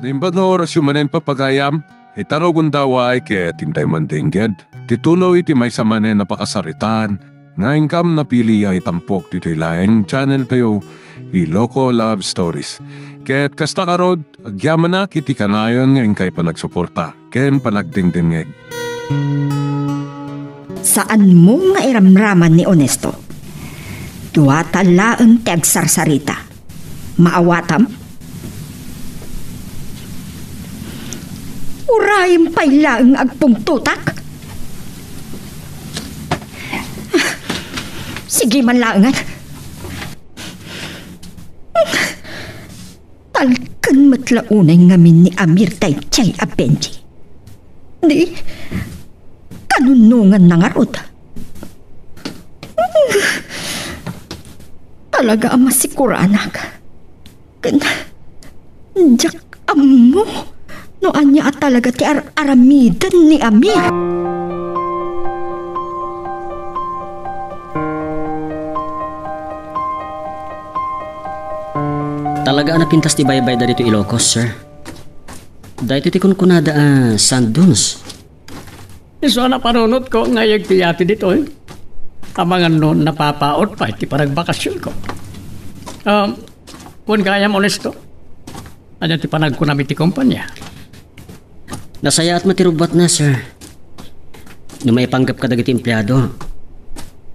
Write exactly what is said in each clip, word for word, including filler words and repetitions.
Naimbag nga orasyo manen, papagayam, ita rugonda, ket intay man dengged ti tuloy ti maysa manen a pakasaritaan nga inkam napili a itampok ditoy laeng channel tayo, Ilocos Love Stories. Ket kasta ngarud, agyamanak iti kanayon nga inkay panagsuporta ken panagdengdengngeg. Saanmo nga iramraman ni Onesto. Duata laeng ti agsarsarita. Maawatam? Urayem pay laeng nga agpungtotak? Sige man laengen. Talken met la unay ngamin ni Amir daydiay a Benji. Di, kanunonganna ngarud. Talaga a masikuranak. Ken, diak ammo no ania a talaga ti ar-aramiden ni Amir. Talaga a napintas ti baybayda ditoy Ilocos, sir. Daytoy ti kunkunada a sand dunes. Isu a napanunotko nga iyeg ti yate ditoy. Amangan no napapaut pay ti panagbakasionko. Ah, kuan gayam, Onesto. Ania ti panagkunam iti kompania? Nasayaat met ti rubbuatna, sir. No maipanggep kadagiti empleado,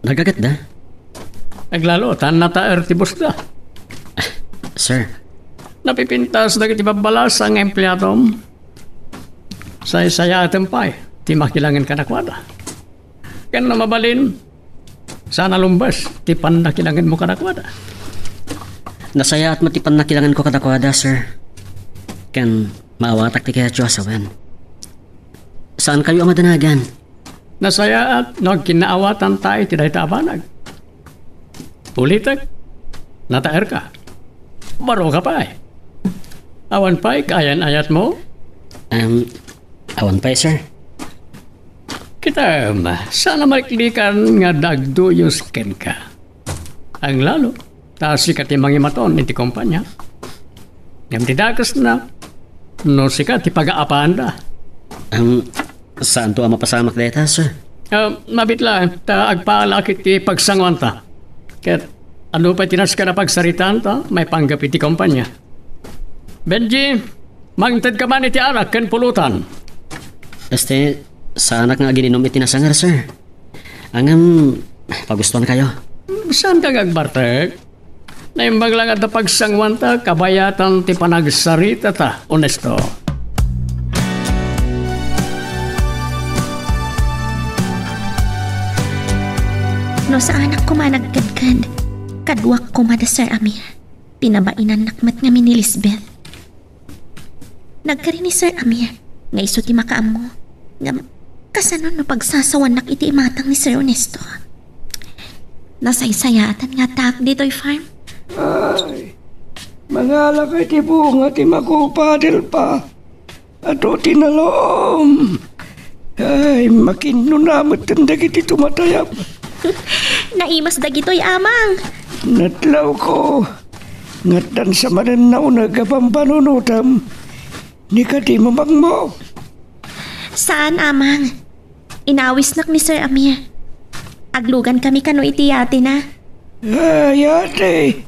nagagatda? Aglalo ta nataer ti busda. Sir. Napipintas dagiti babbalasa nga empleadom. Saysayaatem pay ti makilangen kadakuada. Ken no mabalin, saan a lumbes ti pannakilangenmo kadakuada. Nasayaat met ti pannakilangenko kadakuada, sir. Ken maawatak ti kayatyo a sawen. Saankayo a madanagan. Nasayaat no agkinnaawatanta iti dayta a banag. Ulitek, nataerka. Baroka pay. Awan pay kaayan-ayatmo? Em, awan pay, sir. Kitaem, saan a maliklikan nga dagduyos kenka. Aglalo ta sika ti mangimaton iti kompania. Ngem ti dakesna, no sika ti pagaapaanda. Em, saanto a mapasamak dayta, sir? Ah, mabitla ta agpaalak iti pagsanguanta. Ket ano pay ti nasken a pagsaritaanta maipanggep iti kompania. Benji, mangtedka man iti arak ken pulutan. Este, saanak nga agininum iti nasangar, sir. Ngem, pagustuankayo. Saanka nga agbartek? Naimbag la nga adda pagsanguanta kabayatan ti panagsaritata, Onesto. No saanak koma nagkedked, kaduak koma da Sir Amir. Pinabainannak met ngamin ni Lisbeth. Nagkari ni Sir Amir nga isu ti makaammo. Ngem, kasano no pagsasawannak iti imatang ni Sir Onesto? Nasaysayaatan nga addaak ditoy farm. Ay, mangalaka iti bunga ti makupa, Adelfa. Adu ti nalom. Ay, makinnuna met dagiti tumatayab. Naimas dagitoy, Amang. Nadlawko. Ngatdan sa manen nauneg a pampanunotam. Ni kadi mamangmo? Saan, Amang. Inawisnak ni Sir Amir. Aglugan kami kano iti yatena. Ah, yate.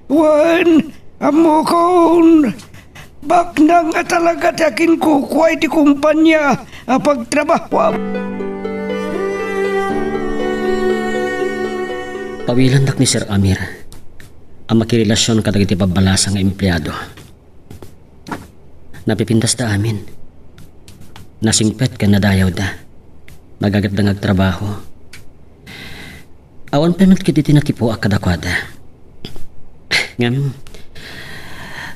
Wen, ammokon. Baknang a talaga ti akinkukua iti kompania a pagtrabahoam. Pawilandak ni Sir Amir a makirelasion kadagiti babbalasa nga empleado. Napipintasda amin. Nasingpet ken nadayawda. Nagagatda nga agtrabaho. Awan pay met ketdi ti natipoak kadakuada. Ngem,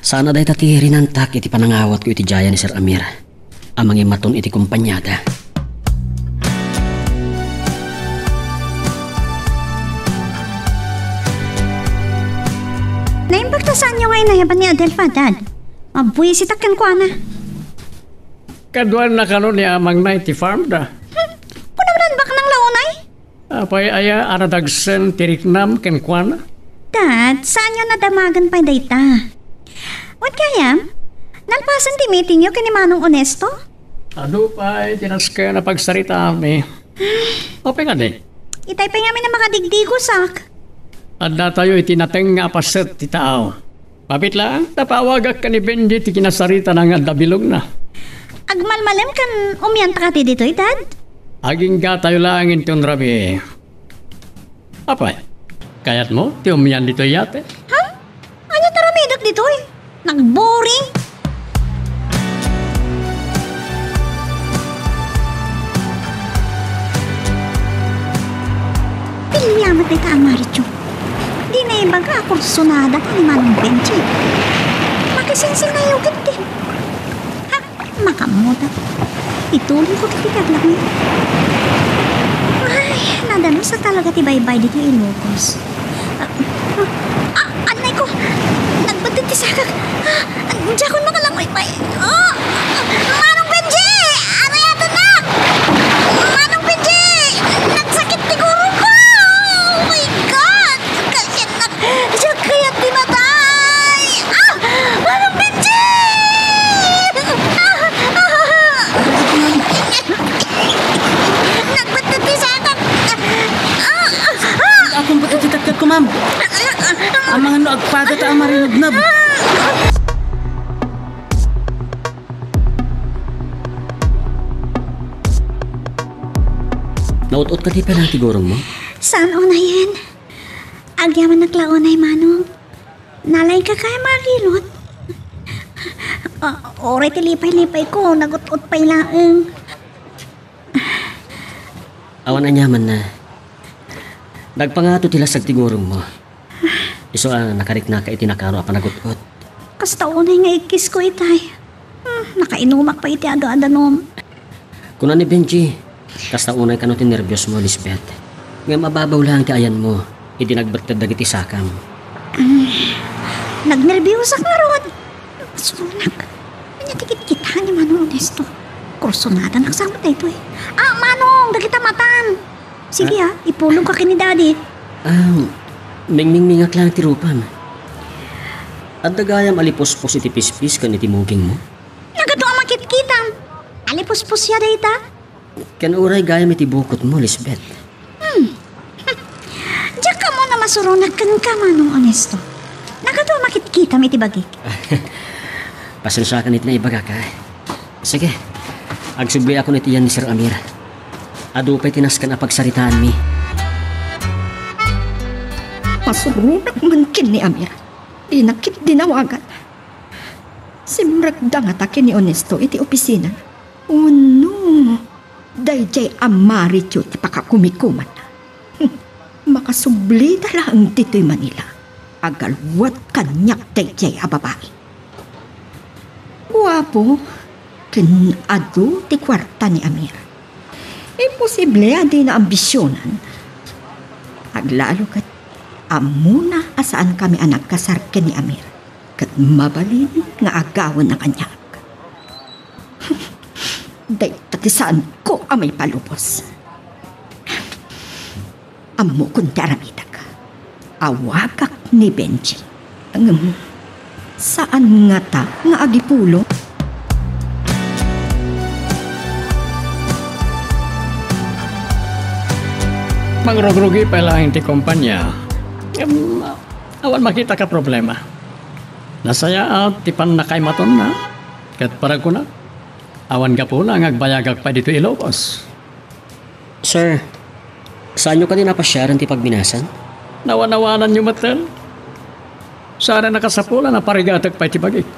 saan a dayta ti rinantak iti panangawatko iti jaya ni Sir Amir a mangimaton iti kompaniada. Naimbag ta saanyo nga inayaban ni Adelfa, Dad. Mabuisitak kenkuana. Kaduanna kano ni amangna iti farmda? Hmm, kunam, baknang la unay? Apay aya a nadagsen ti riknam kenkuana? Dad, saanyo nadamagan pay dayta. Wen gayam, Nalpasen ti meetingyo ken ni Manong Onesto? Adu pay ti nasken a pagsaritaanmi. Apay kadi? Itay pay ngamin a makadigdigosak. Addatayo iti nateng nga apaset ti taaw. Mapit laeng, napawagak ken ni Benji ti kinasaritana nga adda bilogna. Agmalmalem ken umyanta kadi ditoy, Dad? Aginggatayo laeng inton rabii. Apay, kayatmo ti umyan ditoy yate? Ha? Ania ti aramidek ditoy? Nagboring! Piliamet dayta a Maricho. Di naibaga a kursunada ta ni Manong Benji. Makisinsinnayo ketdi. Ha? Makammuda. Itulongko ti paglangoy. Ay, nadanos a talaga ti baybay ditoy Ilocos. Ah, ah, ah, anay ko! Nagbetted ti sakak! Ah, diakon makalangoy pay! Ah, Manong Benji! Arayatennak! Manong Benji! Nagsakit ti gurongko! Oh my God! Kasiannak, siak kayat ti matay! Ah! Manong Benji! Ah! Ah! Nagbetted ti sakak! Ah! Ah! Akon pati ti takkat ko, ma'am. Amangan no agpada ta a marinubnub. Naut-ot kadi pay laeng ti gurongmo? Saan unayen? Agyamannak la unay, Manong. Nalaingka kayat a makilut? Ah, uray ti lipay-lipayko, nagut-ot pay laeng. Awan aniamanna. Nagpangato ti lasag ti gurongmo. Isu a nakariknaka iti nakaro a panagut-ot. Kasta unay nga ikkisko itay. Hmm, nakainumak pay iti adu-adanom. Kuna ni Benji, kasta unay kano ti nerbiosmo, Lisbeth. Ngem ababaw laeng ti ayanmo idi nagbetted dagiti sakam. Ah, nagnerbiusak ngarud. Sunak. Ania ti kitkita ni Manong Onesto? Kursunadanak sa daytoy. Ah, Manong, dagita matan. Sige, ah, ipulongka ken ni Daddy. Ah, mingmingmingak laeng ti rupam. Adda gayam a lipuspos iti pispis ken iti mugingmo? Nagadu a makitkitam. Alipuspos ya dayta? Ken uray gayam iti bukotmo, Lisbeth. Hmm. Diak ammo no masuronak kenka, Manong Onesto. Nagadu a makitkitam iti bagik. Pasensiakan iti naibagak, ah. Sige, agsubliakon iti yan ni Sir Amir. Adu pay ti nasken a pagsaritaanmi. Masuronak man ken ni Amir. Dina ketdi nawagan. Simrekda ngata ken ni Onesto iti opisina. Wenno, daydiay a Maricho ti pakakumikumanna. Hmm, makasublida laeng ditoy Manila. Agalwat kaniak daydiay a babai. Guapo, ken adu ti kuarta ni Amir. Imposible a dina ambisionan. Aglalo ket ammona a saankami a nagkasar ken ni Amir. Ket mabalin nga agawen a kaniak. Dayta ti saanko a maipalubos. Ammokon ti aramidek. Awagak ni Benji. Ngem, saan ngata nga agipulong? Mangrugrugi pay laeng ti kompania. Ngem, awan makitaka problema. Nasayaat ti pannakaimatonna, ket paragkuna, awan gapuna nga agbayagak pay ditoy Ilocos. Sir, saanyo kadi napasiaren ti pagminasan? Nawan-awananyo metten. Saan a nakasapulan a parigatek pay ti bagik.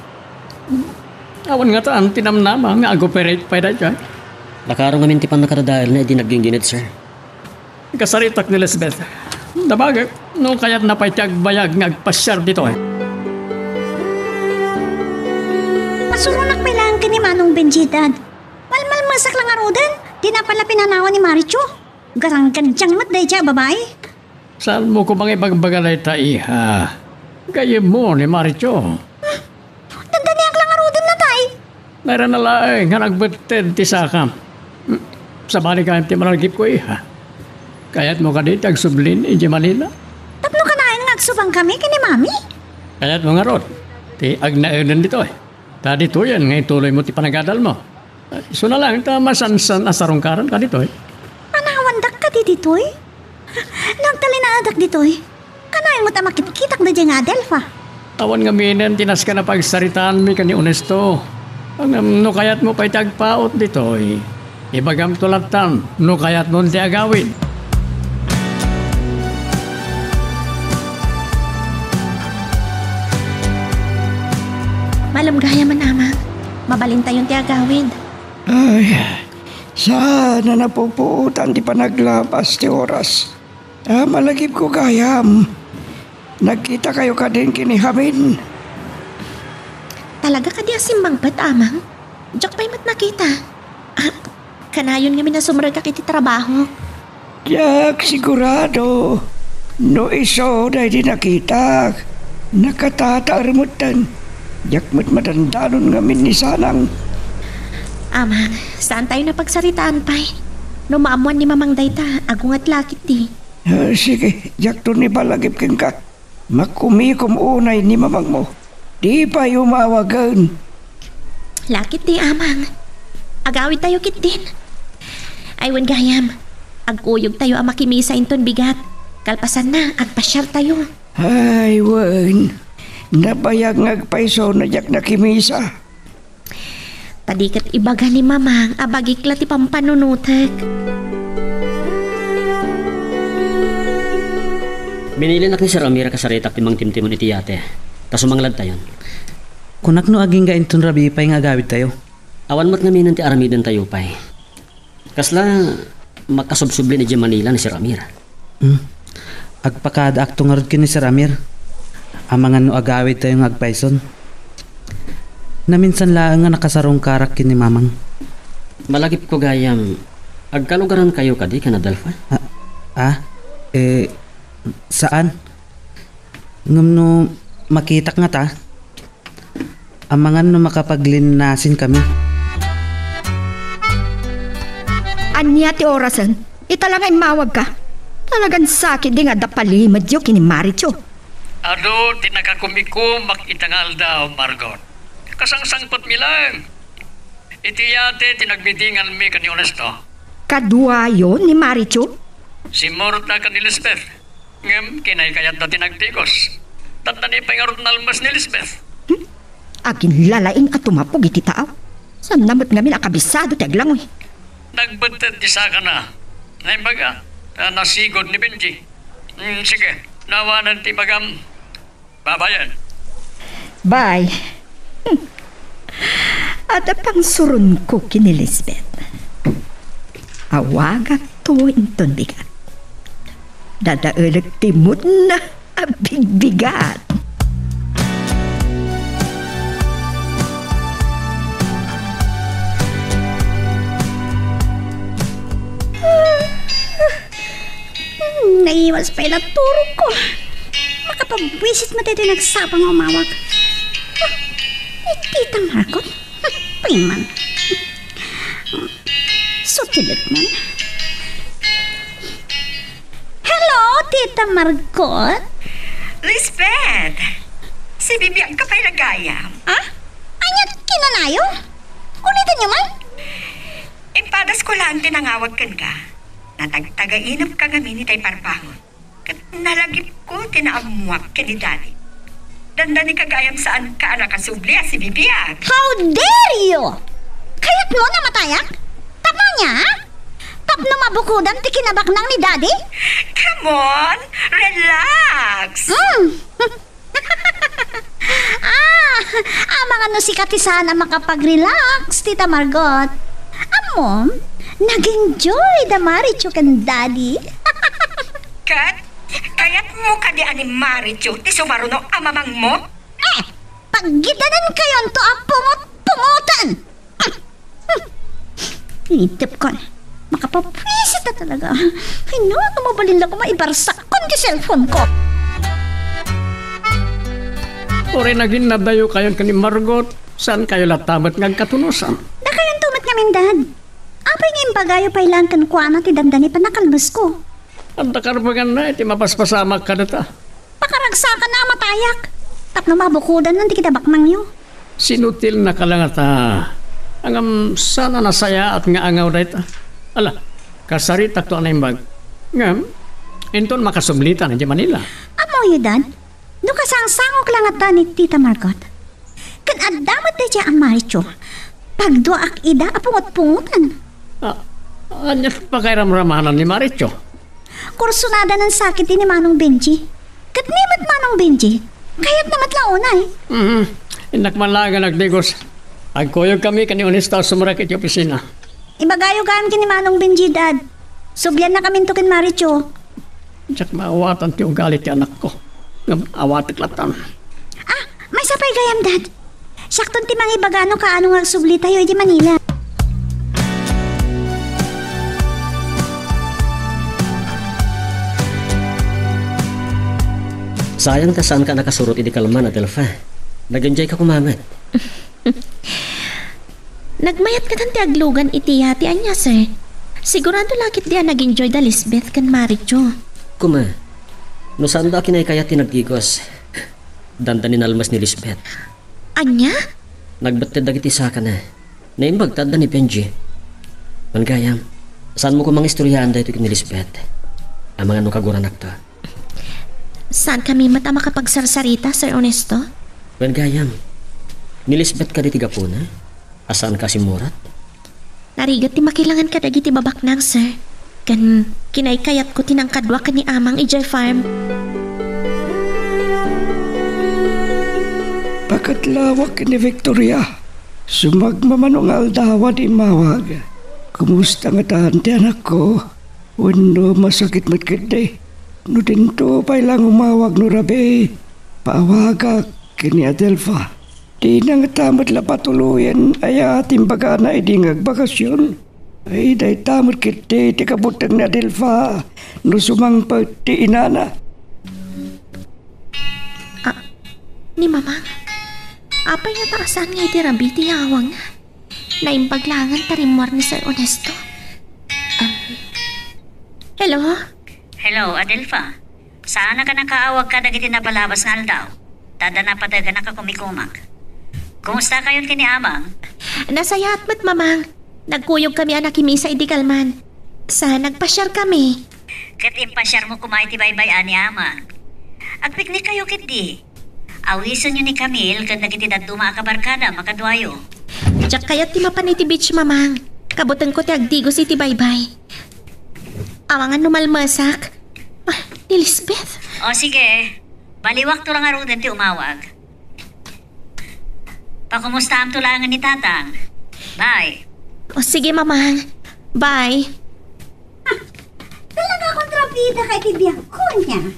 Awan ngatan ti namnama nga ag-operate pay daytoy. Nakaro ngamin ti pannakadadaelna idi nagginggined, sir. Kasaritak ni Lisbeth. Dabagek no kayatna pay ti agbayag nga agpasiar ditoy. Masuronak pay laeng ken ni Manong Benji, Dad. Malmalmesak la ngaruden, dina pay la pinanawan ni Maricho. Garanggandiang met daydiay a babai. Saanmo koma nga ibagbaga dayta, iha? Gayyemmo ni Maricho. Dandaniak la ngaruden, Tatay. Nairana laeng nga nagbetted ti sakam. Hmm, sabali gayam ti malagipko, iha. Kayatmo kadi ti agsublin idiay Manila? Tapno kanayon nga agsubangkami ken ni Mami? Kayatmo ngarud ti agnaeden ditoy? Ta ditoyen nga ituloymo ti panagadalmo. Isuna laeng ta masansan a sarungkaranka ditoy. Panawandak kadi ditoy? Nagtalinaedak ditoy. Kanayon met a makitkitak daydiay nga Adelfa. Awan ngaminen ti nasken a pagsaritaanmi ken ni Honesto. Ngem no kayatmo pay ti agpaut ditoy, ibagamto lattan no kayatmon ti agawid. Malem gayamen, Amang. Mabalintayon ti agawid. Ay, saan a napupuotan ti panaglabas ti oras. Ah, malagipko gayam. Nagkitakayo kadin ken ni Jamin? Talaga kadi a simmangpet, Amang? Diak pay met nakita. Ah, kanayon ngamin a sumrekak iti trabahok. Diak sigurado no isu daydi nakitak. Nakatataer metten. Diak met madandanon ngamin ni Sanang. Amang, saantayon a pagsaritaan pay. No maammuan ni Mamang dayta, agunget la ketdi. Ah, sige, diakton ibalagip kenka. Makumikom unay ni mamangmo. Di pay umawagen. La ketdi, Amang. Agawidtayo ketdin. Ay, wen gayam. Agkuyogtayo a makimisa inton bigat. Kalpasanna, agpasiartayo. Ay, wen. Nabayag nga agpayso no diak nakimisa. Ta di ket ibaga ni Mamang a bagik la ti pampanunotek. Binilinak ni Sir Amir a kasaritak ti mangtimtimon iti yate, ta sumangladtayon. Kunak no agingga inton rabii pay nga agawidtayo. Awan met ngaminen ti aramidentayo pay. Kasla makasubsublin idiay Manila ni Sir Amir. Hmm. Agpakadaakto ngarud ken ni Sir Amir. Amangan no agawidtayo nga agpayson. Naminsan laeng nga nakasarungkarak ken ni Mamang. Malagipko gayam, agkalugarankayo kadi ken Adelfa? Ah, ah, eh, saan? Ngem no makitak ngata, amangan no makapaglinnasin kami. Ania ti orasen? Ita la nga immawagka. Talagan sakit di nga adda palimedyo ken ni Maricho. Adu ti nakakumikumak ita nga aldaw, Margot. Kasangsangpetmi laeng. Iti yate ti nagmitinganmi ken ni Honesto. Kaduayo ni Maricho? Simmurotda ken ni Lisbeth. Ngem kinaykayatda ti nagtikos. Dandani pay ngarud nalmes ni Lisbeth. Hmm? Aginlalaing a tumapog iti taaw. Saanna met ngamin a kabisado ti aglangoy. Nagbetted ti sakana. Naimbag a, ta nasigud ni Benji. Hmm, sige, no awanen ti ibagam. Babayen. Bye. Hmm. Adda pangsuronko ken ni Lisbeth. Awagakto inton bigat. Dadaelek ti moodna a bigbigat. Hmm, naiwas pay la turogko. Makapabwisit met daytoy nagsapa nga umawag. Ah, ni Tita Margot? Payman. Sutilit man. Hello, Tita Margot? Lisbeth! Sibibiagka pay la gayam. Ah? Ania ti kinanayo? Ulitanyo man? Impadasko laeng ti nangawag kenka. Natagtagainepka ngamin itay parparon. Ket nalagipko ti naammoak ken ni Daddy. Dandanika gayam saanka a nakasubli a sibibiag. How dare you? Kayatmo a matayak? Tapno ania, ha? Tapno mabukodan ti kinabaknang ni Daddy? Come on, relax. Hmm. Ah, amangan no sika ti saan a makapag-relax, Tita Margot. Ammom, nag-enjoy da Maricho ken Daddy. Ket, kayatmo kadi a ni Maricho ti sumaruno a mamangmo? Eh, paggidanankayon to a pumot-pumoten. Inintep ko. Makapapwisit a talaga. Ay, no, no, mabalin la ko maibarsak kon ti cellphone ko. Uray naginnadayo kayon ken ni Margot, saankayo latta met nga agkatunosan? Dakayon to met ngamin, Dad. Apay nga imbagayo pay laeng kenkuana ti dandani panakalmesko? Adda karbenganna iti mapaspasamak kadata. Pakaragsakanna a matayak. Tapno mabukodan ti kinabaknangyo. Sinutilnaka la ngata. Ngem saan a nasayaat nga angaw dayta. Ala, kasaritakto a naimbag. Ngem, inton makasublita na idiay Manila. Ammoyo, Dad, no kasangsangok la ngata ni Tita Margot. Ken adda met daydiay a Maricho. Pagduaak ida a pungot-pungotan. Ah, ania ti pakairamramanan ni Maricho? Kursonada nan sakit ni Manong Benji. Ket ni met Manong Benji, kayatna met la unay. Mhm. Innak man laeng nga nagdigos. Agkuyogkami ken ni Onesto a sumrek iti opisina. Ibagayo gayam ken ni Manong Benji, Dad. Subliannakaminto ken Maricho. Diak maawatan ti ugali ti anakko. Ngem awatek latta. Ah, maysa pay gayam, Dad. Siakton ti mangibaga no kaano nga agsublitayo iti Manila. Sayang ta saanka a nakasurot idi kalman, Adelfa. Nag-enjoyka koma met. Nagmayat katan ti aglugan iti yate, ania, sir? Sigurado la ketdi a nag-enjoy da Lisbeth ken Maricho. Kuma, no saanda a kinaykayat ti nagdigos, dandani nalmes ni Lisbeth. Ania? Nagbetted dagiti sakana. Naimbag ta adda ni Benji. Wen gayam, saanmo koma nga istoriaan daytoy ken ni Lisbeth. Amangan no kaguranakto. Saankami met a makapagsarsarita, Sir Ernesto? Wen gayam, ni Lisbeth kadi ti gapuna a saanka a simmurat? Narigat ti makilangan kadagiti babaknang, sir. Ken kinaykayatko ti nangkadua ken ni Amang idiay farm. Pakatlawak ni Victoria. Sumagmamano nga aldawan ti immawag. Kumusta ngatan ti anakko? Wenno masakit met ketdi? No dinto pay la umawag no rabii, paawagak ken ni Adelfa. Dina ngata met la patuloyen aya ti imbagana idi nga agbakasyon? Ay, dayta met ketdi ti kabuteng ni Adelfa no sumangpet ti inana. Ah, ni Mamang, apay ngata a saan nga idi rabii ti yaawangna? Naimbag laengen ta rimmuar ni Sir Ernesto. Um, hello? Hello, Adelfa. Saanak a nakaawag kadagiti napalabas nga aldaw? Ta adda napateganak a kumikumak. Kumustakayon ken ni Amang? Nasayaat met, Mamang. Nagkuyogkami a nakimisa idi kalman. Sa nagpasiarkami. Ket impasiarmo koma iti baybay-an ni Amang. Agpiknikkayo ketdi. Awisenyo ni Camille ken dagiti dadduma a kabarkada makaduayo. Diak kayat ti mapan iti beach, Mamang. Kabutengko ti agdigos iti baybay. Amangan no malmesak. Ah, ni Lisbeth. O, sige. Baliwakto la ngaruden ti umawag. Pakumustaamto laengen ni Tatang. Bye. O, sige, Mamang. Bye. Ah, talaga a kontrabidaka iti biagko, ania?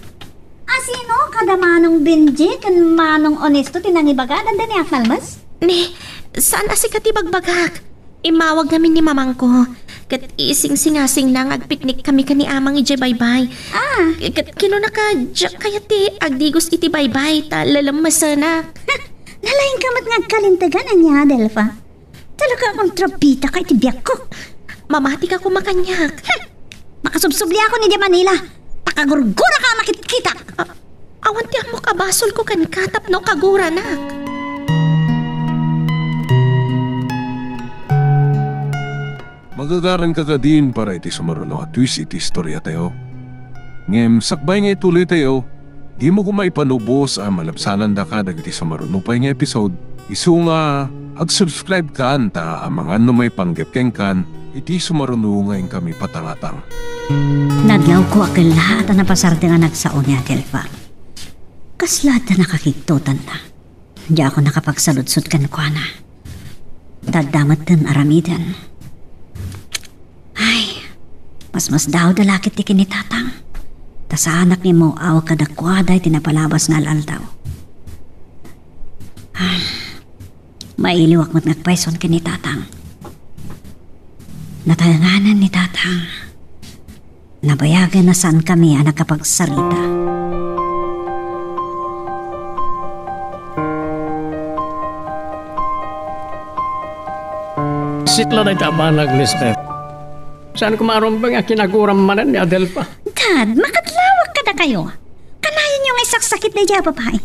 Asino kada Manong Benji ken Manong Onesto ti nangibaga a dandaniak nalmes? Ni, saan a sika ti bagbagak? Immawag ngamin ni mamangko, ket isingsingasingna nga agpiknikkami ken ni Amang idiay baybay. Ah. Ket kinunaka, diak kayat ti agdigos iti baybay, ta lelemmesenak. Nalaingka met nga agkalintegan, ania, Adelfa? Talaga a kontrabidaka iti biagko. Mamatika koma kaniak. Hmm. Makasubsubliakon idiay Manila. Pakagurguraka a makitkitak. Ah, awan ti ammok a basolko kenka tapno kaguranak. Magagaranka kadin para iti sumaruno a twist iti istoriatayo. Ngem sakbay nga ituloytayo, dimo koma ipanubos a malabsanandaka dagiti sumaruno pay nga episode, isu nga ag-subscribe kan ta amangan no maipanggep kenkan iti sumaruno nga inkami patangatang. Nadlawko a kellaat a napasardeng a nagsao ni Adelfa. Kasla adda nakakigtotanna. Diakon nakapagsaludsod kenkuana. Ta adda metten aramiden. Ay, masmasdaaw da la ketdi ken ni Tatang. Ta saanak nga immaw-awag kadakuada iti napalabas nga al-aldaw. Ah, mailiwak met nga agpayson ken ni Tatang. Nataenganen ni Tatang. Nabayagen a saankami a nakapagsarita. Sikla dayta a banag, Lisbeth. Saan koma a rumbeng a kinaguram manen ni Adelfa? Dad, makadlawak kadakayo. Kanayon yo nga isaksakit daydiay a babai.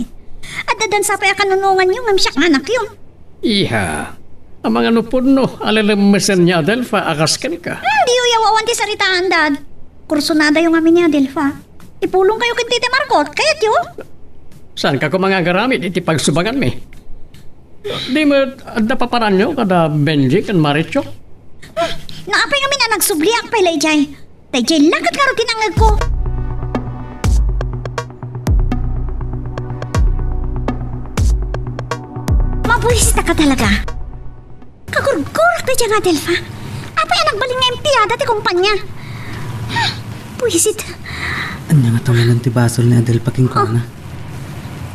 Adda dansa pay a kanunongan yo ngem siak nga anak yo. Iha, amangan no pudno a lelemmesen ni Adelfa a kas kenka. Hmm, diyo yaw awan ti saritaan, Dad. Kursonadayo ngamin ni Adelfa. Ipulongkayo ken Tita Marcot, kayatyo? Saanka koma nga agaramid iti pagsubaganmi? Di met adda papananyo kada Benji ken Maricho? Hmm, naapay ngamin a nagsubliak pay la idiay. Daydiay la ket ngarud ti nangngegko. Mabuisit ka talaga. Kagurgurak daydiay nga Adelfa. Apay a nagbalin nga empleada ti kompanya? Hmm, buisit. Ania nga tamanan ti basol ni Adelfa kenkuana?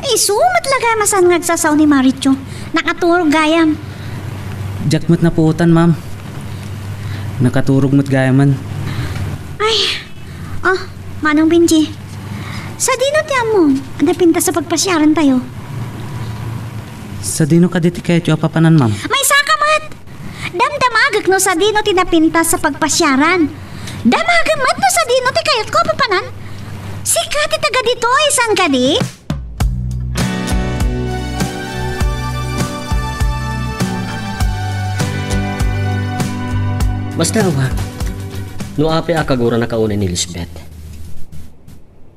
Isu met la gayam a saan nga agsasao ni Maricho. Nakaturog gayam. Diak met napuotan, ma'am. Nakaturog met gayamen. Ay, oh, Manong Benji. Sadino ti ammom a napintas a pagpasiarantayo? Sadino kadi ti kayatyo a papanan, ma'am? Maysaka met! Damdamagek no sadino ti napintas a pagpasiaran. Damagem met no sadino ti kayatko a papanan. Sika ti taga ditoy, saan kadi? Basta awa, no apay a kagurana kaunay ni Lisbeth.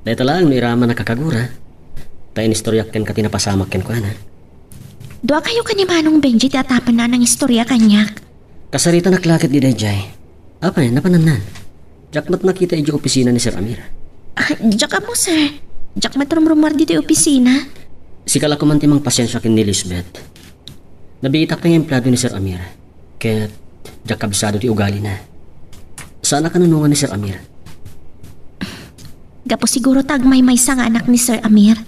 Dayta laeng no iraman a kakagura, ta inistoriak kenka ti napasamak kenkuana. Duakayo ken ni Manong Benji ti atapenna a nangistoria kaniak. Kasaritanak la ket daydiay. Apay, napanannan? Diak met nakita idiay opisina ni Sir Amir. Ah, diak ammo, sir. Diak met rumrumuar ditoy opisina. Sika la koman ti mangpasiensia ken ni Lisbeth. Nabiitak pay nga empleado ni Sir Amir. Ket diak kabisado ti ugalina. Saanak a nunongan ni Sir Amir. Gapu siguro ta agmaymaysa nga anak ni Sir Amir.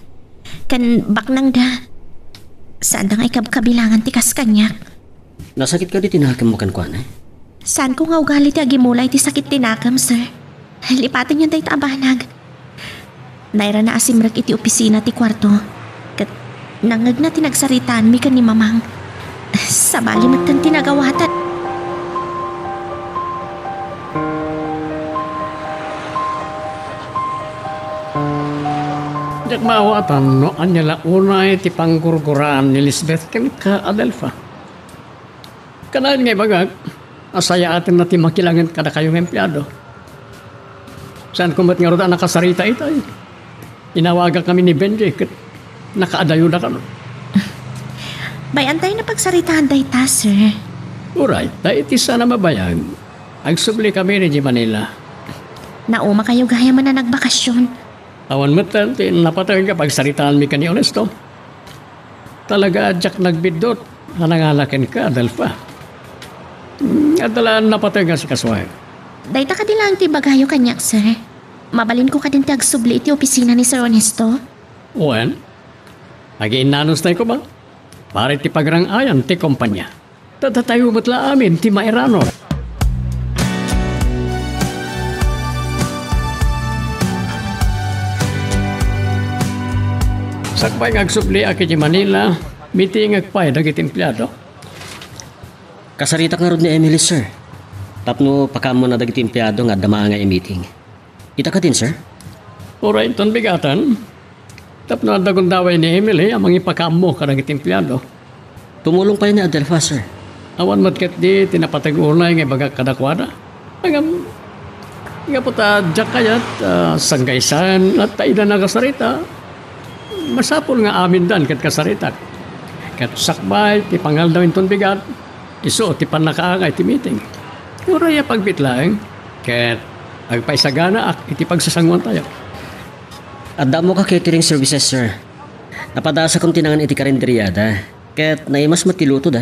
Ken baknangda, saanda nga ikabkabilangan ti kas kaniak. Nasakit kadi ti nakemmo kenkuana? Saanko nga ugali ti agimula iti sakit ti nakem, sir. Lipatenyon dayta a banag. Nairana a simrek iti opisina ti kuarto, ket nangngegna ti nagsaritaanmi ken ni Mamang. Sabali metten ti nagawatan. Diak maawatan no ania la unay ti panggurguraan ni Lisbeth kenka, Adelfa. Kanayon nga ibagak, a sayaatenna ti makilangen kadakayo nga empleado. Saanko met ngarud a nakasarita itay. Inawagak ngamin ni Benji ket nakaadayoda kano. Bay-antayon a pagsaritaan dayta, sir. Uray, ta iti saan a mabayag, agsubli kami idiay Manila. Naumakayo gayamen a nagbakasyon. Awan metten ti napateg a pagsaritaanmi ken ni Ernesto. Talaga a diak nagbiddut a nangala kenka, Adelfa. Hmm, adda la napateg a sikasuay. Dayta kadi laeng ti ibagayo kaniak, sir? Mabalinko kadin ti agsubli iti opisina ni Sir Ernesto? Wen, agiinnanos tayo koma. Para iti pagrang-ayan ti kompanya. Ta datayo met la amin ti mairanor. Sakbay nga agsubliak iti Manila, mitingek pay dagiti empleado. Kasaritak ngarud ni Emily, sir. Tapno pakaammona dagiti empleado nga adda maangay a meeting. Ita kadin, sir? Uray inton bigaten. Tapno adda gundaway ni Emily a mangipakaammo kadagiti empleado. Tumulong pay ni Adelfa, sir. Awan met ketdi ti napateg unay nga ibagak kadakuada. Ngem, gapu ta diak kayat, ah, sanggaysaen ta ida nakasarita, masapul nga amindan ket kasaritak. Ket sakbay ti pangaldaw inton bigat, isu ti pannakaangay ti meeting. Uray a pagbit laeng, ket agpaisaganaak iti pagsasangoantayo. Adda ammoka catering services, sir. Napadasakem ti nangan iti karinderiada, ket naimas met ti lutoda.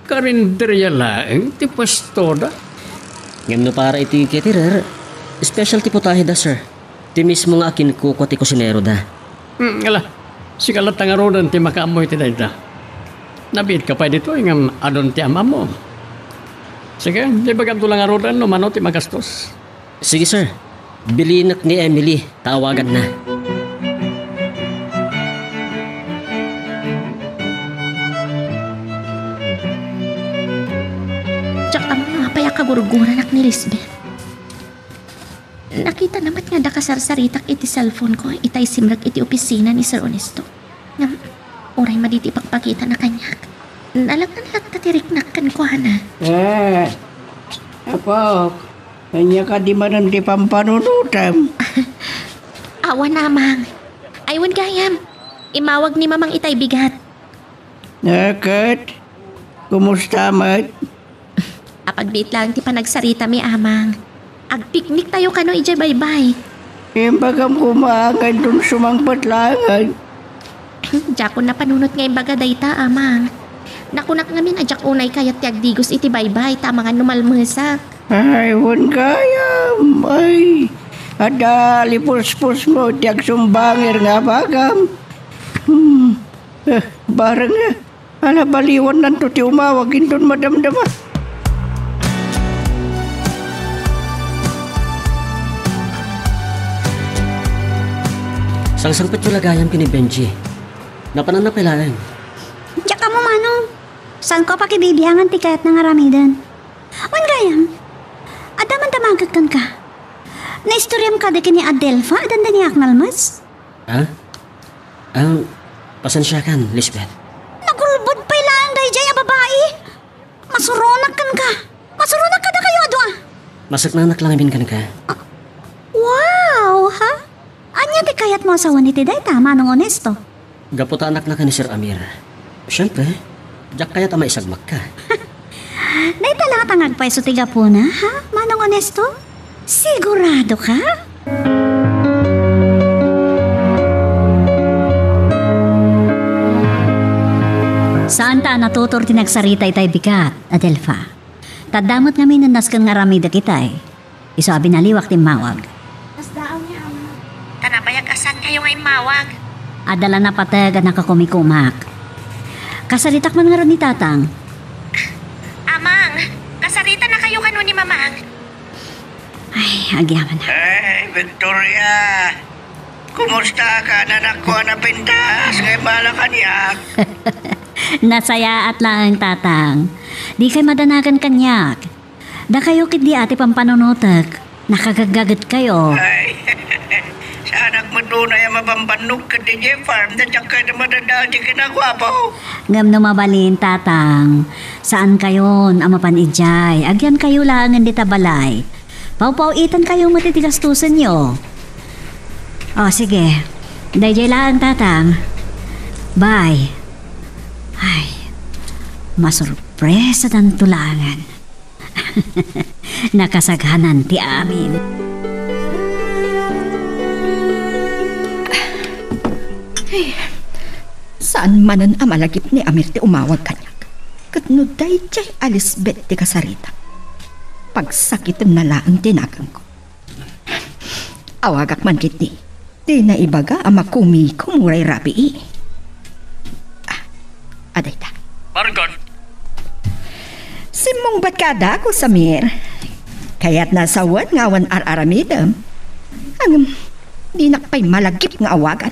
Karinderia laeng ti puestoda? Ngem no para iti caterer, special ti putaheda, sir. Ti mismo nga akinkukua ti kusineroda. Hmm, ala, sika latta ngaruden ti makaammo iti dayta. Nabiitka pay ditoy ngem adun ti am-ammom. Sige, ibagamto la ngaruden no mano ti magastos. Sige, sir. Bilinek ni Emily ta awaganna. Diak ammo no apay a kagurguranak ni Lisbeth. Nakitana met nga adda kasarsaritak iti cellphone ko itay simrek iti opisina ni Sir Ernesto. Ngem, uray madi ti ipakpakitana kaniak. Nalagna latta ti riknak kenkuana. Eh, apok, ania kadi manen ti pampanunotem? Awan, Amang. Ay, wen gayam. Immawag ni Mamang itay bigat. Ket, kumusta met? Apagbiit laeng ti panagsaritami, Amang. Agpikniktayo kano idiay baybay. Imbagam koma nga inton sumangpet laengen. Diakon napanunot nga imbaga dayta, Amang. Nakunak ngamin a diak unay kayat ti agdigos iti baybay, ta amangan no malmesak. Ay, wen gayam. Ay, adda lipuspos mo ti agsumbanger nga abagam. Hmm. Eh, bareng, eh. Ala, baliwannanto ti umawag inton madamdama. Sangsangpetyo la gayam ken ni Benji. Napananna pay laeng. Diak ammo, Manong. Saanko a pakibibiangan ti kayatna nga aramiden. Wen gayam, adda man damagek kenka. Naistoriam kadi ken ni Adelfa a dandaniak nalmes? Ha? Ah, pasensiakan, Lisbeth. Nagulbod pay laeng daydiay a babai. Masuronak kenka. Masuronak kadakayo a dua. Masaknanak la ngamin kenka. Ah, wow, ha? Ania ti kayatmo a sawen iti dayta, Manong Onesto? Gapu ta anaknaka ni Sir Amir. Siempre, diak kayat a maisagmakka. Dayta laeng a tangag pay isu ti gapuna, ha, Manong Onesto? Sigurado ka? Saan ta a natutor ti nagsarita itay bigat, Adelfa. Ta adda met ngamin a nasken nga aramidek itay. Isu a binaliwak ti immawag. Kasdaaw ni Ama. Ta nabayag a saankayo nga immawag. Adda la napateg a nakakumikumak. Kasaritak man ngarud ni Tatang. Amang, kasaritanakayo kano ni Mamang? Ay, agyaman na. Ay, Victoria! Kumusta ka, nanakko a napintas nga immala kaniak? Nasayaat laeng, Tatang. Dikay madanagan kaniak. Dakayo ketdi a ti pampanunotek, nakagaggagetkayo. Ay, saanak met unay a mapambannog ketdi idiay farm, ta diak kayat a madadael ti kinaguapo. Ngem no mabalin, Tatang, saankayon a mapan idiay. Agyankayo laengen dita balay. Pawpaw-itankayo met iti gastusenyo. O, sige. Daydiay laeng, Tatang. Bye. Ay, masurpresadanto laengen. Nakasaghanan ti amin. Ay, saan manen a malagip ni Amir ti umawag kaniak. Ket no daydiay a Lisbeth ti kasarita, pagsakitenna laeng ti nagengko. Awagak man ketdi. Ti naibaga a makumikom uray rabii. Ah, adayta. Margot. Simmungbat ka dagus, Amir. Kayatna a sawen nga awan ar-aramidem. Ngem, dinak pay malagip nga awagan.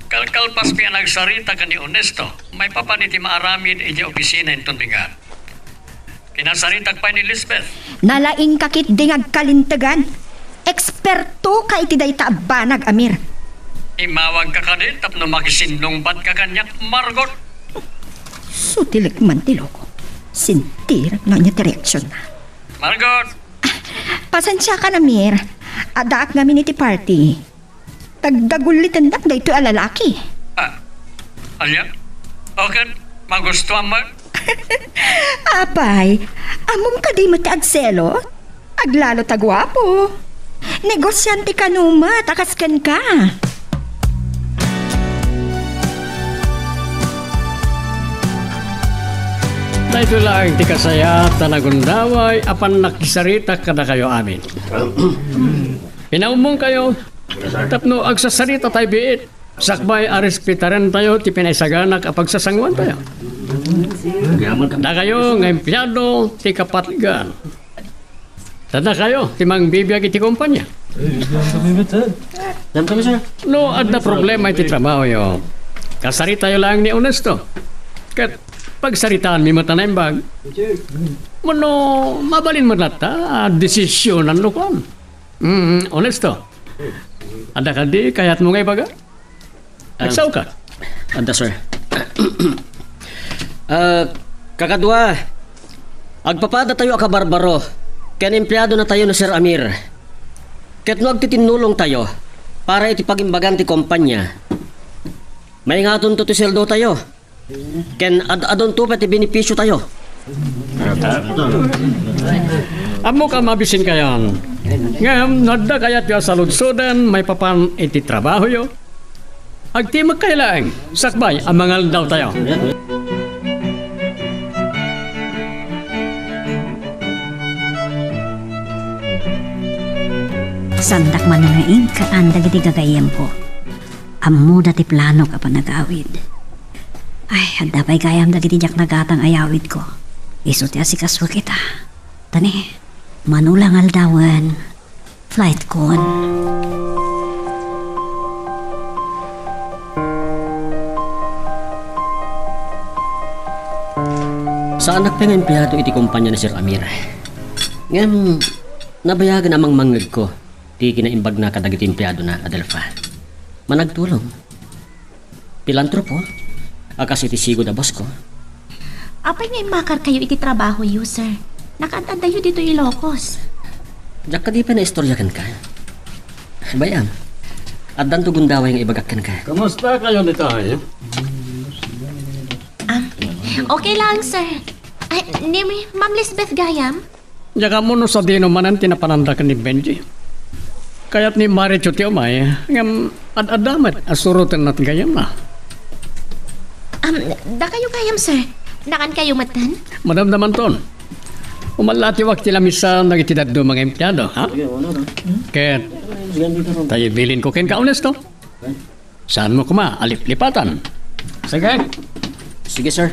Kalkalpasmi a nagsarita ken ni Onesto, maipapan iti maaramid idiay opisina inton bigat. Kinasaritak pay ni Lisbeth. Nalaingka ketdi nga agkalintegan. Ekspertoka iti dayta a banag, Amir. Immawagka kadi tapno makisinnungbatka kaniak, Margot. Sutilik man ti loko. Sintirak no ania ti reaksionna. Margot! Ah, pasensiakan, Amir. Addaak ngamin iti party. Tagdagullitendak daytoy a lalaki. Ah, ania? O ket, magustuam met? Apay, ammom kadi met ti agselo? Aglalo ta guapo. Negosiante kano met a kas kenka. Daytoy laeng ti kasayaat a nagundaway a pannakisarita kadakayo amin. Pinaummonkayo. Tapno agsasaritatayo biit, sakbay a respetarentayo ti pinaisaganak a pagsasangoantayo. Dakayo nga empleyado ti kapatgan. Ta dakayo ti mangbibiag iti kompania. Dam kami, sir. No adda problema iti trabahoyo, kasaritayo laeng ni Onesto. Ket pagsaritaanmi met a naimbag. Wenno, mabalin met latta a desisionan no kuan. Mm, Onesto. Adda kadi kayatmo nga ibaga? Um, Agsaoka? Adda, sir. Ah, kakadua, agpapadatayo a kabarbaro ken empleadonatayo ni Sir Amir. Ket no agtitinnulongtayo para iti pagimbagan ti kompania, maingatonto ti sueldotayo. Ken ad-adunto pay ti benepisiotayo. Ammok a mabisinkayon. Ngem no adda kayatyo a saludsoden maipapan iti trabahoyo, agtimekkay laeng sakbay a mangaldawtayo. Saandak manen nga inkaan dagiti gagayyemko. Ammoda ti planok a panagawid. Ay, adda pay gayam dagiti diak nagatang a yawidko. Isu ti asikasuek ita. Tani, mano la nga aldawen, flightkon. Saanak pay nga empleado iti kompania ni Sir Amir. Ngem, nabayagen a mangmangngegko ti kinaimbagna kadagiti empleadona, Adelfa. Managtulong. Pilantropo a kas iti sigud a bossko. Apay nga immakarkayo iti trabahoyo, sir? Nakaad-addayo ditoy Ilocos. Diak kadi pay naistorya kenka. Bay-am, addanto gundaway nga ibagak kenka. Kumusta kayo ni Tay? Ah, okay lang, sir. Ay, ni Ma'am Lisbeth gayam? Diak ammo no sadino manen ti napananda ken ni Benji. Kayat ni Marichu ti umay, ngem ad-adda met a surotenna ti gayyemna. Am, dakayo gayam, sir. Nakankayo metten? Madamdamanton. Umallatiwak ti lamisa dagiti dadduma nga empleado, ha? Ket, ta ibilinko kenka, Onesto. Saanmo koma a liplipatan? Sige. Sige, sir.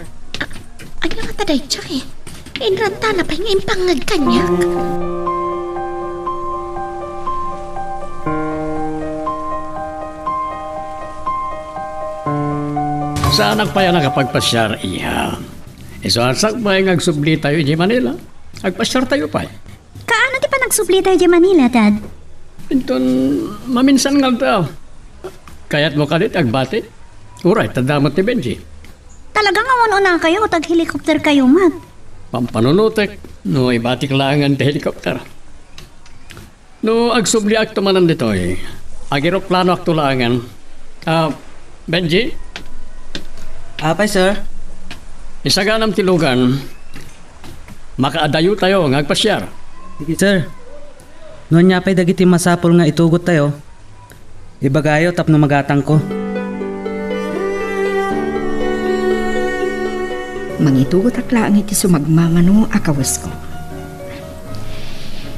Ania ngata daytoy? Inrantana pay nga impangngeg kaniak. Saanak pay a nakapagpasiar, iha. Isu a sakbay nga agsublitayo idiay Manila, agpasiartayo pay. Kaano ti panagsublitayo idiay Manila, Dad? Inton maminsan nga aldaw. Kayatmo kadi ti agbati? Uray, ta adda met ni Benji. Talaga nga un-unakayo ket aghelicopterkayo met? Pampanunotek no ibatik laengen ti helicopter. No agsubliakto manen ditoy, ageroplanoakto laengen. Ah, Benji? Apay, sir? Isaganam ti lugan. Makaadayotayo nga agpasiar. Sige, sir. No ania pay dagiti masapul nga itugottayo, ibagayo tapno magatangko. Mangitugotak laeng iti sumagmamano a kawesko.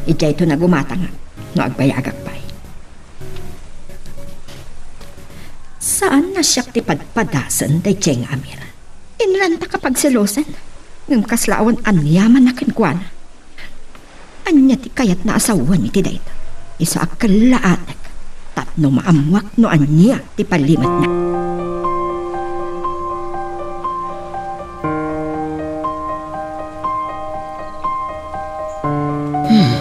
Idiayto nagumatangak no agbayagak pay. Saan a siak ti padpadasen daydiay nga Amir. Inranta ka pagselosen, ngem kasla awan aniamanna kenkuana. Ania ti kayatna a sawen iti dayta? Isu a kellaatek tapno maammuak no ania ti palimetna. Hmm,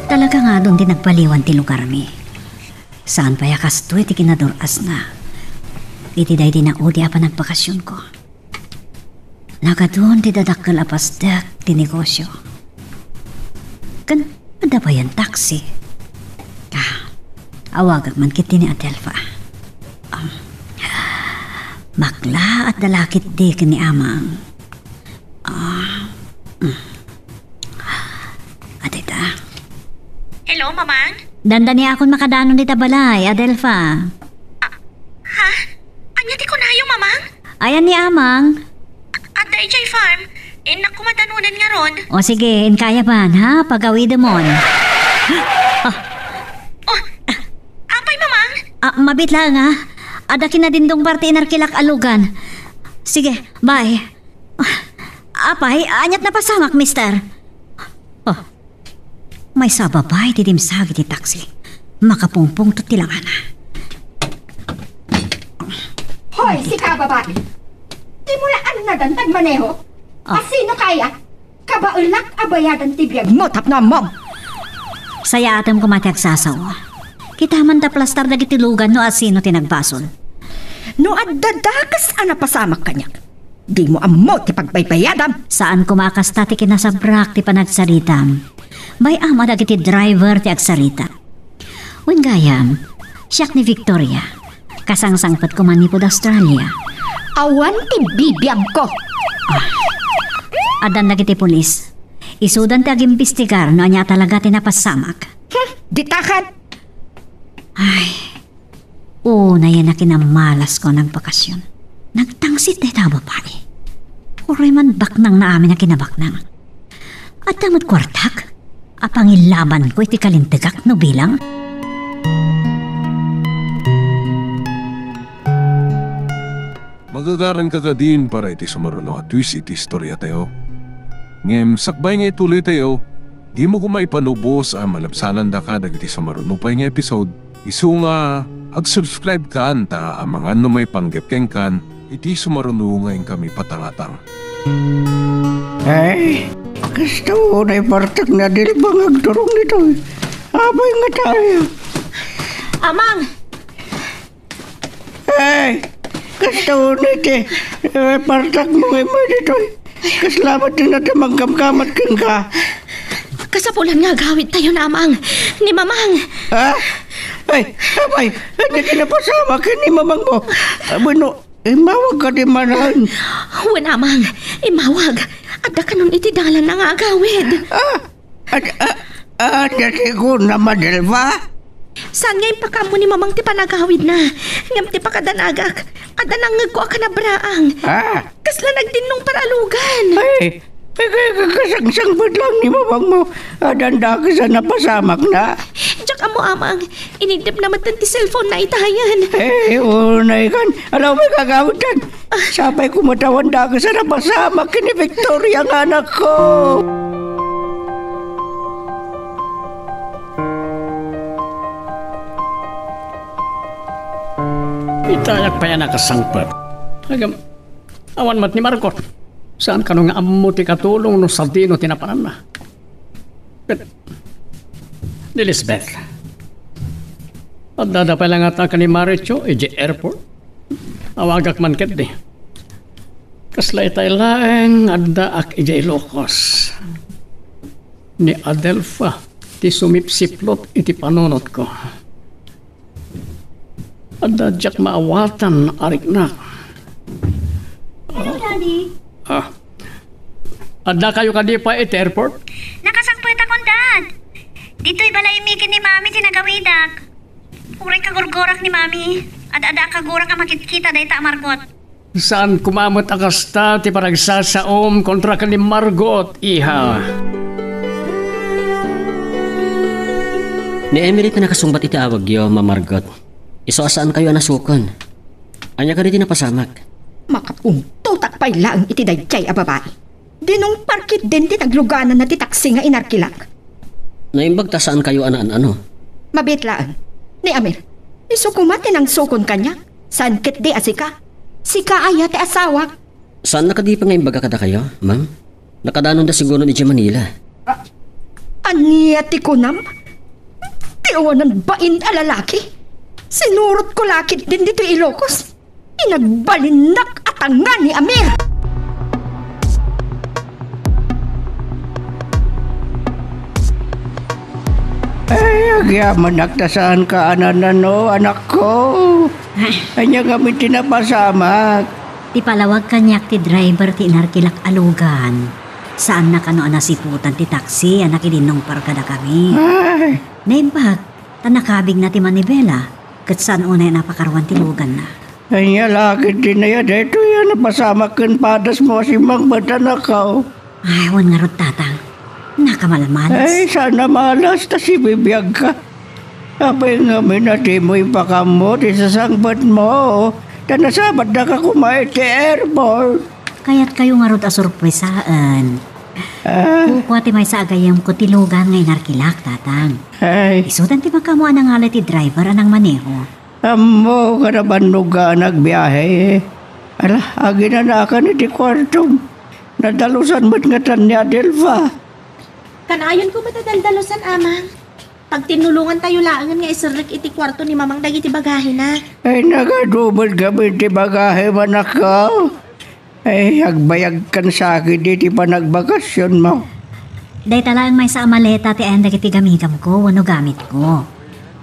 talaga ngarud ti nagbaliwan ti lugarmi. Saan pay a kastoy ti kinadur-asna iti daydi naudi a panagbakasionko. Nagadun ti dadakkel a pasdek ti negosio. Ken adda payen taxi. Ah, awagak man ketdi ni Adelfa. Um, bakla, adda la ketdi ken ni Amang. Ah, mm. Adita. Hello, Mamang? Dandaniakon makadanon dita balay, Adelfa. Ah, ha? Ania ti kunayo, Mamang? Ayan ni Amang. Adda idiay farm. Innak koma danonen ngarud. O sige, inkaya ban, ha? Pagawidemon. Ah, Oh, apay, Mamang? Ah, mabiit laeng, ha? Adda kinadindong parti inarkilak a lugan. Sige, bye. Apay, aniat napasamak, mister? Oh, maysa a babai ti dimsag iti taxi. Makapungpungtot ti langana. Hoy, sika, babai! Dimo la annadan ti agmaneho? Ah. Asino kaya? Kabaelak a bayadan ti biagmo tapno ammom. Sayaatem koma ti agsasao. Kita man ta plastar dagiti lugan no asino ti nagbasol. No adda dakes a napasamak kaniak, Dimo ammo ti pagbaybayadam. Saan koma a kasta ti kinasabrak ti panagsaritam. Bay-am a dagiti driver ti agsarita. Wen gayam, siak ni Victoria. Kasangsangpetko manipud Australia. Awan ti bibiagko. Ah. Addan dagiti pulis. Isudan ti agimbestigar no ania talaga ti napasamak. Hmm, ditakan. Ay, unayen a kinamalasko a nagbakasyon. Nagtangsit dayta a babai. Uray man baknang na amin a kinabaknang. Adda met kuartak a pangilabanko iti kalintegak no bilang. Magagaranka kadin para iti sumaruno a twist iti istoriatayo. Ngem sakbay nga ituloytayo, dimo koma ipanubos a malabsanandaka dagiti sumaruno pay nga episode. Isu nga, ag-subscribe kan ta amangan no maipanggep kenkan iti sumaruno nga inkami patangatang. Ay, kasta unay partak na di bang agturong ditoy. Apay nga tayo? Amang! Ay, kasta unay ti, eh, partak mo nga immay ditoy. Kasla met ti natamangkamkamat kenka. Kasapulan nga agawidtayon, Amang. Ni Mamang. Ha? Ay, apay, ania ti napasamak ken ni Mamang mo? Ah, bueno, immawag ka di manen. Wen, Amang, immawag. Adda kanon iti dalanna nga agawid. Ah, ad-, ah, ania ti kunam, Adelfa? Saan nga impakaammo ni Mamang ti panagawidna. Ngem ti pakadanagak, adda nangngegko a kanabraang. Ah. Kasla nagdinnong paralugan. Ay, ay, ay, ay, kasangsangpet laeng ni Mamang mo. Addan dakes a napasamakna. Diak ammo, Amang. Inindepna met ti cellphone na itayen. Eh, unay kan. Ala, may gagawid kan. Sapay koma ta awan dakes a napasamak ken ni Victoria nga anakko. Itayak pay a nakasangpet. Agam, awan met ni Margot. Saan kano nga ammo ti katulong no sadino ti napananna? Ket ni Lisbeth, adda da pay la ngata ken ni Maricho idiay airport. Awagak man ketdi. Kasla itay laeng addaak idiay Ilocos. Ni Adelfa ti sumipsiplot iti panunotko. Adda diak maawatan a riknak. Hello, Daddy. Ah. Adda kayo kadi pay iti airport? Nakasangpetakon, Dad. Ditoy balaymi ken ni Mami ti nagawidak. Uray kagurgurak ni Mami. Ad-adda a kagurak a makitkita dayta a Margot. Saan koma met a kasta ti panagsasaom kontra ken ni Margot, iha. Ni Emily ti nakasungbat iti awagyo, Ma'am Margot. Isu a saankayo a nasukon. Ania kadi ti napasamak? Makapuntotak pay laeng iti daydiay a babai. Dinungpar ketdin ti naglugananna ti taksi nga inarkilak. Naimbag ta saankayo a naan-ano? Mabiit laeng. Ni Amir, isu koma ti nangsukon kaniak. Saan ketdi a sika? Sika aya ti asawak? Saanna kadi nga imbaga kadakayo, ma'am? Nakadanonda siguron idiay Manila. Ania ti kunam? Ti awanan bain a lalaki? Sinurotko la ketdin ditoy Ilocos. Inagbalinnak a tanga ni Amir. Ay, agyamanak ta saanka a naan-ano, anakko. Ania ngamin ti napasamak? Ti palawag kaniak ti driver ti inarkilak a lugan. Saanna kano a nasiputan ti taksi a nakidinnungpar kadakami. Ay. Naimbag, ta nakabigna ti manibela, ket saan unay a napakaruan ti luganna. Ania la ketdi aya daytoy a napasamak ken padasmo a simmangpet, anakko? Ay, wen ngarud, Tatang. Nakamalmalas. Ay, saan a malas ta sibibiagka. Apay ngamin a dimo impakaammo ti sasangpetmo, ta nasabatdaka koma iti airport. Kayatkayo ngarud a sorpresaen. Ah. Kukua ti maysa a gayyemko ti lugan nga inarkilak, Tatang. Ay. Isudan ti makaammo a nangalay ti driver a nangmaneho. Ammok a nabannogan a nagbiahe. Ala, aginanakan iti kuartom. Nadalusan met ngatan ni Adelfa. Kanayonko met a daldalusan, Amang. Pagtinnulongantayo laengen nga iserrek iti kuarto ni Mamang dagiti bagahena. Ay, nagadubel kami ti bagahem, anakko. Ay, agbayagkan sa akin iti panagbakasionmo. Dayta laeng maysa a maleta ti ayan dagiti gamigamko wenno gamitko.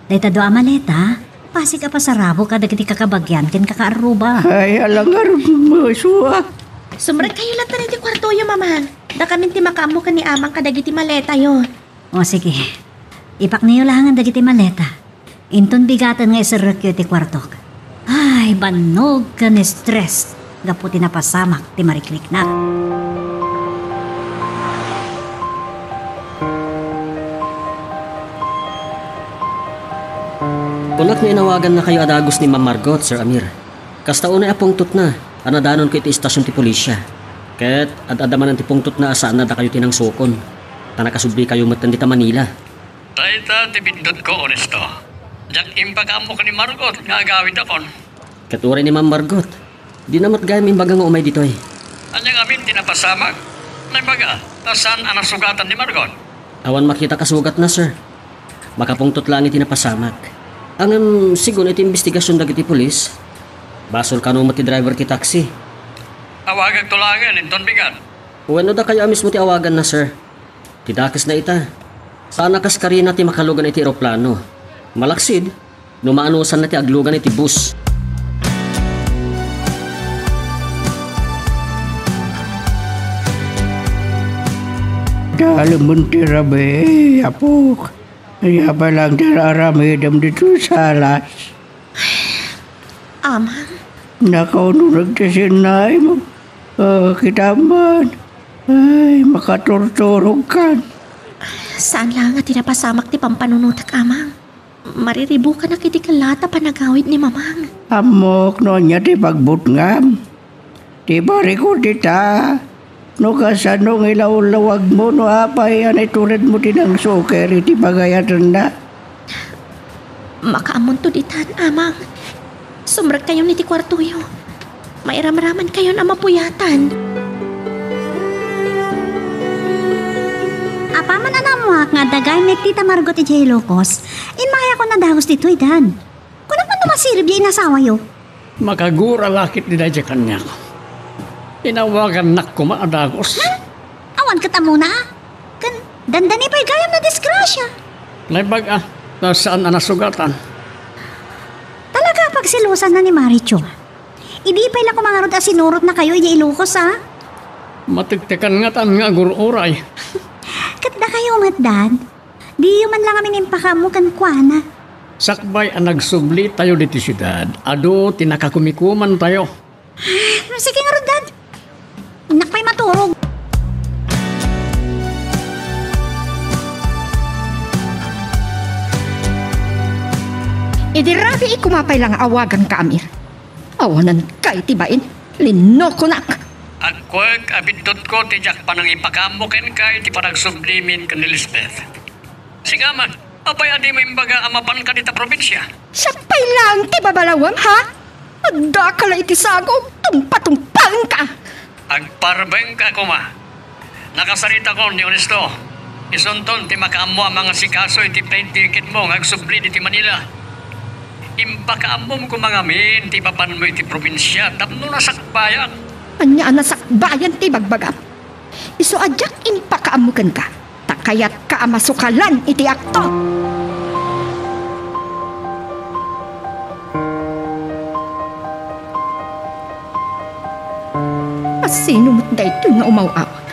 Dayta dua a maleta, pasig a pasarabo kadagiti kakabagian ken kakaarruba. Ay, alangarmo, Sua. Sumrekkayo latta iti kuartoyo, Mamang. Dakamin ti makaammo ken ni Amang kadagiti maletayo. O, sige. Ipakniyo laengen dagiti maleta. Inton bigaten nga iserrekyo iti kuartok. Ay, bannog ken stress gapu ti napasamak ti marikliknak. Kunak no inawagannakayo a dagus ni Ma'am Margot, Sir Amir. Kasta unay a pungtotna a nadanonko iti istasion ti pulisia. Ket ad-adda manen ti pungtotna a saanna dakayo ti nangsukon, ta nakasublikayo metten dita Manila. Dayta ti biddutko, Honesto. Diak impakaammo ken ni Margot nga agawidakon. Ket uray ni Ma'am Margot, dina met gayam imbaga nga umay ditoy. Ania ngamin ti napasamak? Naibaga, ta saan a nasugatan ni Margot? Awan makitak a sugatna, sir. Makapungtot laeng iti napasamak. Ngem, sigun iti imbestigasion dagiti pulis, basol kano met ti driver ti taxi. Awagakto laengen inton bigat. Wenno dakayo a mismo ti awaganna, sir. Ti dakesna ita, saan a kas karina ti makalugan iti eroplano. Malaksid, no maanusanna ti aglugan iti bus. Dalemon ti rabii, apok. Ania pay laeng ti ar-aramidem ditoy salas? Amang. Nakauneg ti sinnaim. Ah, kitam man. Ay, makaturturogkan. Saan laeng a ti napasamak ti pampanunotak, Amang. Mariribukanak iti kella ta panagawid ni Mamang. Ammok no ania ti pagbutngam. Ti barikod ita, no kasano nga ilawlawagmo no apay a naituredmo ti nangsuker iti pagayatanna? Makaammonto ditan, Amang. Sumrekkayon iti kuartoyo. Mairamramankayon a mapuyatan. Apaman a naammoak nga adda gayam ni Tita Margot idiay Ilocos, immayakon a dagus ditoy, Dad. Kunak man no masirib diay inasawayo. Makagura la ketdi daydiay kaniak. Inawagannak koma a dagus. Hmm? Awan ket ammona, a? Ken dandani pay gayam nadisgrasia. Naimbag a, ta saan a nasugatan. Talaga a pagselosanna ni Maricho. Idi pay la koma ngarud a sinurotnakayo idiay Ilocos, a? Matektekan ngatan nga agur-uray. Ket dakayo met, Dad. Diyo man la ngamin impakaammo kenkuana. Sakbay a nagsublitayo ditoy siudad, adu ti nakakumikumantayo. Sige ngarud, Dad. Innak pay maturog. Idi rabii koma pay la nga awaganka, Amir. Awanan kay ti bain, linokonak. Agkuek a biddutko ti diak panangipakaammo kenka iti panagsublimin ken ni Lisbeth. Sika man, apay a dimo imbaga a mapanka dita probinsia? Siak pay laeng ti babalawem, ha? Addaka la iti sago, tumpa-tumpaenka. Agparbengka koma. Nakasaritakon ni Honesto. Isunton ti makaammo a mangasikaso iti plane ticketmo nga agsubli ditoy Manila. Impakaammom koma ngamin ti ipapanmo iti probinsia tapno nasakbayan. Ania a nasakbayan ti ibagbagam? Isu a diak impakaammo kenka, ta kayatka a masukalan iti akto. A sino met daytoy nga umaw-awag?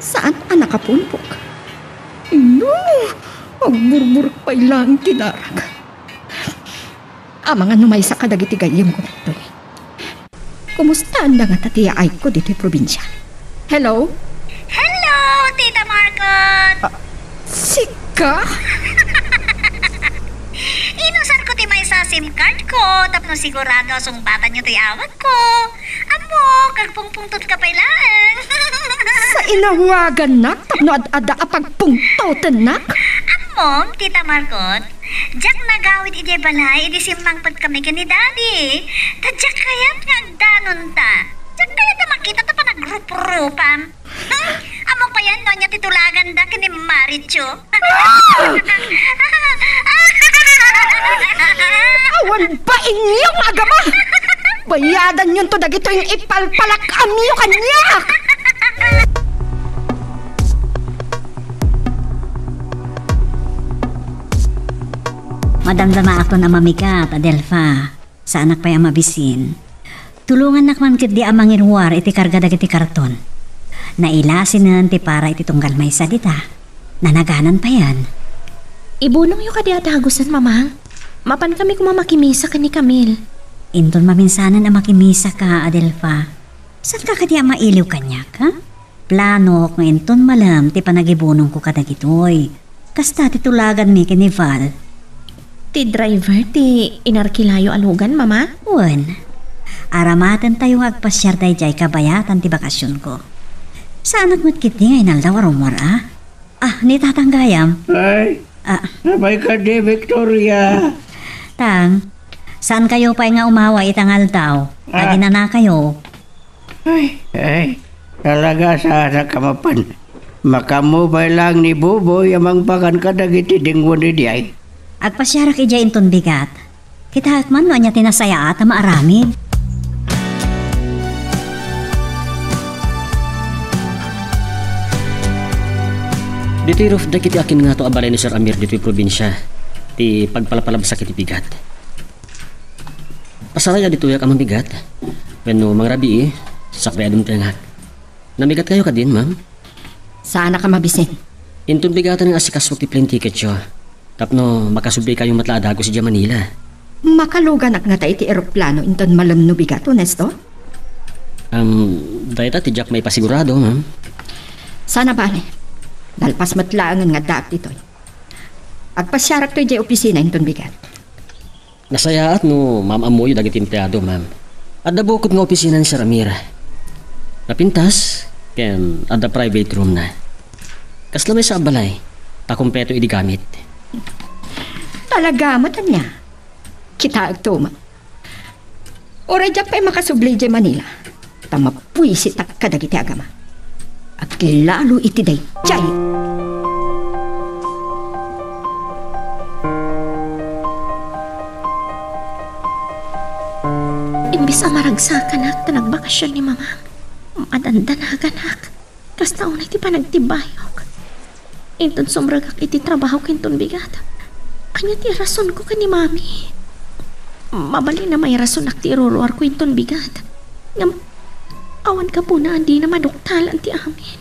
Saan a nakapunpok? No, agburburek pay laeng ti darak. Amangan no maysa kadagiti gayyemko ditoy. Kumustaanda ngata ti yaayko ditoy probinsia? Hello? Hello, Tita Margot! Ah, sika? Inusarko ti maysa a SIM card ko tapno sigurado a sungbatanyo ti awagko. Ammok, agpungpungtotka pay laeng. Sa inawagannak tapno ad-adda a pagpungtotennak? Ammom, Tita Margot, diak nagawid idiay balay idi simmangpetkami ken ni Daddy. Ta diak kayat nga agdanonta. Diak kayat a makita ta panagruprupam. Hmm? Ammok payen no ania ti tulaganda ken ni Maricho. Ah! Awan bainyo nga agama! Bayadanyonto dagitoy nga ipalpalak-amyo kaniak! Madamdamaakon a mamigat, Adelfa. Saanak pay a mabisin. Tulongannak man ketdi a mangiruar iti karga dagiti karton. Nailasinen ti para iti tunggal maysa dita. Nanaganan payen. Ibunongyo kadi a dagusen, Mamang. Mapankami koma makimisa ken ni Camille. Inton maminsanen a makimisaka, Adelfa, saanka kadi a mailiw kaniak, ha? Planok nga inton malem ti panagibunongko kadagitoy. Kasta ti tulaganmi ken ni Val. Ti driver ti inarkilayo a lugan, Mama? Wen. Aramatentayo nga agpasiar daydiay kabayatan ti bakasionko. Saanak met ketdi nga inaldaw a rummuar, a? Ah, ni Tatang gayam. Ay, Ah. Apay kadi, Victoria? Tang, saankayo pay nga umaway ita nga aldaw? Ah. Aginanakayo. Ay, ay, talaga saanak a mapan. Makaammo pay laeng ni Buboy a mangbagan kadagiti denguen idiay. Agpasiarak idiay inton bigat. Kitaek man no ania ti nasayaat a maaramid. Ditoy roof deck iti akin ngato a balay ni Sir Amir ditoy probinsia ti pagpalpalabsak iti bigat. Pasaraya ditoyak a mamigat. Wenno mangrabii, sakbay a dumtengak. Namigatkayo kadin, ma'am? Saanak a mabisin. Inton bigatan nga asikaso ti plane ticketyo tapno makasublikayo met la a dagus idiay Manila. Makaluganak ngata iti eroplano inton malem no bigat, Ernesto? Am, dayta ti diak maipasigurado, ma'am. Saan a bale. Nalpas met laengen nga addaak ditoy. Agpasiarakto idiay opisina inton bigat. Nasayaat no maam-ammoyo dagiti empleado, ma'am. Adda bukod nga opisina ni Sir Amir. Napintas, ken adda private room na. Kasla maysa a balay, ta kompleto idi gamit. Talaga met ania? Kitaekto, ma'am. Uray diak pay makasubli idiay Manila, ta mabuisitak kadagiti agama. Aglalo iti daydiay. Imbes a maragsakanak ta nagbakasyon ni Mamang, madandanaganak. Kasta unay ti panagtibayok. Inton sumrekak iti trabahok inton bigat, ania ti rasonko ken ni Mami? Mabalin a mairasonak ti iruruarko inton bigat. Ngem awan gapuna a dina maduktalan ti amin.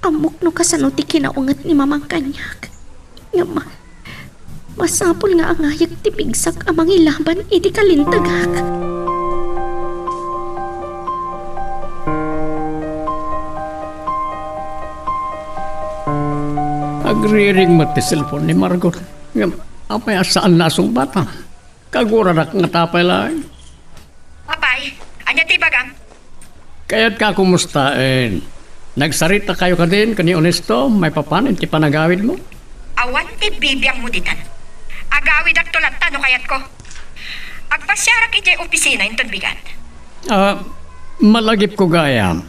Ammok no kasano ti kinaunget ni Mamang kaniak. Ngem masapul nga angayek ti pigsak a mangilaban iti kalintegak. Agriring met ti cellphone ni Margot. Ngem apay a saan a sungbatan? Kaguranak ngata pay laeng. Apay, ania ti ibagam? Kayat ka kumustaen. Nagsarita kayo kadin ken ni Ernesto maipapan iti panagawidmo? Awan ti bibiangmo ditan. Agawidakto latta no kayatko. Agpasiarak idiay opisina inton bigat. Ah, malagipko gayam.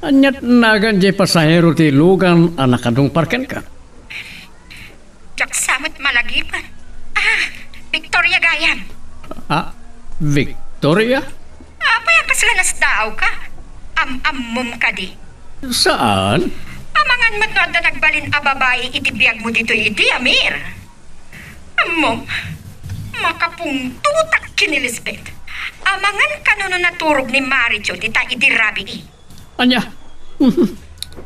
Aniat nagan diay pasahero ti lugan a nakadungpar kenka? Diak sa met malagipen. Ah, Victoria gayam. Ah, Victoria? Apay a kasla nasdaawka? Am-ammom kadi? Saan? Amangan met no adda nagbalin a babai iti biagmo ditoy idi, Amir. Ammom, makapungtotak ken ni Lisbeth. Amangan kano no naturog ni Maricho dita idi rabii. Ania?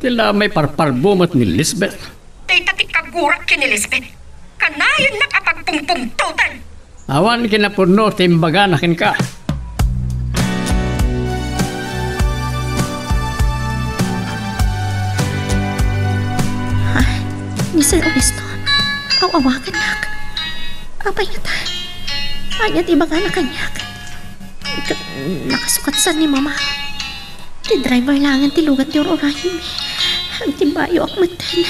Ti la maiparparbo met ni Lisbeth. Dayta ti kagurak ken ni Lisbeth. Kanayonnak a pagpungpungtotan. Awan kinapudno ti imbagana kenka. Ah, ni Sir Ernesto, aw-awagannak. Apay ngata? Ania ti ibagana kaniak? Ket nakasukat sa ni Mama. Ti driver laengen ti lugan ti ur-uraymi. Agtibayoak metten.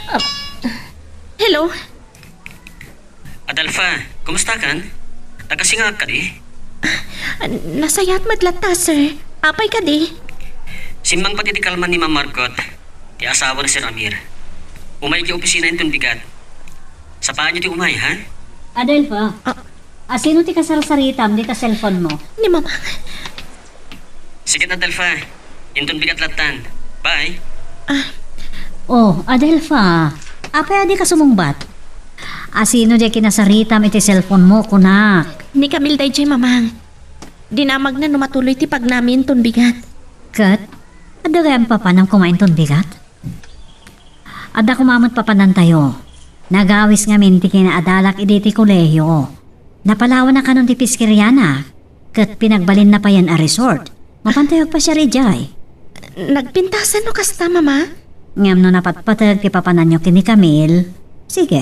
Ah, hello? Adelfa, kumustakan? Nakasingaak kadi? Ah, nasayaat met latta, sir. Apay kadi? Simmangpet iti kalman ni Ma'am Margot, ti asawa ni Sir Amir. Umay iti opisina inton bigat. Sapaanyo ti umay, ha? Adelfa, Ah. Asino ti kasarsaritam dita cellphone mo? Ni Mamang. Sige, Adelfa. Inton bigat lattan. Bye. Ah. Oh, Adelfa. Apay a dika sumungbat? Asino diay kinasaritam iti cellphone mo, kunak? Ni Camille daydiay, Mamang. Dinamagna no matuloy ti pagnami inton bigat. Ket, adda gayam papanam koma inton bigat? Adda koma met papanantayo. Nagawis ngamin ti kinaadalak idi ti kolehio. Napalawanna kanon ti piskeriana, ket pinagbalinna payen a resort. Mapantayo agpasiar idiay. Nagpintasan no kasta, Mama? Ngem no napatpateg ti papananyo ken ni Camille, sige,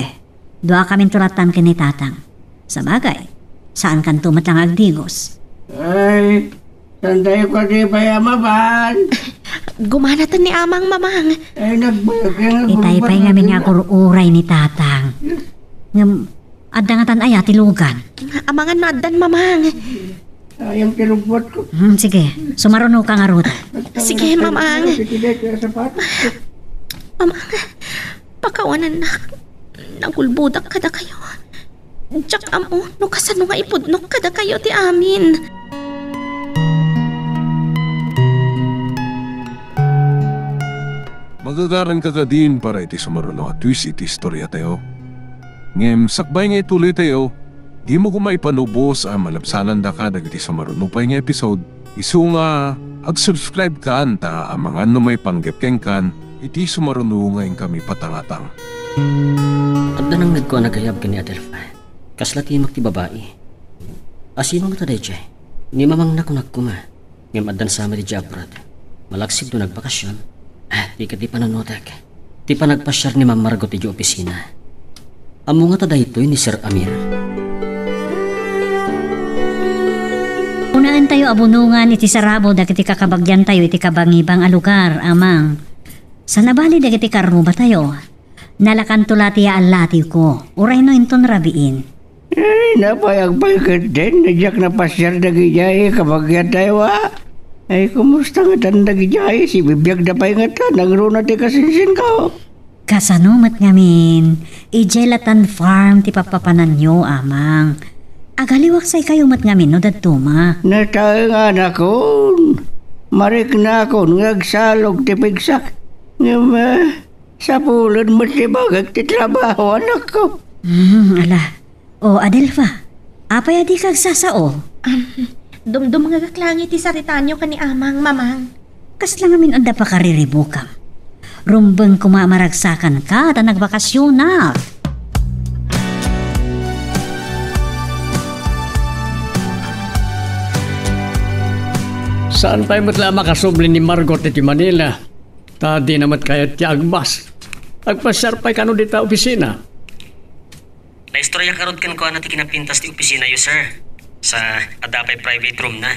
duakaminto lattan ken ni Tatang. Sabagay, saankanto met la nga agdigos. Ay, santayo kadi pay a mapan. Gumanatan ni Amang, Mamang. Ay, nagbayag nga Itay pay ngamin nga agur-uray ni Tatang. Ngem, adda ngatan aya ti lugan? Amangan no addan, Mamang. Sayang ti lubot ko. Hmm, sige, sumaruno ka ngarud. Sige, Mamang. Sige, dahil kaya sapatos. Mamang, pakawanannak. Nagulbodak kadakayo. Diak ammo no kasano nga ipudnok kadakayo ti amin. Magagaran ka kadin para iti sumaruno a twist iti istoriatayo. Ngem sakbay nga ituloytayo, dimo koma ipanubos a malabsanandaka dagiti sumaruno pay nga episode. Isu nga, ag-subscribe kan ta amangan no maipanggep kenkan iti sumaruno nga inkami patangatang. Adda nangngegko a nagayab ken ni Adelfa. Kasla timek ti babai. Asino ngata daydiay? Ni Mamangna kunak koma. Ngem addan sa met idiay abroad. Malaksid no nagbakasyon. Ah, ti ket ti panunotek. Ti panagpasiar ni Ma'am Margot idiay opisina. Ammo ngata daytoy ni Sir Amir? Unaentayo a bunongan iti sarabo dagiti kakabagiantayo iti kabangibang a lugar, Amang. Sa nabali dagiti karrubatayo, nalakanto la ti yaallatiwko, uray no inton rabiin. Ay, napay agpay ketdin, diak napasiar dagidiay, kabagiantayo, a? Ay, kumusta ngatan dagidiay? Sibibiagda pay ngata, nagruna ti kasinsinko. Kasano met ngamin? Idiay latan farm ti papapananyo, Amang. Agaliwaksayo met ngamin no dadduma. Nataengan akon. Mariknakon nga agsalog ti pigsak. Ngem, ah, sapulen met ti bagek ti trabaho, anakko. Hmm, ala. O, Adelfa, apay a dika agsasao? Am, dumdumngegak laeng iti saritaanyo ken ni Amang, Mamang. Kasla ngamin adda pakariribukam? Rumbeng koma a maragsakanka ta nagbakasyonak. Saan pay met la a makasubli ni Margot iti Manila, ta dina met kayat ti agbas. Agpasiar pay kano dita opisina. Naistorya karud kenkuana ti kinapintas ti opisinayo, sir. Sa adda pay private room na.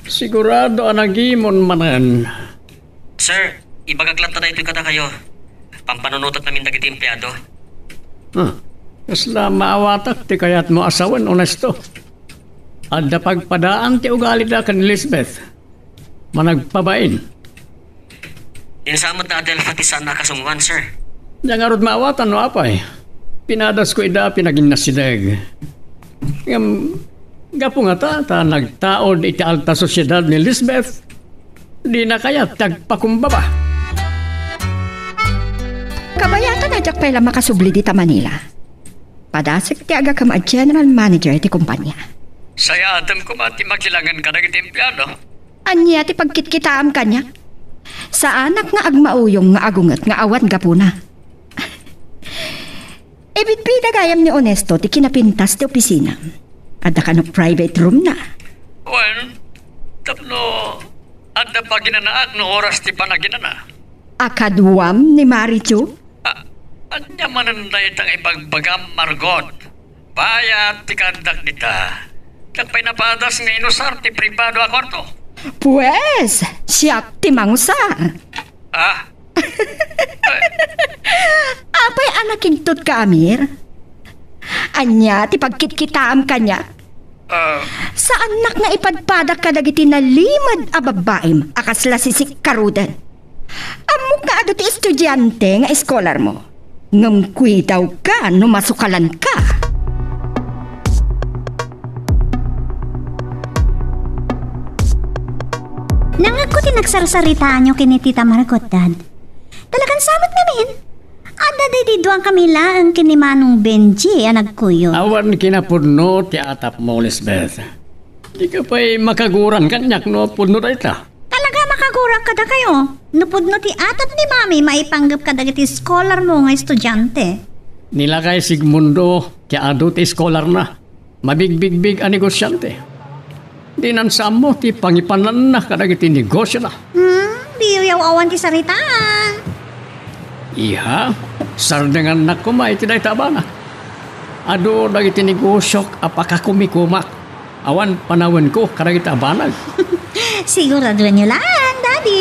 Sigurado a nagimon manen. Sir, ibagak latta daytoy kadakayo. Pampanunotek ngamin dagiti empleado. Ah, kasla maawatak ti kayatmo a sawen, Onesto. Adda pagpadaan ti ugalida ken Lisbeth. Managpabain. Insamet na Adelfa ti saan a kasungoan, sir. Diak ngarud maawatan no apay. Pinadasko ida a pinaginnasideg. Ngem, gapu ngata ta nagtaud iti alta sosiedad ni Lisbeth, dina kayat ti agpakumbaba. Kabayatan a diak pay la makasubli dita Manila. Padasek ti aggapuem a general manager ti kompania. Sayatem koma ti makilangen kadagiti empleado. Ania ti pagkitkitaam kaniak? Saanak nga agmauyong nga agunget nga awan gapuna. Ibidbida gayam ni Onesto ti kinapintas ti opisina. Adda kano private room na. Wen, tapno adda paginanaak no oras ti panaginana. A kaduam ni Marichu? A-, ania manen dayta nga ibagbagam, Margot? Bayat ti kaaddak dita. Diak pay napadas nga inusar ti pribado a kuarto. Pues, siak ti mangusar. Ah? Apay a nakigtot ka, Amir? Ania ti pagkitkitaam kaniak? Ah. Saannak nga ipadpadak kadagiti nalimed a babbaim a kasla sisik karuden. Ammok nga adu ti estudiante nga eskolarmo, ngem kuidawka no masukalanka. Nangngegko ti nagsarsaritaanyo ken ni Tita Margot, Dad. Talagan sa met ngamin. Adda daydi duakami laeng ken ni Manong Benji a nagkuyog. Awan kinapudno ti atapmo, Lisbeth. Dika pay makaguran kaniak no pudno dayta. Talaga makagurak kadakayo. No pudno ti atap ni Mami maipanggep kadagiti scholar mo nga estudiante. Ni lakay Sigmundo ti adu ti scholar na. Mabigbigbig a negosiante. Dinan sa ammo ti pangipananna kadagiti negosiona. Hmm, diyo yaw awan ti saritaan. Iha, sardengannak koma iti dayta a banag. Adu dagiti negosiok a pakakumikumak. Awan panawenko kadagiti a banag. Siguraduenyo laeng, Daddy.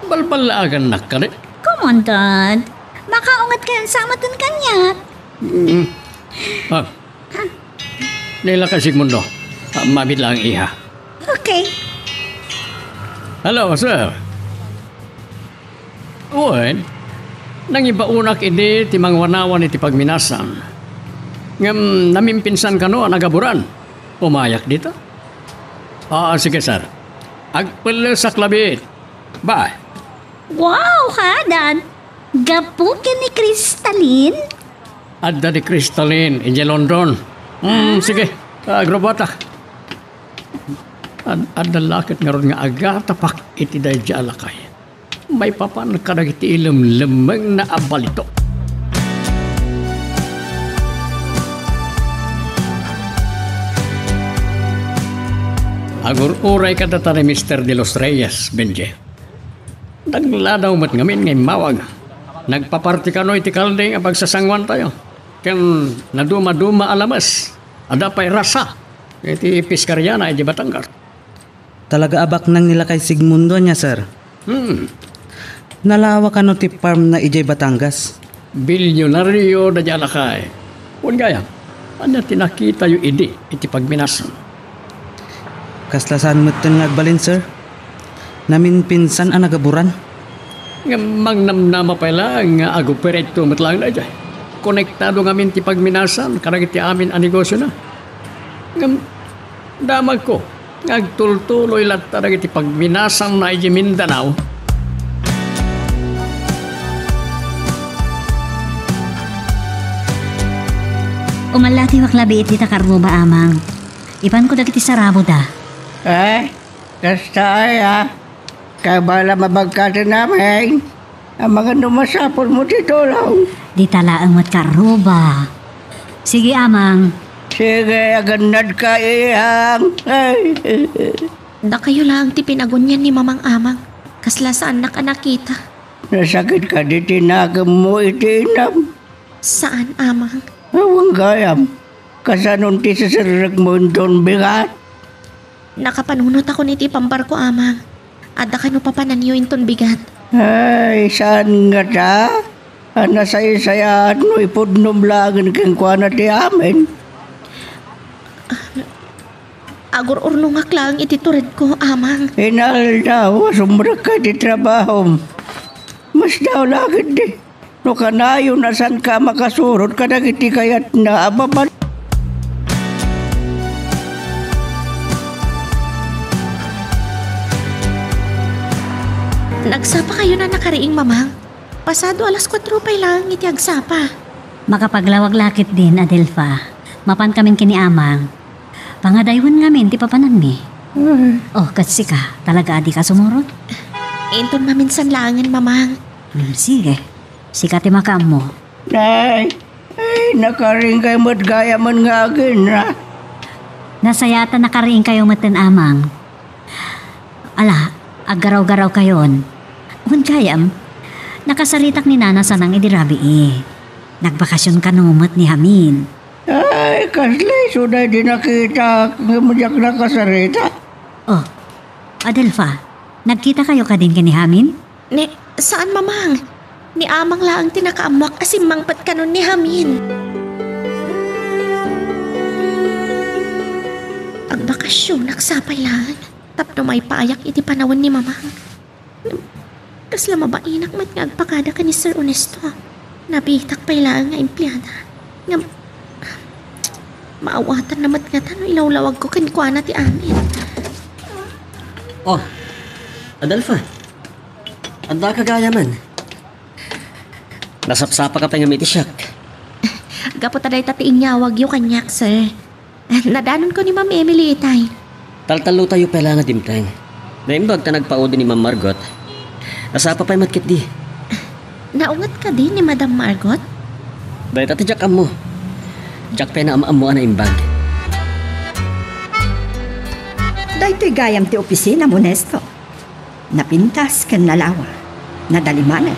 Balballaagannak kadi? Come on, Dad. Makaunget kayon sa metten kaniak. Mm. Ah. Ni lakay Sigmundo. Ah, mabit lang, iha. Okay. Hello, sir. Wen, nangibaonak idi ti mangwanawan iti pagminasan. Ngem namimpinsan kano a nagaburan. Umayak dita? Ah, sige, sir. Agpellesak labiit. Bye. Wow, ha, Dad? Gapu ken ni Crystalline? Adda ni Crystalline idiay London. Hmm, sige. Agrobatak. Ad-, adda la ket ngarud nga agatapak iti daydiay a lakay. Maipapan kadagiti ilemlemmengna a balitok. Agur-uray kadata ni Mister De Los Reyes, Benji. Nagladaw met ngamin nga immawag. Nagpaparti kano iti kalding a pagsasanguantayo. Ken nadumaduma a lames, adda pay rasa iti piskariana idiay Batangas. Talaga a baknang ni lakay Sigmundo ania, sir? Hmm. Nalawa kano ti farm na idiay Batangas? Bilyonario daydiay a lakay. Wen gayam, ania ti nakitayo idi iti pagminasan? Kasla saan metten nga agbalin, sir. Namimpinsan a nagaburan. Ngem mangnamnama pay laeng nga agoperatio met laeng daydiay. Konektado ngamin ti pagminasan kadagiti amin a negosiona. Ngem damagko nga agtultuloy latta dagiti pagminasanna idiay Mindanao. Umallatiwak labiit dita karruba, Amang. Ipanko dagiti saraboda. Eh, kasta aya? Kabala mabagkaten amin. Amangan no masapulmo ti tulong. Dita laeng met karruba. Sige, Amang. Sige, agannadka, Iyang. Ay. Dakayo laeng ti pinagunian ni Mamang, Amang. Kasla saannak a nakita. Nasakit kadi ti nakemmo iti inam? Saan, Amang. Awan gayam. Kasanon ti siserrekmo inton bigat? Nakapanunotako iti pambarko, Amang. Adda kano papananyo inton bigat? Ay, saan ngata? A nasaysayaat no ipudnom laengen kenkuana ti amin? Agur-urnongak laeng iti turedko, Amang. Inaldaw a sumrekka iti trabahom. Masdaaw la ketdi no kanayon a saanka a makasurot kadagiti kayatna a baban. Nagsapa kayon a nakariing, Mamang? Pasado alas kuatro pay laeng iti agsapa. Makapaglawag la ketdin, Adelfa. Mapankamin ken ni Amang. Pangadaywen ngamin ti papananmi. Ay. Oh, ket sika, talaga a dika sumurot? Inton maminsan laengen, Mamang. Hmm, sige. Sika ti makaammo. Nay, ay, nakariingkayo met gayamen nga aginra. Nasayaat a nakariingkayo metten, Amang. Ala, aggaraw-garawkayon. Wen gayam, nakasaritak ni Nana Sanang idi rabii. Nagbakasyon kano met ni Hamin. Ay, kasla isu daydi nakitak ngem diak nakasarita. Oh, Adelfa, nagkita kayo kadin ken ni Hamin? Ne, saan, Mamang. Ni Amang laeng ti nakaammuak a simmangpet kanon ni Hamin. Agbakasyonak sapay laeng tapno maipayak iti panawen ni Mamang. Ngem, kasla mabainak met nga agpakada ken ni Sir Ernesto. Nabitak pay laeng nga empleada. Ngem, maawatanna met ngata no ilawlawagko kenkuana ti amin. Oh, Adelfa, adda ka gayamen. Nasapsapaka pay ngem iti siak. Gapu ta dayta ti inyawagyo kaniak, sir. Nadanonko ni Ma'am Emily itay. Taltallotayo pay la nga dimteng. Naimbag ta nagpaudi ni Ma'am Margot. Nasapa pay met ketdi. Naunget kadi ni Madam Margot? Dayta ti diak ammo. Diak pay naam-ammo a naimbag. Daytoy gayam ti opisinam, Onesto. Napintas ken nalawa. Nadalimanen.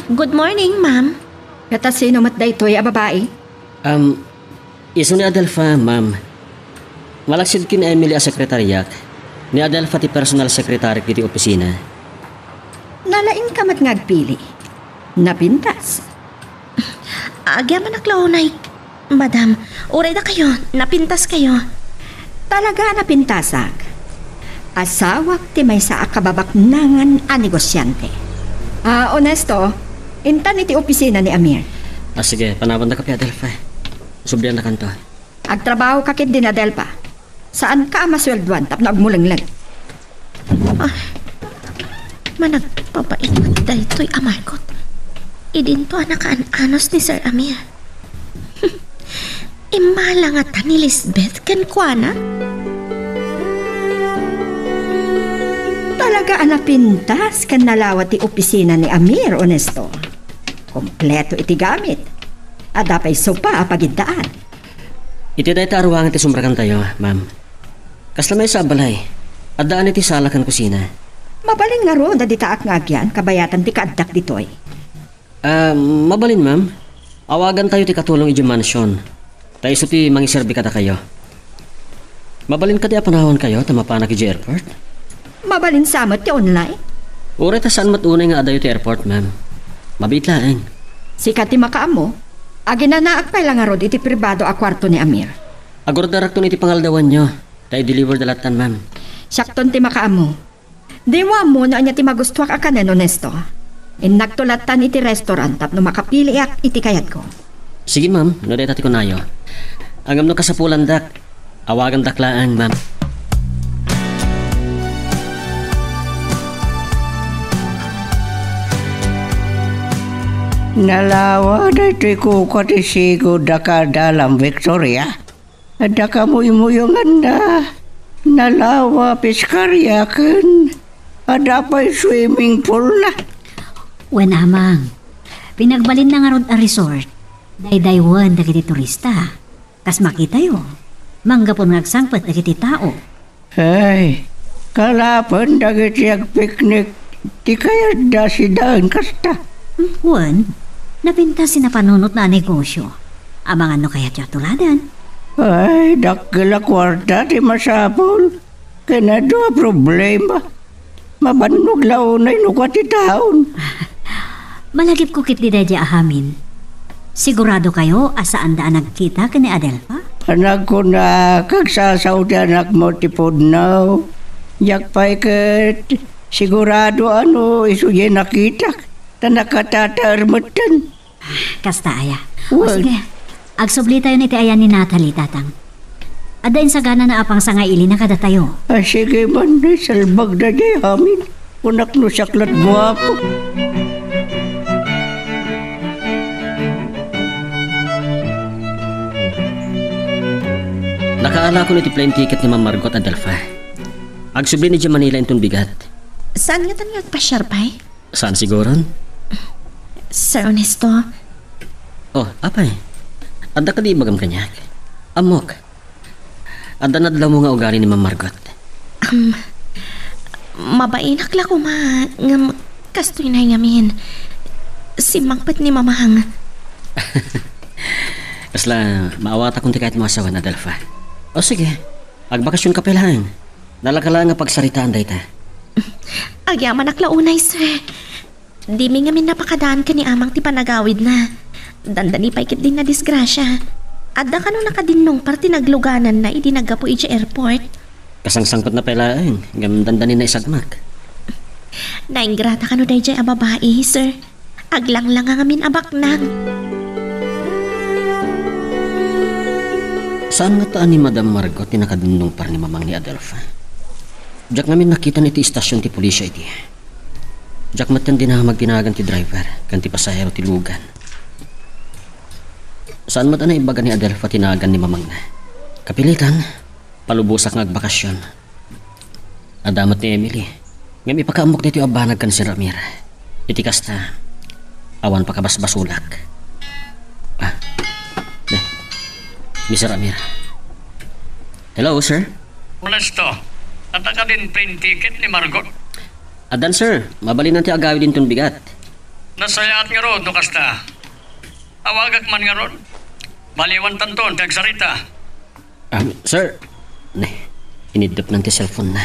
Good morning, ma'am. Ket a sino met daytoy a babai? Um, isu ni Adelfa, ma'am. Malaksid ken Emily a sekretariak, ni Adelfa ti personal secretary iti opisina. Nalaingka met nga agpili. Napintas. Agyamanak la unay, madam. Uray dakayo, napintaskayo. Talaga a napintasak. Asawak ti maysa a kababaknangan a negosiante. Ah, Onesto, intan iti opisina ni Amir. Ah, sige, panawanda ka, Adelfa. Subliannakanto. Agtrabahoka ketdi ni Adelfa. Saanka a masueldoan tapno agmulengleng. Ah, managpabait daytoy a Margot. Idinto a nakaan-anos ni Sir Amir. Immala ngata ni Lisbeth kenkuana? Talaga a napintas ken nalawa ti opisina ni Amir, Onesto. Kompleto iti gamit. Adda pay sopa a pagiddaan. Iti dayta a ruangan ti sumragantayo, ma'am. Kasla maysa a balay. Addaan iti sala ken kusina. Mabalin ngarud a ditaak nga agian kabayatan ti kaaddak ditoy. Ah, mabalin, ma'am. Awagantayo ti katulong idiay mansion. Ta isu ti mangiserbi kadakayo. Mabalin kadi a panawankayo ta mapanak idiay airport? Mabalin sa met ti online? Uray ta saan met unay nga adayo ti airport, ma'am. Mabiit laeng. Sika ti makaammo. Aginanaak pay la ngarud iti pribado a kuarto ni Amir. Agurdarakton iti pangaldawanyo, ta i-deliver da lattan, ma'am. Siakton ti makaammo. Dimo ammo no ania ti magustuak a kanen, Onesto. Innakto lattan iti restaurant tapno makapiliak iti kayatko. Sige, ma'am, no dayta ti kunayo. Ngem no kasapulandak, awagandak laeng, ma'am. Nalawa daytoy kuko ti sigud a kaadalam, Victoria. Adda kamuymuyanganna. Nalawa, piskaria ken adda pay swimming pool na. Wen, Amang. Pinagbalinna ngarud a resort. Daydaywen dagiti turista. Kas makitayo, manggapun nga agsangpet dagiti tao. Ay, kalapen dagiti agpiknik ti kayatda sidaen kasta. Wen, napintas ti napanunotna a negosio. Amangan no kayatyo a tuladan. Ay, dakkel a kuarta ti masapul. Ken adu a problema. Mabannog la unay no kua ti taon. Malagipko ketdi daydiay a amin. Siguradokayo a saanda a nagkita ken ni Adelfa? Nagkunak, agsasao ti anakmo ti pudno. Diak pay ket sigurado a no isu diay nakitak, ta nakatataer metten. Kasta aya. O, wen, sige. Agsublitayon iti ayan ni Natalie, Tatang. Adda insaganana a pangsangailina kadatayo. A, sige man, isalbagda diay amin. Kunak no siak lat guapo. Nakaalakon iti plane ticket ni Ma'am Margot, Adelfa. Agsubli idiay Manila inton bigat. Saan ngatan nga agpasiar pay? Saan siguron? Sir Ernesto. Oh, apay. Adda kadi ibagam kaniak? Ammok. Adda nadlawmo nga ugali ni Ma'am Margot. Um, mabainak la koma, ngem kastoy nay ngamin. Simmangpet ni Mamang. Kasla, maawatakon ti kayatmo a sawen, Adelfa. O sige, agbakasionka pay laeng. Nalaka laeng a pagsaritaan dayta. Agyamanak la unay, sir. Dimi ngamin napakadaan ken ni Amang ti panagawidna. Dandani pay ketdin nadisgrasia. Adda kano nakadinnungpar ti naglugananna idi naggapu idiay airport? Kasangsangpetna pay laeng, ngem dandaninna isagmak. Naingrata kano daydiay a babai, sir. Aglanglanga ngamin a baknang. Saan ngata a ni Madam Margot ti nakadinnungpar ni Mamang ni Adelfa? Diak ngamin nakita iti istasyon ti pulisia iti. Diak met ken dinamag ti nagan ti driver ken ti pasahero ti lugan. Saan met a naibaga ni Adelfa ti nagan ni mamangna. Kapilitan, palubosak nga agbakasyon. Adda met ni Emily. Ngem ipakaammok daytoy a banag ken ni Sir Amir. Iti kasta, awan pakabasbasolak. Ah, ne. Ni Sir Amir. Hello, sir. Modesto, adda kadin plane ticket ni Margot? Addan, sir. Mabalinan ti agawid inton bigat. Nasayaat ngarud no kasta. Awagak man ngarud. Maliwantanton ti agsarita. Ah, sir. Ne, iniddepnan ti cellphone-na.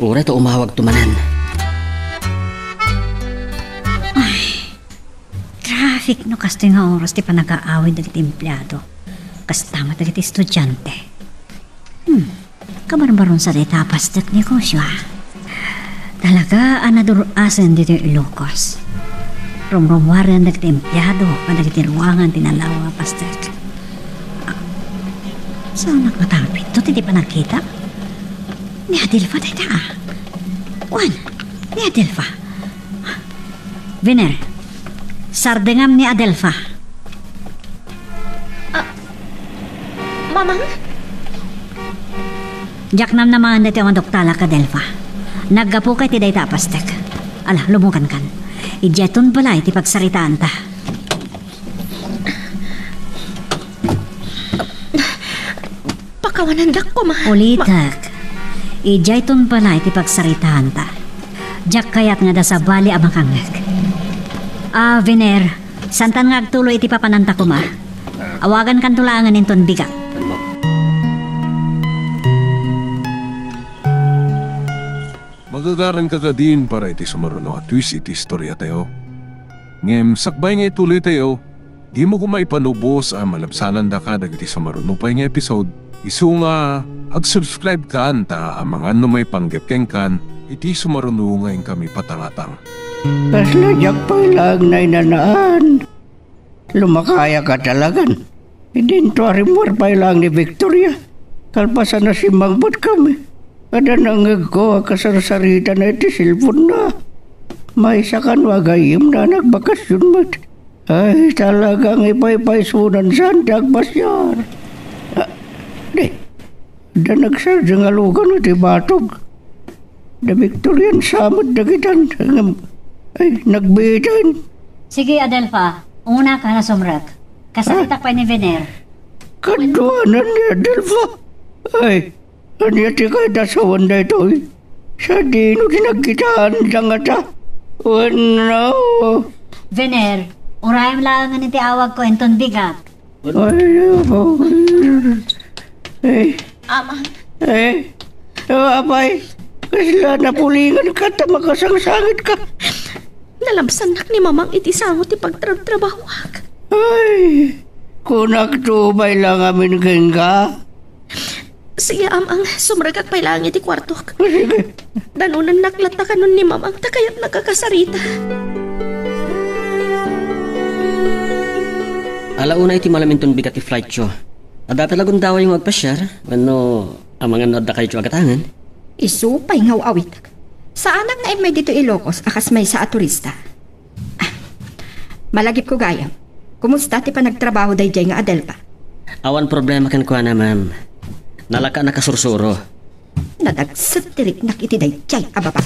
Uray ta umawagto manen. Ay, traffic no kastoy nga oras ti panagaawid dagiti empleado. Kasta met dagiti estudiante. Hmm, kabarbaron sa dayta a pastek negosio, ah. Talaga a nadur-asen ditoy Ilocos. Rumrummuaren dagiti empleado kadagiti ruangan ti nalawa a pastek. Ah, saanak matangpet to ti di panagkita? Ni Adelfa dayta, ah. Wen, ni Adelfa. Viner, sardengam ni Adelfa. Ah, Mamang? Diak namnamaen daytoy a maduktalak, Adelfa. Naggapuka iti dayta a pastek. Ala, lumukankan. Idiay ton balay ti pagsaritaanta. Pakawanandak koma. Ulitek. Idiay ton balay ti pagsaritaanta. Diak kayat nga adda sabali a makangngeg. Ah, Viner, saantan nga agtuloy iti papananta koma. Awagankanto laengen inton bigat. Magagaranka kadin para iti sumaruno a twist iti istoriatayo. Ngem sakbay nga ituloytayo, dimo koma ipalubos a malabsanandaka dagiti sumaruno pay nga episode, isu nga ag-subscribe-kan ta amangan no maipanggep kenkan iti sumaruno nga inkami patangatang. Kasla diak pay laeng nainanaan. Lumakayaka talagan. Idinto a rimmuar pay laeng ni Victoria. Kalpasan a simmangpetkami. Adda nangngegko a kasarsaritana iti cellphone-na. Maysa kano a gayyemna a nagbakasyon met. Ay, talagang ipaypaysunan saan ti agpasiar. Ah, di. Adda nagsardeng a lugan iti batog. Da Victorian sa met dagitan. Ngem, ay, nagbiitan. Sige, Adelfa. Unaka nga sumrek. Kasaritak pay ni Vener. Kaduanan ni Adelfa. Ay, ania ti kayat a sawen daytoy? Sadino ti nagkitaan da ngata? Wenno? Vener, urayem laengen iti awagko inton bigat. Ay, apo. Eh, Amang. Eh, oh, apay, kasla napulinganka ta makasangsangitka. Nalabsannak ni Mamang iti sango ti pagtrabtrabahoak. Ay, kunakto pay la ngamin kenka. Sige, Amang, sumrekak pay laeng iti kuartok. Ah, sige. Danonannak latta kanon ni Mamang ta kayatnak a kasarita. Ala unay ti malam inton bigat ti flightyo. Adda pay la gundawayyo nga agpasiar, wenno amangan no addakayto a gatangen? Isu pay nga aw-awitak. Saanak nga immay ditoy Ilocos a kas maysa a turista. Ah, malagipko gayam. Kumusta ti panagtrabaho daydiay nga Adelfa? Awan problema kenkuana, ma'am. Nalaka a nakasursuro. Nadagset ti riknak iti daydiay a baba.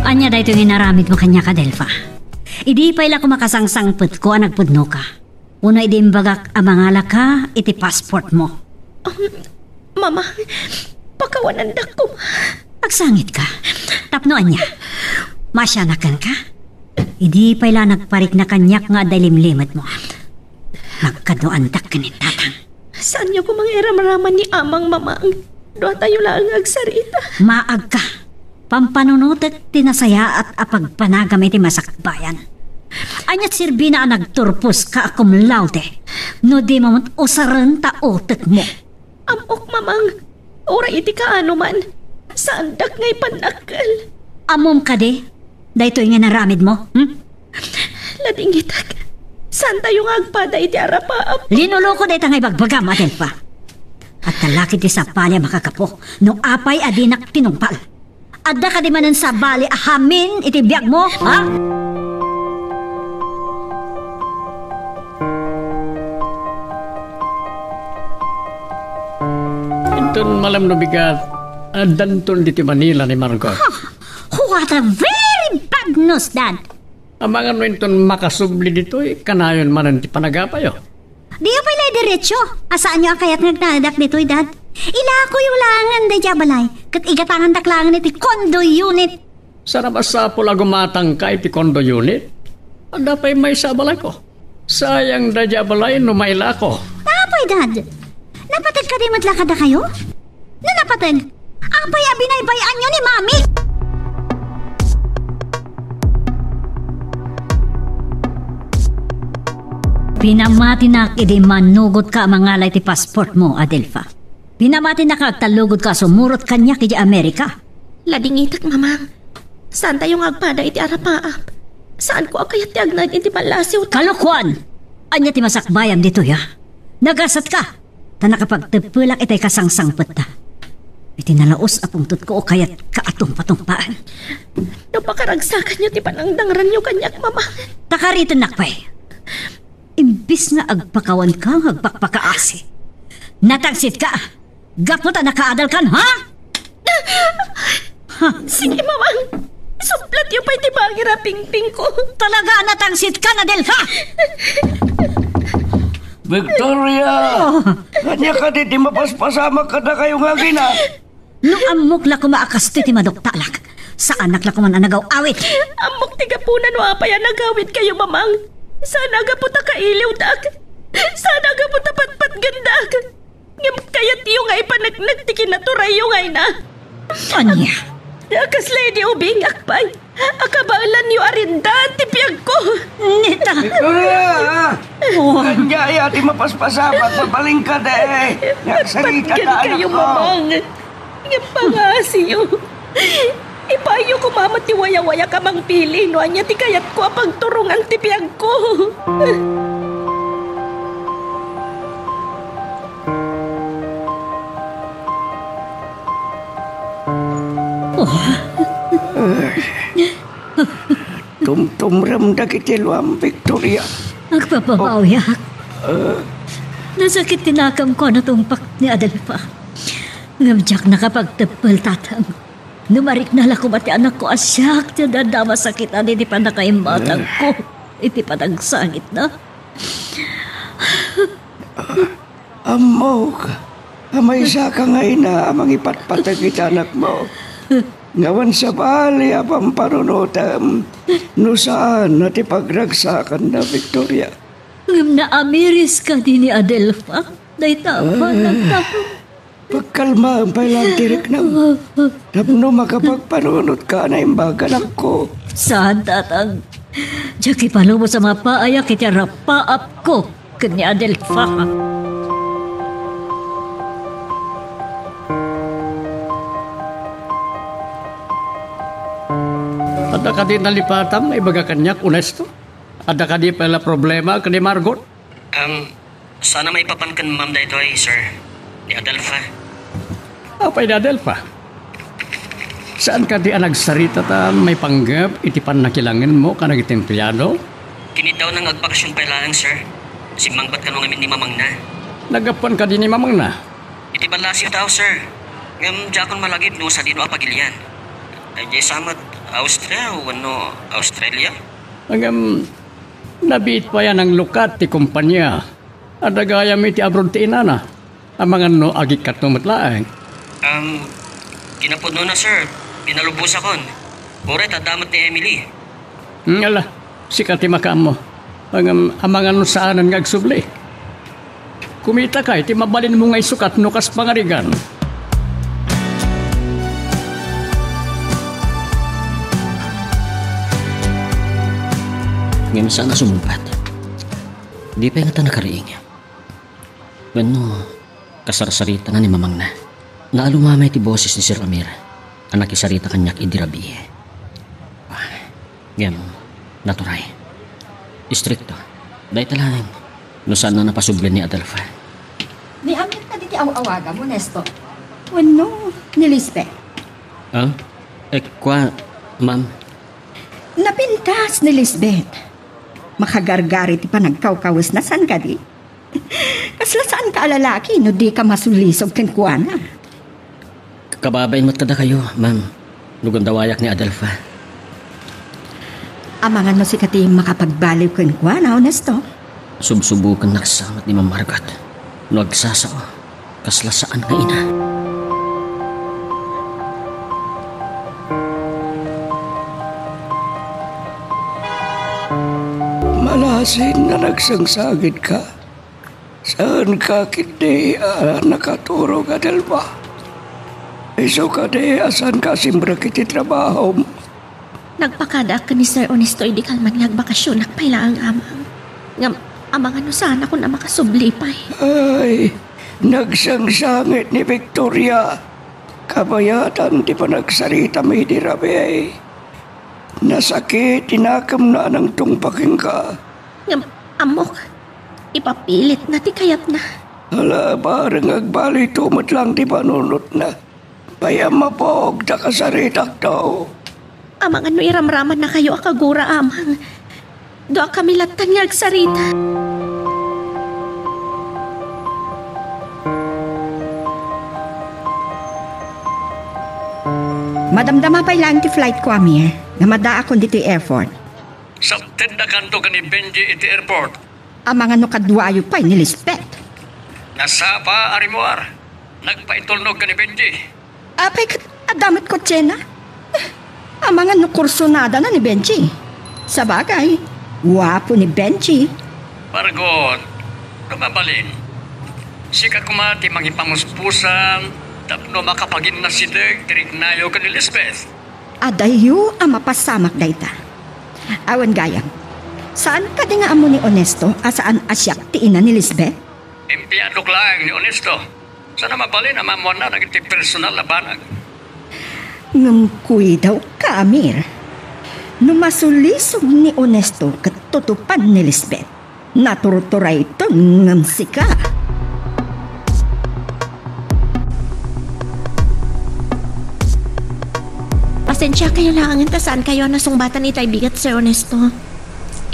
Ania daytoy nga inaramidmo kaniak, Adelfa? Idi pay la koma kasangsangpetko a nagpudnoka. Wenno idi imbagak a mangalaka iti passportmo. Um, Mama, pakawanandak koma. Agsangitka. Tapno ania? Maasianak kenka? Idi pay la nagparikna kaniak nga adda ilimlimetmo. Magkaduaantak ken ni Tatang. Saanyo koma nga iramraman ni Amang, Mamang? Duatayo laeng nga agsarita. Maagka. Pampanunotek ti nasayaat a pagpanagam iti masakbayan. Ania ti serbina a nagturposka a cum laude no dimo met usaren ta utekmo? Ammok, Mamang. Uray iti kaano man, saandak nga ipannakkel. Ammom kadi daytoy nga inaramidmo, hmm? Ladingitek. Saantayo nga agpada iti arapaap. Linuloko dayta nga ibagbagam, Adelfa. Adda la ketdi sabali a makagapu no apay a dinak tinungpal. Adda kadi manen sabali a hamin iti biagmo, ha? Inton malem no bigat, addanton ditoy Manila ni Margot. Huh, what a very bad news, Dad. Amangan no inton makasubli ditoy, kanayon manen ti panagapayo. Diyo pay la idiretso a saanyo a kayat nga agnaedak ditoy, Dad. Ilakoyo laengen daydiay a balay, ket igatangandak laengen iti condo unit. Saan a masapul a gumatangka iti condo unit? Adda pay maysa a balayko. Sayang daydiay a balay no mailako. Apay, Dad? Napateg kadi met la kadakayo? No napateg, apay a binaybay-anyo ni Mami? Pinamatinak idi manugotka a mangala iti passportmo, Adelfa. Pinamatinak nga agtallugodka a sumurot kaniak idiay Amerika. Ladingitek, Mamang. Saantayo nga agpada iti arapaap. Saanko a kayat ti agnaed iti ballasiw. Kalokoan! Ania ti masakbayam ditoy, ha? Nagasatka! Ta nakapagteppelak itay kasangsangpetta. Iti nalaus a pungtotko, kayatka a tungpatungpaan. No pakaragsakanyo ti panangdangranyo kaniak, Mamang. Ta karitennak pay. Imbes nga agpakawanka nga agpakpakaasi, natangsitka gapu ta nakaadalkan, ha? Ha? Sige, Mamang. Suplatyo pay ti bangir a pingpingko. Talaga a natangsitka, Adelfa! Victoria! Oh. Ania kadi ti mapaspasamak kadakayo nga agina? No ammok la koma a kastoy ti maduktalak, saanak la koman a nagaw-awit. Ammok ti gapuna no apay a nagawidkayo, Mamang. Saan a gapu ta kailiwdak. Saan a gapu ta patpatgendak. Ngem kayatyo nga ipaneknek ti kinaturayyo nga ina. Ania? A kasla idi ubingak pay a kabaelanyo a rindan ti biagko. Nita! Victoria! Oh. Ania aya ti mapaspasamak? Mabalinka, de. Nagsarita ta, anakko. Patpatgenkayo, Mamang. Ngem pangasiyo. Ipaayyo koma met ti wayawayak a mangpili no ania ti kayatko a pagturongan ti biagko. Oh. Tumtumrem dagiti luam, Victoria. Agpapabawiak. Oh. Ah. Nasakit ti nakamko a natungpak ni Adelfa. Ngem diak nakapagteppel, Tatang. No marikna la koma ti anakko a siak ti adda a masakitan iti pannakaimmatangko iti panagsangitna. Ammok a maysaka nga ina a mangipatpateg iti anakmo. Nga awan sabali a pampanunotem no saan a ti pagragsakanna, Victoria. Ngem naamiris kadi ni Adelfa dayta a panagtarum. Pagkalmaem pay laeng ti riknam. Tapno makapagpanunotka a naimbag, anakko. Saan, Tatang. Diak ipalubos a mapaayak iti arapaapko ken ni Adelfa. Adda kadi nalipatam nga ibaga kaniak, Onesto? Adda kadi pay la problema ken ni Margot? Um, saan a maipapan ken Ma'am daytoy, sir. Ni Adelfa. Apay ni Adelfa? Saan kadi a nagsarita ta maipanggep iti pannakilangenmo kadagiti empleado? Kiniddawna nga agbakasyon pay laeng, sir. Simmangpet kano ngamin ni mamangna. Naggapuan kadi ni mamangna? Iti ballasiw tao, sir. Ngem diakon malagip no sadino a pagilian. Ay, diay sa met, Austria wenno Australia? Ngem, nabiit pay a nanglukat ti kompania. Adda gayam iti abroad ti inana. Amangan no agikkato met laeng. Um, kinapudnona, sir. Pinalubosakon. Uray ta adda met ni Emily. Hmm, ala, sika ti makaammo. Ngem, amangan no saanen nga agsubli. Kumitakay ti mabalinmo nga isukat no kas pangarigan. Ngem saan a sumungbat. Di pay ngata nakariing. Wenno, kasarsaritana ni mamangna. Naalumamay ti boses ni Sir Amir a nakisarita kaniak idi rabii. Ah, ngem, naturay. Istrikto. Dayta laeng, no saan a napasubli ni Adelfa. Ni Amir kadi ti aw-awagam, Ernesto? Wenno ni Lisbeth? Ah? Eh, kua, ma'am. Napintas ni Lisbeth. Makagargari ti panagkawkawesna, saan kadi? Kasla saanka a lalaki no dika masulisog kenkuana. Kababain met kadakayo, ma'am, no gundawayak ni Adelfa. Amangan no sika ti makapagbaliw kenkuana, Ernesto? Subsubukennak sa met ni Ma'am Margot. No agsasao, kasla saan nga ina. Malasiit nga nagsangsangitka. Saanka ketdi a nakaturog, Adelfa? Isu kadi a saanka a simrek iti trabahom? Nagpakadaak ken ni Sir Ernesto idi kalman nga agbakasionak pay laeng, Amang. Ngem, amangan no saanakon a makasubli pay. Ay, nagsangsangit ni Victoria. Kabayatan ti panagsaritam idi rabii. Nasakit ti nakemna a nangtungpa kenka. Ngem, ammok, ipapilitna ti kayatna. Ala, bareng agbalito met laeng ti panunotna. Pay a mapog ta kasaritakto. Amangan no iramramannakayo a kagura, Amang. Duakami lattan nga agsarita. Madamdama pay laeng ti flightko, Amir, nga madaakon ditoy airport. Saptendakanto ken ni Benji iti airport. Amangan no kaduayo pay ni Lisbeth. Nasapa a rimmuar. Nagpaitulnog ken ni Benji. Apay ket adda met kotsena. Amangan no kursunadana ni Benji. Sabagay, guapo ni Benji. Margot, no mabalin, sika koma ti mangipamuspusan tapno makapaginnasideg ti riknayo ken ni Lisbeth. Adayo a mapasamak dayta. Awan gayam. Saan kadi nga ammo ni Ernesto a saan a siak ti ina ni Lisbeth? Empleyadok laeng ni Ernesto. Saan a mabalin a maammoanna dagiti personal a banag. Ngem kuidawka, Amir. No masulisog ni Ernesto ket tutupan ni Lisbeth, naturturayton ngem sika. Pasensiakayo laengen ta saankayo a nasungbatan itay bigat, Sir Ernesto.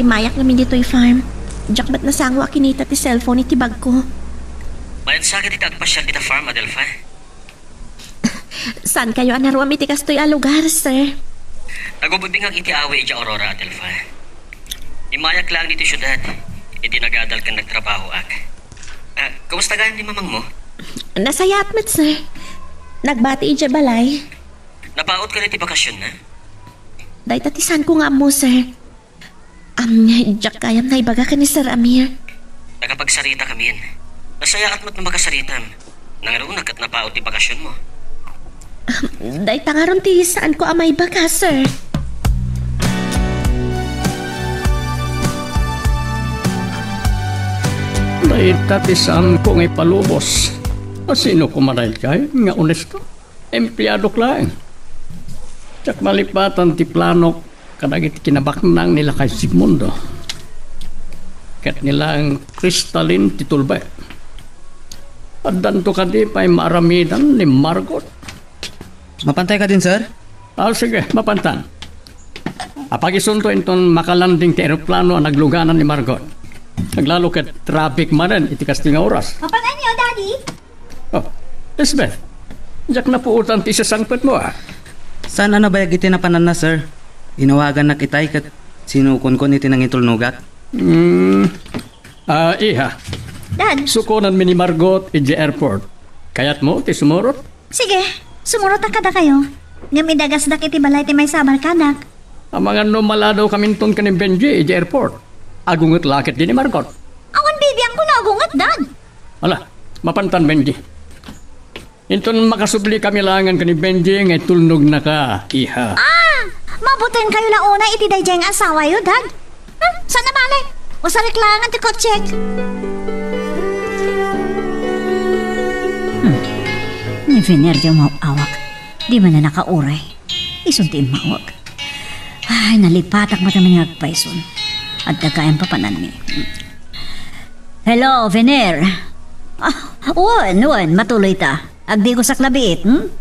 Immayak ngamin ditoy farm. Diak met nasango a kinita ti cellphone iti bagko. Mayat sa ket iti agpasiar ita farm, Adelfa. Saankayo a naruam iti kastoy a lugar, sir? Nagubudingak iti awi idiay Aurora, Adelfa. Immayak laeng ditoy siudad, idi nagadal ken nagtrabahoak. Ah, kumusta gayam ni mamangmo? Nasayaat met, sir. Nagbati idiay balay. Napaut kadi ti bakasionna? Dayta ti saanko nga ammo, sir. Am, diak gayam naibaga ken ni Sir Amir. Nakapagsarita kamin. Nasayaat met no makasaritam. Nangruna ket napaut ti bakasionmo. Am, dayta ngarud ti saanko a maibaga, sir. Dayta ti saanko nga ipalubos. Asino koma daydiay nga onesto? Empleyadok laeng. Diak malipatan ti planok kadagiti kinabaknang ni lakay Sigmundo ket ni laeng Kristalin ti tulbek. Addanto kadi pay maaramidan ni Margot. Mapantay kadin, sir? Ah, sige, mapantan. Apagisunto inton makalanding ti eroplano a nagluganan ni Margot. Aglalo ket traffic manen iti kastoy nga oras. Mapananyo, Daddy? Oh, Lisbeth, diak napuotan ti isasangpetmo, ah. Saan a nabayag iti napananna, sir. Inawagannak itay ket sinukonkon iti nangitulnogak. Hmm. Ah, iha. Dad. Sukonanmi ni Margot idiay airport. Kayatmo ti sumurot? Sige, sumurotak kadakayo. Ngem idagasdak iti balay ti maysa a barkadak. Amangan no maladaw kaminton ken ni Benji idiay airport. Agunget la ketdi ni Margot. Awan bibiangko no agunget, Dad. Ala, mapantan, Benji. Inton makasubli kami laengen ken ni Benji nga itulnognaka, iha. Ah! Mabutenkayo la unay iti daydiay nga asawayo, Dad. Hmm, saan a bale? Usarik laengen ti kotsek. Hmm. Ni Vener ti umaw-awak. Di man na nakauray. Isun ti immawag. Ay, nalipatak met amin nga agpayson. Adda gayam papananmi. Hello, Vener. Ah, wen, wen, matuloy ta. Agdigosak labiit, hmm?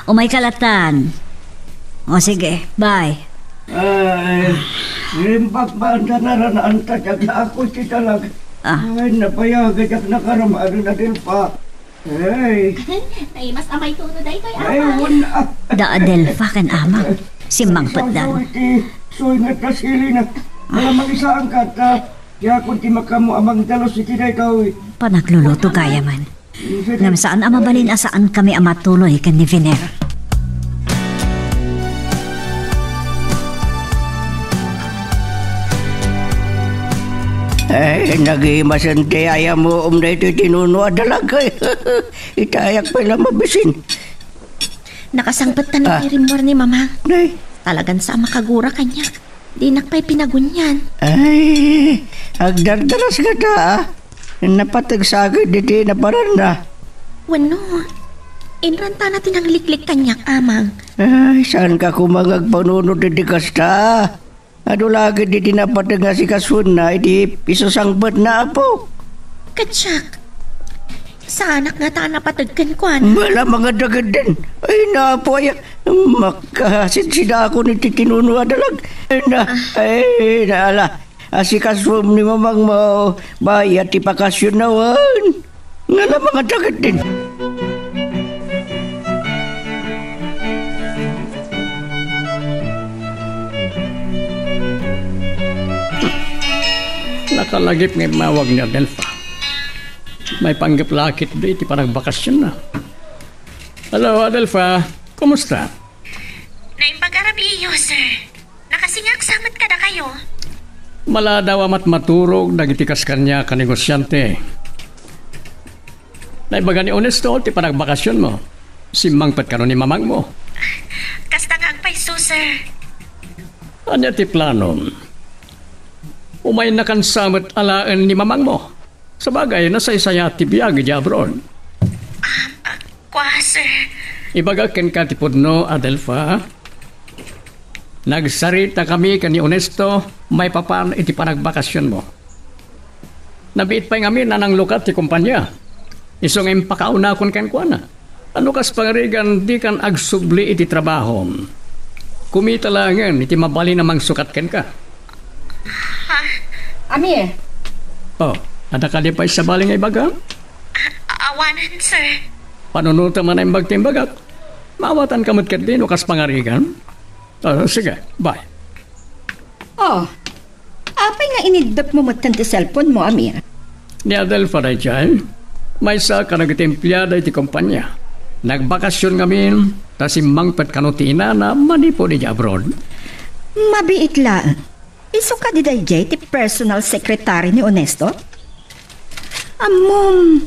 Umayka latan. O sige, bye. Ay, rimbak ba anda naranaan ta diak ako iti dalag? Ah. Ay, nabayag diak nakaram-, ano na din pa. Ay. Naimas a maytuno daytoy, Ay, Ama. Wen, ah. Da Adelfa ken Ama, simmangpetdan. Iti suy nga kasili na. Wala mangisaan ka, ta, diakon ti makamo a mangdalus iti daytoy. Panagluluto gayam. Ngem saan a mabalin a saankami a matuloy ken ni Vener. Ay, nagimasen ti ayamuom daytoy tinuno a dalag. Itayak pay la mabisin. Nakasangpet ta Ah. ti rimmuar ni Mamang. Nay. Talagan sa a makagura kaniak. Dinak pay pinagunian. Ay, agdardaras ngata, ah. Napateg sa agid iti naparanna. Wenno, inrantana ti nangliklik kaniak, Amang. Ay, saanka koma nga agpanunot iti kasta? Adu la agid iti napateg nga asikasuenna iti pisasangpetna, Apo. Ket siak, saanak ngata a napateg kenkuana. Wala mangadagedden. Ay, napo, ay, makasidsida ako ni ti tinuno a dalag. Ay, na, Ah. ay, naala. Asikasuem ni mamangmo, bayat ti pakasionnawen. Ngala mangadagedden. Nakalagip nga immawag ni Adelfa. Maipanggep la ketdi iti panagbakasionna. Hello, Adelfa. Kumusta? Naimbag a rabii, sir. Nakasingak sa met kadakayo. Maladaw a matmaturog dagiti kas kaniak a negosiante. Naibaga ni Onesto ti panagvakasionmo. Simmangpet kano ni mamangmo. Kasta nga agpayso, sir. Ania ti planom? Umaynakan sa met alaen ni mamangmo. Sabagay, nasaysayat ti biag idiay abroad. Ah, ah, kua, sir. Ibagak kenka ti pudno, Adelfa. Nagsaritakami ken ni Onesto maipapan iti panagvakasionmo. Nabiit pay ngamin a nanglukat ti kompania. Isu nga impakaunakon kenkuana. No kas pangarigan, dikan agsubli iti trabahom. Kumita laengen iti mabalin a mangsukat kenka. Ha? Amir. Oh, adda kadi pay sabali nga ibagam? A-, awanen, sir. Panunotem a naimbag ti imbagak. Maawatanka met ketdi no kas pangarigan. Ah, sige, bye. Oh, apay nga iniddepmo metten ti cellphone mo, Amir? Ni Adelfa daydiay, maysa kadagiti empleada iti kompania. Nagbakasion ngamin, ta simmangpet kano ti inana manipud idiay abroad. Mabiit laeng. Isu kadi daydiay ti personal secretary ni Onesto? Ammom,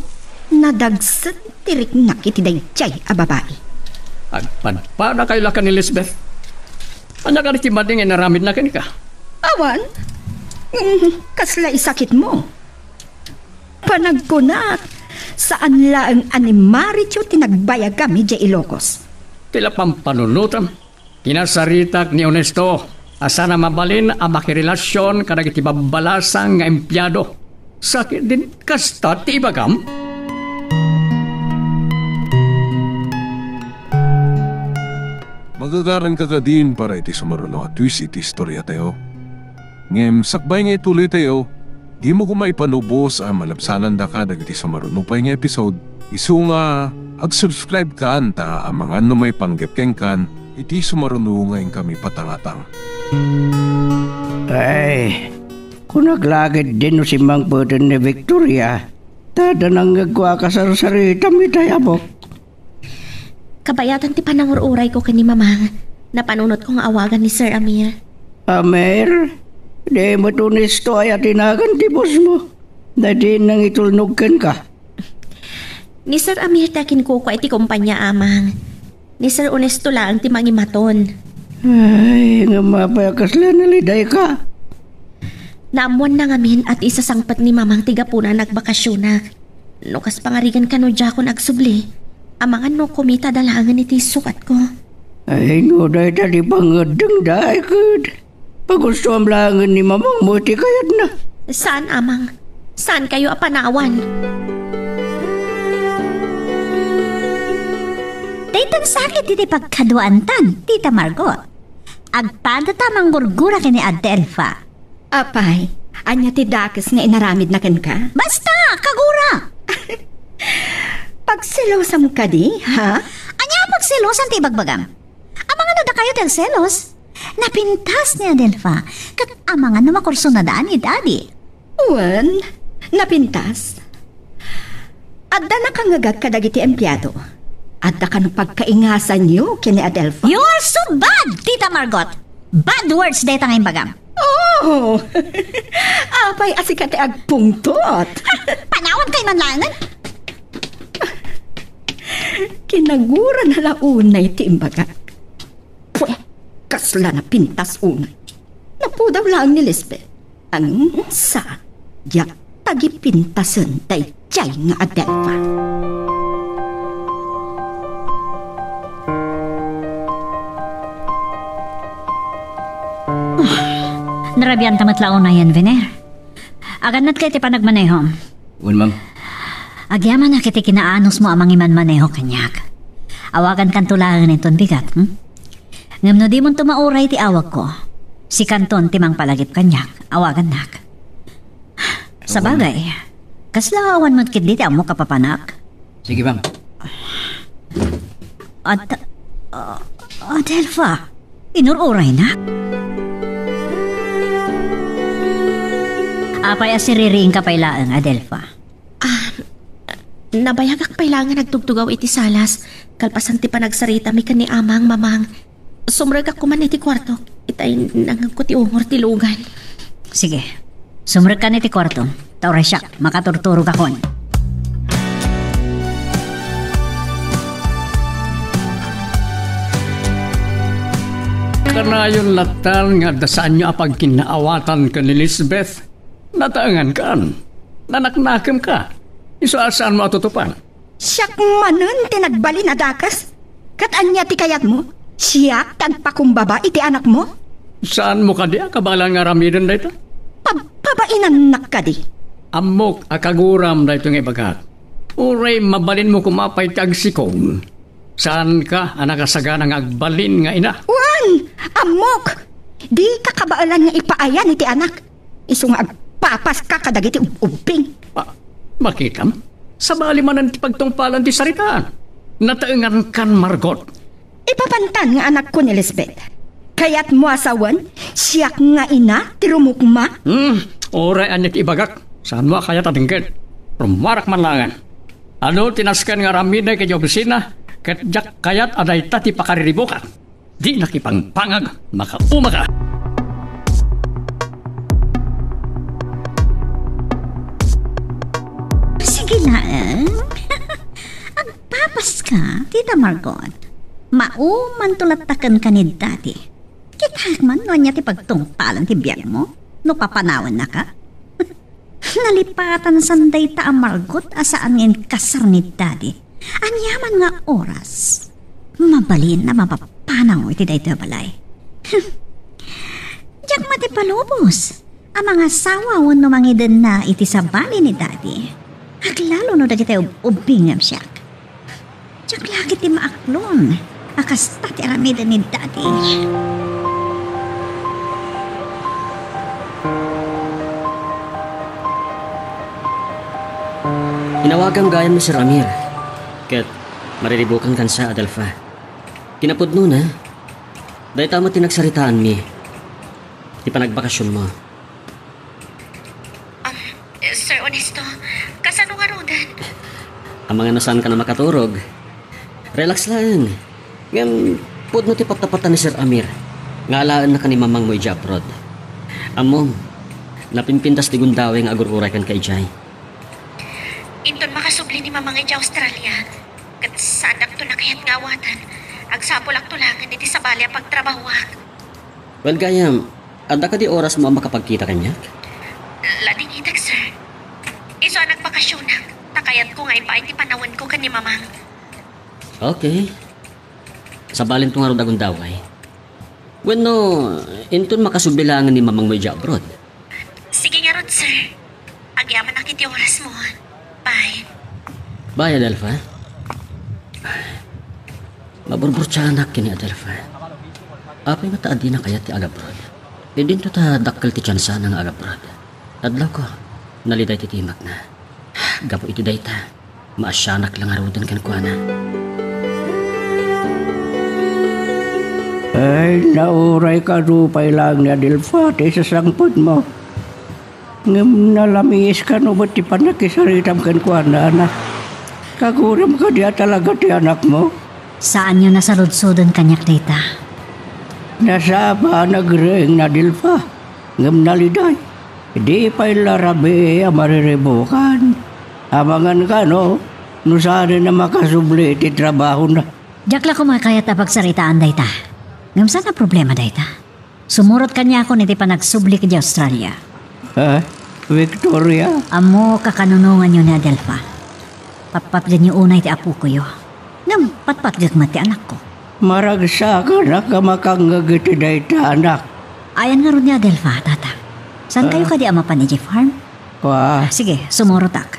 nadagsen ti riknak iti daydiay a babai. Agpadpadakayo la ken ni Lisbeth. Ania kadi ti madi nga inaramidna kenka? Awan. Mm, kasla isakitmo. Panagkunak, saan laeng a ni Marichu ti nagbayagam idiay Ilocos. Ti la pampanunotam. Kinasaritak ni Onesto a saan a mabalin a makirelasion kadagiti babbalasang nga empleado. Sakit din kasta ti ibagam? Magagaranka kadin para iti sumaruno a twist iti istoriatayo. Ngem sakbay nga ituloytayo, dimo koma ipanubos a malabsanandaka dagiti sumaruno pay nga episode. Isu nga, ag-subscribe kan ta amangan no maipanggep kenkan iti sumaruno nga inkami patangatang. Ay, kunak la ketdin no simmangpeten ni Victoria, ta adda nangngegko a kasarsaritam itay a buk. Kabayatan ti panangur-urayko ken ni Mamang, napanunotko nga awagan ni Sir Amir. Amir? Di met Onesto aya ti nagan ti boss mo. Daydi nangitulnog kenka. Ni Sir Amir ti akinkukua iti kompania, Amang. Ni Sir Onesto laeng ti mangimaton. Ay, ngem apay a kasla nalidayka? Naammoanna ngamin a ti isasangpet ni Mamang ti gapuna a nagbakasionak. No kas pangarigan kano diakon agsubli, amangan no kumitada laengen iti sukatko. Ay, no dayta ti pangngeddengda, ay ket pagustoam laengen ni mamangmo iti kayatna. Saan, Amang. Saankayo a panawan. Daytan sakit iti pagkaduaantan, Tita Margot. Agpadata a manggurgura ken ni Adelfa. Apay, ania ti dakes nga inaramidna kenka? Basta, kagura! Pagselosam kadi, ha? Ania a pagselosan ti ibagbagam? Amangan no dakayo ti agselos? Napintas ni Adelfa, ket amangan no makursunadaan ni Daddy. Wen, napintas? Adda nakangngegak kadagiti empleado. Adda kano pagkaingasanyo ken ni Adelfa? You are so bad, Tita Margot! Bad words dayta nga imbagam. Oh! Apay a sika ti agpungtot? Panawankayo man laengen. Kinagurana la unay ti imbagak. Pwe, kasla napintas unay. Napudaw laeng ni Lisbeth. Ansa, diak tagipintasen daydiay nga Adelfa. Narabianta met la unayen, Viner. Agannatka iti panagmanehom. Wen, ma'am. Agyamanak iti kinaanusmo a mangimanmaneho kaniak. Awagankanto laeng inton bigat, hmm? Ngem no dimonto mauray ti awagko, sikanton ti mangpalagip kaniak, awagannak. Sabagay, kasla awan met ketdi ti ammok a papanak? Sige, ma'am. At, ah, Adelfa, inur-urayna? Apay a siririingka pay laeng, Adelfa? Ah, nabayagak pay laeng nga nagtugtugaw iti salas, kalpasan ti panagsaritami ken ni Amang, Mamang. Sumrekak koman iti kuartok, itay nangngegko ti ungor ti lugan. Sige, sumrekkan iti kuartom, ta uray siak, makaturturogakon. Kanayon lattan nga adda saanyo a pagkinnaawatan ken ni Lisbeth. Nataengankan. Nanaknakemka. Isu a saanmo a tutupan. Siak manen ti nagbalin a dakes. Ket ania ti kayatmo? Siak ti agpakumbaba iti anakmo? Saanmo kadi a kabaelan nga aramiden dayta? Pabpabainannak kadi? Ammok a kaguram daytoy nga ibagak. Uray mabalinmo koma pay ti agsikog. Saanka a nakasagana nga agbalin nga ina? Wen, ammok! Dika kabaelan nga ipaayan iti anak. Isu nga agpapaska kadagiti ub-, ubbing. Ma-, makitam? Sabali manen ti pagtungpalan ti saritaan. Nataengankan, Margot. Ipapantan nga anakko ni Lisbeth. Kayatmo a sawen, siak nga ina ti rumukma? Hmm, uray ania ti ibagak, saanmo a kayat a denggen. Rummuarak man laengen. Adu ti nasken nga aramidek idiay opisina, ket diak kayat a dayta ti pakariribukak. Di nakipangpangag, makaumaka. Sige laeng. Agpapaska, Tita Margot. Maumanto latta kenka ni Daddy. Kitaek man no ania ti pagtungpalan ti biagmo, no papanawennaka. Nalipatan san dayta a Margot a saan nga inkasar ni Daddy. Aniaman nga oras, mabalin a mapapanaw iti daytoy a balay. Diak met ipalubos a mangasawa wenno mangidenna iti sabali ni Daddy. Aglalo no dagiti ub-, ubbingem siak. Diak la ketdi maaklon a kasta ti aramiden ni Daddy. Inawagam gayam ni Sir Amir, ket mariribukan kansa, Adelfa. Kinapudnona, dayta met ti nagsaritaanmi, ti panagbakasionmo. Um, Sir Ernesto, kasano ngaruden? Amangan no saanka a makaturog. Relax laeng. Ngem, pudno ti patapatan ni Sir Amir nga alaennaka ni mamangmo idiay abroad. Ammom, napimpintas ti gundaway nga agur-uray kenka idiay. Inton makasubli ni mamang idiay Australia, ket saandakton a kayat nga awaten, agsapulakto laengen iti sabali a pagtrabahoak. Well, gayam, adda kadi orasmo a makapagkita kaniak? Ladingitek, sir. Isu a nagbakasionak, ta kayatko nga ipaay ti panawenko ken ni mamang. Okay. Sabalinto ngarud a gundaway. Wenno, inton makasubli laengen ni mamangmo idiay abroad. Sige ngarud, sir. Bye, Adelfa. Maburburtianak ken ni Adelfa. Apay nga ta adina kayat ti agabroad? Idinto ta dakkel ti tiansana nga agabroad. Adlawko, naliday ti timakna. Gapu iti dayta, maasianak la ngaruden kenkuana. Ay, nauray kano pay laeng ni Adelfa ti isasangpetmo. Ngem nalamiis kano met ti pannakisaritam kenkuana, anak? Kaguram kadi a talaga ti anakmo? Saanyo nasaludsoden kaniak dayta. Nasapa a nagreng ni Adelfa, ngem naliday. Di pay la rabii a mariribukan. Amangan kano no saanen a makasubli iti trabahona. Diak la koma kayat a pagsaritaan dayta. Ngem saan a problema dayta? Sumurot kaniakon iti panagsublik idiay Australia. Ah, Victoria? Ammok a kanunonganyo ni Adelfa. Patpatgenyo unay ti apokoyo. Ngem patpatgek met ti anakko. Maragsakanak a makangngeg iti dayta, anak. Ayan ngarud ni Adelfa, tata. Saan kayo Ah. kadi a mapan idiay farm? Kua. Ah, sige, sumurotak.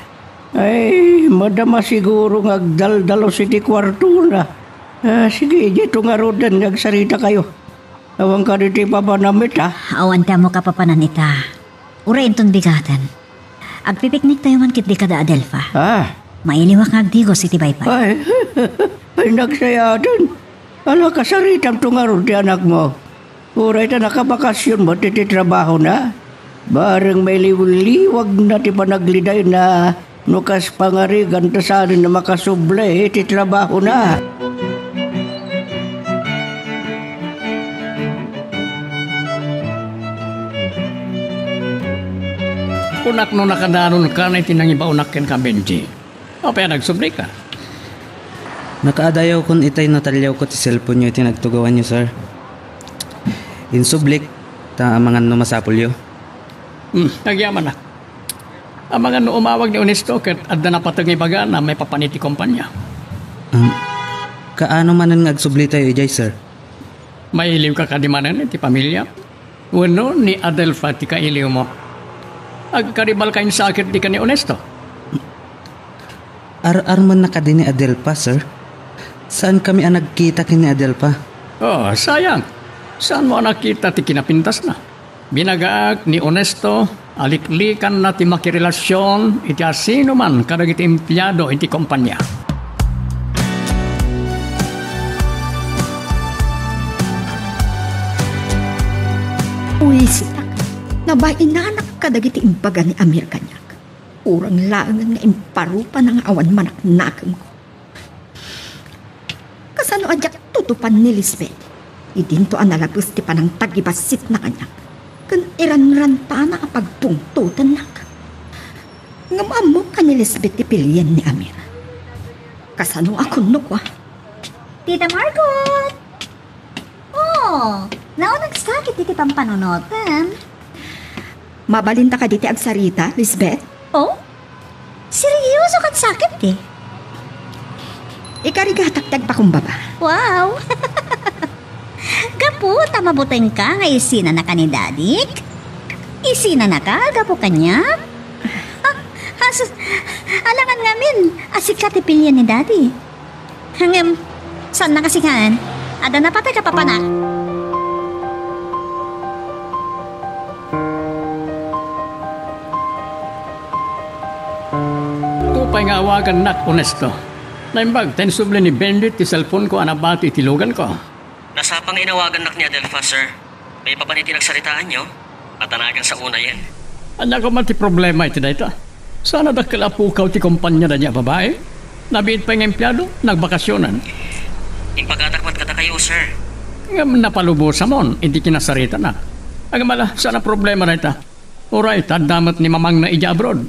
Ay, madama siguro nga agdaldalus iti kuartona. Ah, sige, dito ngaruden nga agsarita kayo. Awan kadi ti papanam ita? Awan ti ammok a papanan ita. Uray inton bigaten. Agpipiknik tayo man ketdi kada Adelfa. Ah. Mailiwak nga agdigos iti baybay. Ay, ay, nagsayaten. Ala, kasaritam to ngarud ti anakmo. Uray ta nakabakasyon met iti trabahona. Bareng mailiwliwagna ti panaglidayna. No kas pangarigan ta saanen a makasubli iti trabahona. Kunak no nakadanonka iti nangibaonak kenka, Benji. Apay a nagsublika? Nakaadayawkon itay no taliawko ti cellphone-yo iti nagtugawanyo, sir. Insublik, ta amangan no masapulyo. Hmm, agyamanak. Amangan no umawag ni Onesto ket adda napateg nga ibagana maipapan iti kompanya. Um, kaano manen nga agsubli tayo idiay, sir? Mailiwka kadi manen iti pamilya? Wenno ni Adelfa ti kailiwmo? Agkaribalka insakit di ken ni Onesto? Ar-armenna kadi ni Adelfa, sir? Saankami a nagkita ken ni Adelfa. Oh, sayang. Saanmo a nakita ti kinapintasna? Binagaak ni Onesto a liklikanna ti makirelasion iti asinoman kadagiti empleado iti kompania. Uwisitak, nabainanak kadagiti imbaga ni Amir kaniak. Urang laengen nga imparupana nga awan manaknakemko. Kasano a diak tutupan ni Lisbeth? Idinto a nalabes ti panangtagibasitna kaniak, ken iranrantana a pagbungtotennak. Ngem ammok a ni Lisbeth ti pilien ni Amir. Kasano a kunno kua? Tita Margot! Oh, naunag sakit iti pampanunotem. Mabalinta kadi ti agsarita, Lisbeth? Oh? Seryoso ket sakit ti? Ikarigatak ti agpakumbaba. Wow! Gapu ta mabutengka nga isinanaka ni Dadik? Isinanaka gapu kaniak? Ah, asus, alangan ngamin a sika ti pilien ni Daddy. Ngem, saan nakasikan? Adda napateg a papanak. Ito pay nga awagannak, Onesto. Naimbag ta insubli ni Bendit ti cellphone-ko a nabati iti luganko. Nasapa nga inawagannak ni Adelfa, sir. Maipapan iti nagsaritaanyo, atanagan sa unayen. Ania koma ti problema iti dayta? Saan a dakkel a pukaw ti kompania dayta a babai? Nabiit pay nga empleado, nagbakasionan. Impagatak met kadakayo, sir. Ngem napalubosamon iti kinasaritanak. Agmala, saan a problema dayta? Uray, ta adda met ni mamangna idiay abroad.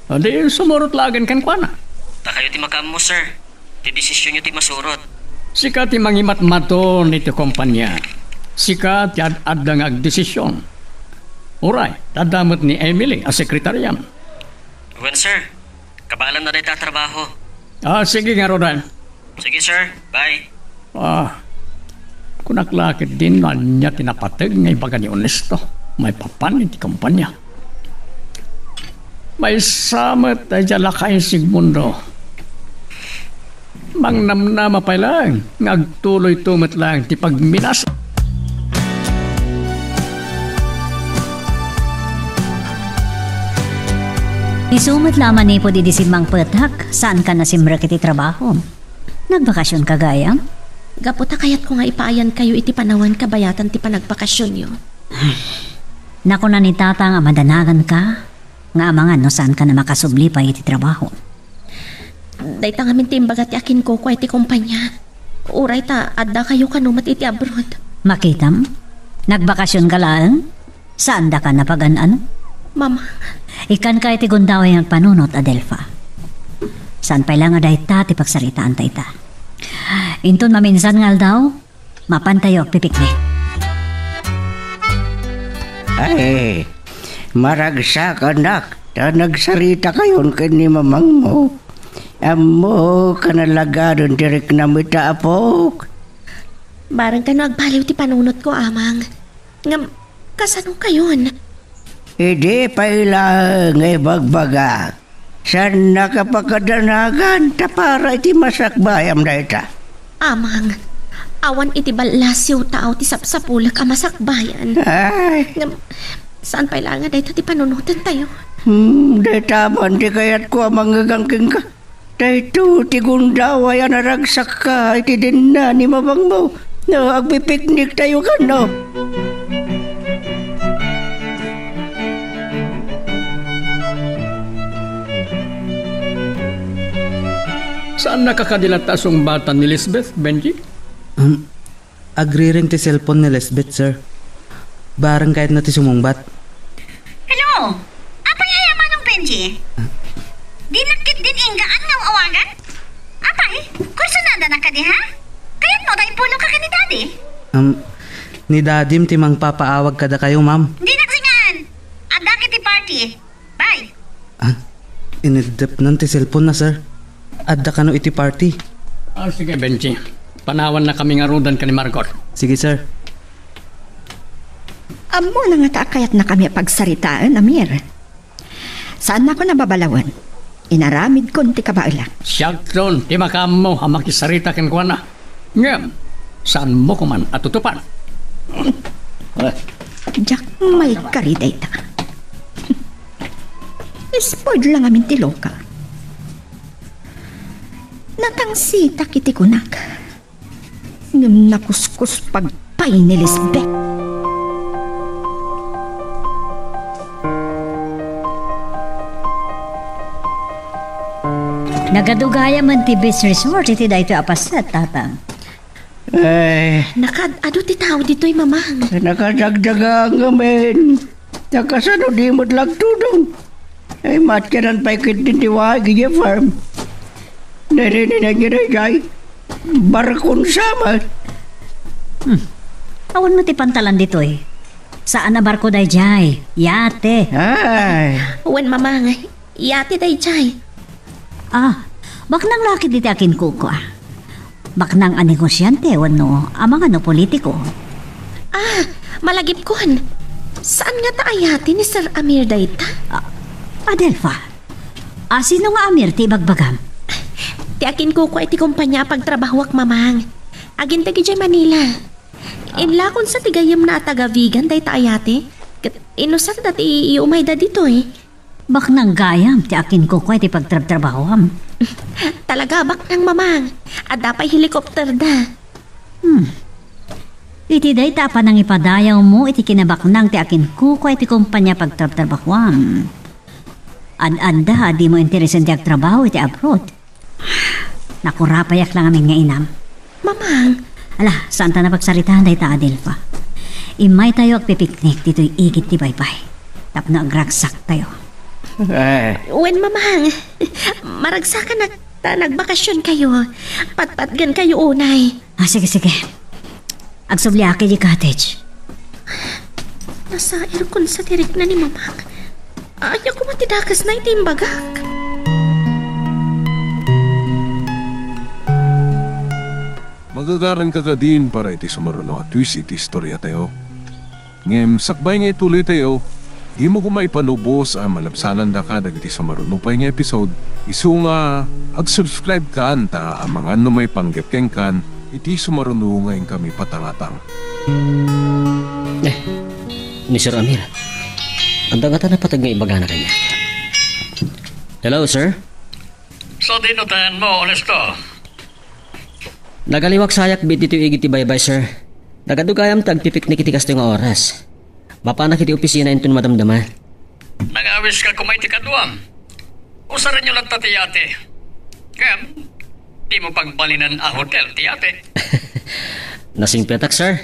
Adi, sumurot laeng kenkuana. Dakayo ti makaammo, sir. Ti desisionyo ti masurot. Sika ti mangimatmaton iti kompania. Sika ti ad-adda nga agdesision. Uray, ta adda met ni Emily a sekretariam. Wen, sir. Kabaelanna dayta a trabaho. Ah, sige ngarud. Sige, sir. Bye. Ah, kunak la ketdin no ania ti napateg nga ibaga ni Onesto maipapan iti kompania. Maysa met daydiay a lakay ni Sigmundo. Mangnamnama pay laeng nga agtuloyto met laeng ti pagminas. Isu met la a manipud idi simmangpetak, saanka nasimrek iti trabaho. Nagbakasionka gayam? Gapu ta kayatko nga ipaayankayo iti panawen kabayatan ti panagbakasionyo. Nakuna ni Tatang a madanaganka nga amangan no saanka a makasubli pay iti trabaho. Dayta ngamin ti imbaga ti akinkukua iti kompania. Uray ta addakayo kano met iti abroad. Makitam? Nagbakasionka laeng? Saandaka a napagan-ano? Mama. Ikkanka iti gundaway nga agpanunot, Adelfa. Saan pay la nga dayta ti pagsaritaanta ita. Inton maminsan nga aldaw, mapantayo agpipiknik. Ay, maragsakannak ta nagsaritakayon ken ni mamangmo. Ammok a nalagaden ti riknam ita, apok. Bareng kano agbaliw ti panunotko, Amang. Ngem, kasano kayon? Idi pay laeng nga ibagbaga, saannaka a pakadanagan ta para iti masakbayam dayta. Amang, awan iti ballasiw tao ti sapsapulek a masakbayan. Ay. Ngem, saan pay laeng nga dayta ti panunotentayo? Hmm, dayta man ti kayatko a mangngegan kenka. Daytoy ti gundaway a naragsakka iti denna ni mamangmo. No, agpipikniktayo kano. Saannaka kadi latta a sungbatan ni Lisbeth, Benji? Um, Agriring ti cellphone ni Lisbeth, sir. Bareng kayatna ti sumungbat. Hello! Apay aya, Manong Benji? Dinak ketdin inggaan nga aw-awagan? Apay, kursunadanak kadi, ha? Kayatmo ta ipuloka ken ni Daddy? Um, ni Daddym ti mangpapaawag kadakayo, ma'am. Dinak singaan! Adda ket ti party. Bye! Ah, ineddepnan ti cellphone na, sir. Adda kano iti party? Ah, sige, Benji. Panawannakami ngaruden ken ni Margot. Sige, sir. Ammona ngata a kayatnakami a pagsaritaen, Amir. Saannakon a babalawen. Inaramidkon ti kabaelak. Siakton ti makaammo a makisarita kenkuana. Ngem, saanmo koman a tutupan? Diak maikari dayta. Spoiled la ngamin ti loka. Natangsitak iti kunak. Ngem nakuskuspag pay ni Lisbeth. Nagadu gayam ti beach resort iti daytoy a paset, Tatang. Ay. Nakaad-adu ti tao ditoy, Mamang. Nakadagdaga ngamin. Ta kasano di met la agtudong? Ay, matkanan pay ketdin ti waig idiay farm. Narinan aya daydiay? Barkon sa met. Hmm. Awan met ti pantalan ditoy. Saan a barko daydiay. Yate. Ay. Wen, Mamang. Yate daydiay. Ah, baknang la ketdi ti akinkukua. Baknang a negosiante wenno amangan no politiko. Ah, malagipkon. Saan ngata a yate ni Sir Amir dayta? Ah, Adelfa, a, sino nga Amir ti ibagbagam? Ti akinkukua iti kompania a pagtrabahoak, Mamang. Aginteg idiay Manila. Ah. Inlakon sa ti gayyemna a taga-Vigan dayta a yate. Ket inusarda ti iumayda ditoy. Baknang gayam ti akinkukua iti pagtrabtrabahoam. Talaga, baknang, Mamang. Adda pay helicopter da. Hmm. Iti dayta a panangipadayawmo iti kinabaknang ti akinkukua iti kompania pagtrabtrabahoam. Ad-adda a dimo interesen ti agtrabaho iti abroad. Nakurapayak la ngamin nga inam. Mamang! Ala, saanta a pagsaritaan dayta, Adelfa. Immaytayo agpipiknik ditoy igid ti baybay. Tapno agragsaktayo. Eh. Wen, Mamang. Maragsakanak ta nagbakasionkayo. Patpatgenkayo unay. Ah, sige, sige. Agsubliak idiay cottage. Nasairkon sa ti rikna ni Mamang. Aya koma ti dakesna iti imbagak. Magagaranka kadin para iti sumaruno a twist iti istoriatayo. Ngem sakbay nga ituloytayo, Dimo koma ipalubos a malabsanandaka dagiti sumaruno pay nga episode, isu nga ag-subscribe kan ta amangan no maipanggep kenkan iti sumaruno nga inkami patangatang. Eh, ni Sir Amir. Adda ngata napateg nga ibagana kaniak. Hello, sir? So, dino tayan mo, Onesto? Nagaliwak sayak bit ditoy igid ti baybay, sir. Nagadugayam ti agpipiknik iti kastoy nga oras. Mapanak iti opisina inton madamdama. Nangawis ka koma iti kaduam. Usaranyo latta ti yate. Ngem, dimo pagbalinen a hotel ti yate. Nasingpetak, sir.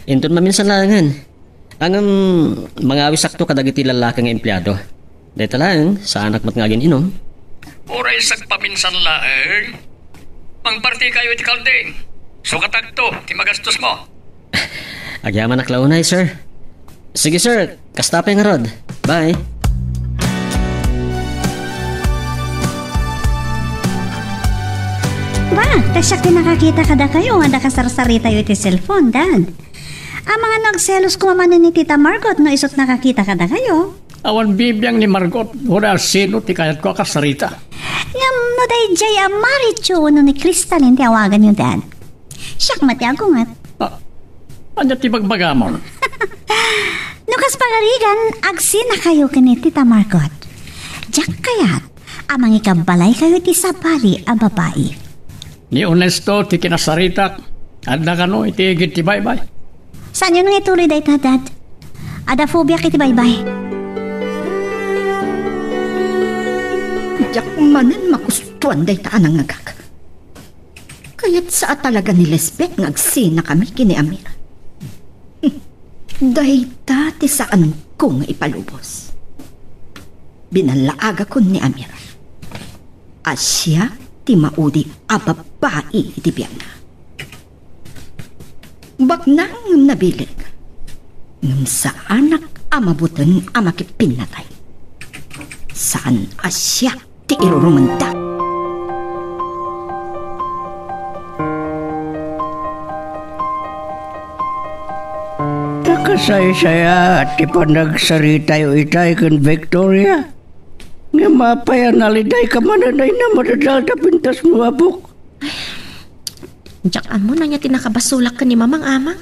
Inton maminsan laengen. Ngem, mangawisakto kadagiti lallaki nga empleado. Dayta laeng, saanak met nga agin-inum. Uray sagpaminsan laeng. Mangpartikayo iti kalding. Sukatakto ti magastos mo. Agyamanak la unay, sir. Sige, sir. Kasta pay ngarud. Bye. Ba, ta siak ti nakakita kadakayo nga adda kasarsaritayo iti cellphone, Dad. Amangan no agselos koma manen ni Tita Margot no isut' nakakita kadakayo. Awan bibiang ni Margot, uray sino ti kayatko a kasarita. Ngem no daydiay a Maricho wenno ni Cristalin ti awaganyo, Dad, siak met ti agunget. Ah, ania ti bagbagamon? No kas pagarigan, agsinakayo ken ni Tita Margot. Diak kayat a mangikabbalaykayo iti sabali a babai. Ni Onesto ti kinasaritak. Adda kano iti igid ti baybay? Saanyo nga ituloy dayta, Dad. Adda phobiak iti baybay. Diak manen magustuan dayta a nangngegak. Kayatsa a talaga ni Lisbeth nga agsinakami ken ni Amir. Dayta ti saanko nga ipalubos. Binallaagakon ni Amir a siak ti maudi a babbai iti biagna. Baknang ngem nabilin. Ngem saanak a mabuteng a makipinnatay. Saan a siak ti irurumenda. Nakasaysayaat ti panagsaritayo itay ken Victoria. Ngem apay a nalidayka manen a madadal ta pintasmo, apok? Diak ammo no ania ti nakabasolak ken ni Mamang, Amang.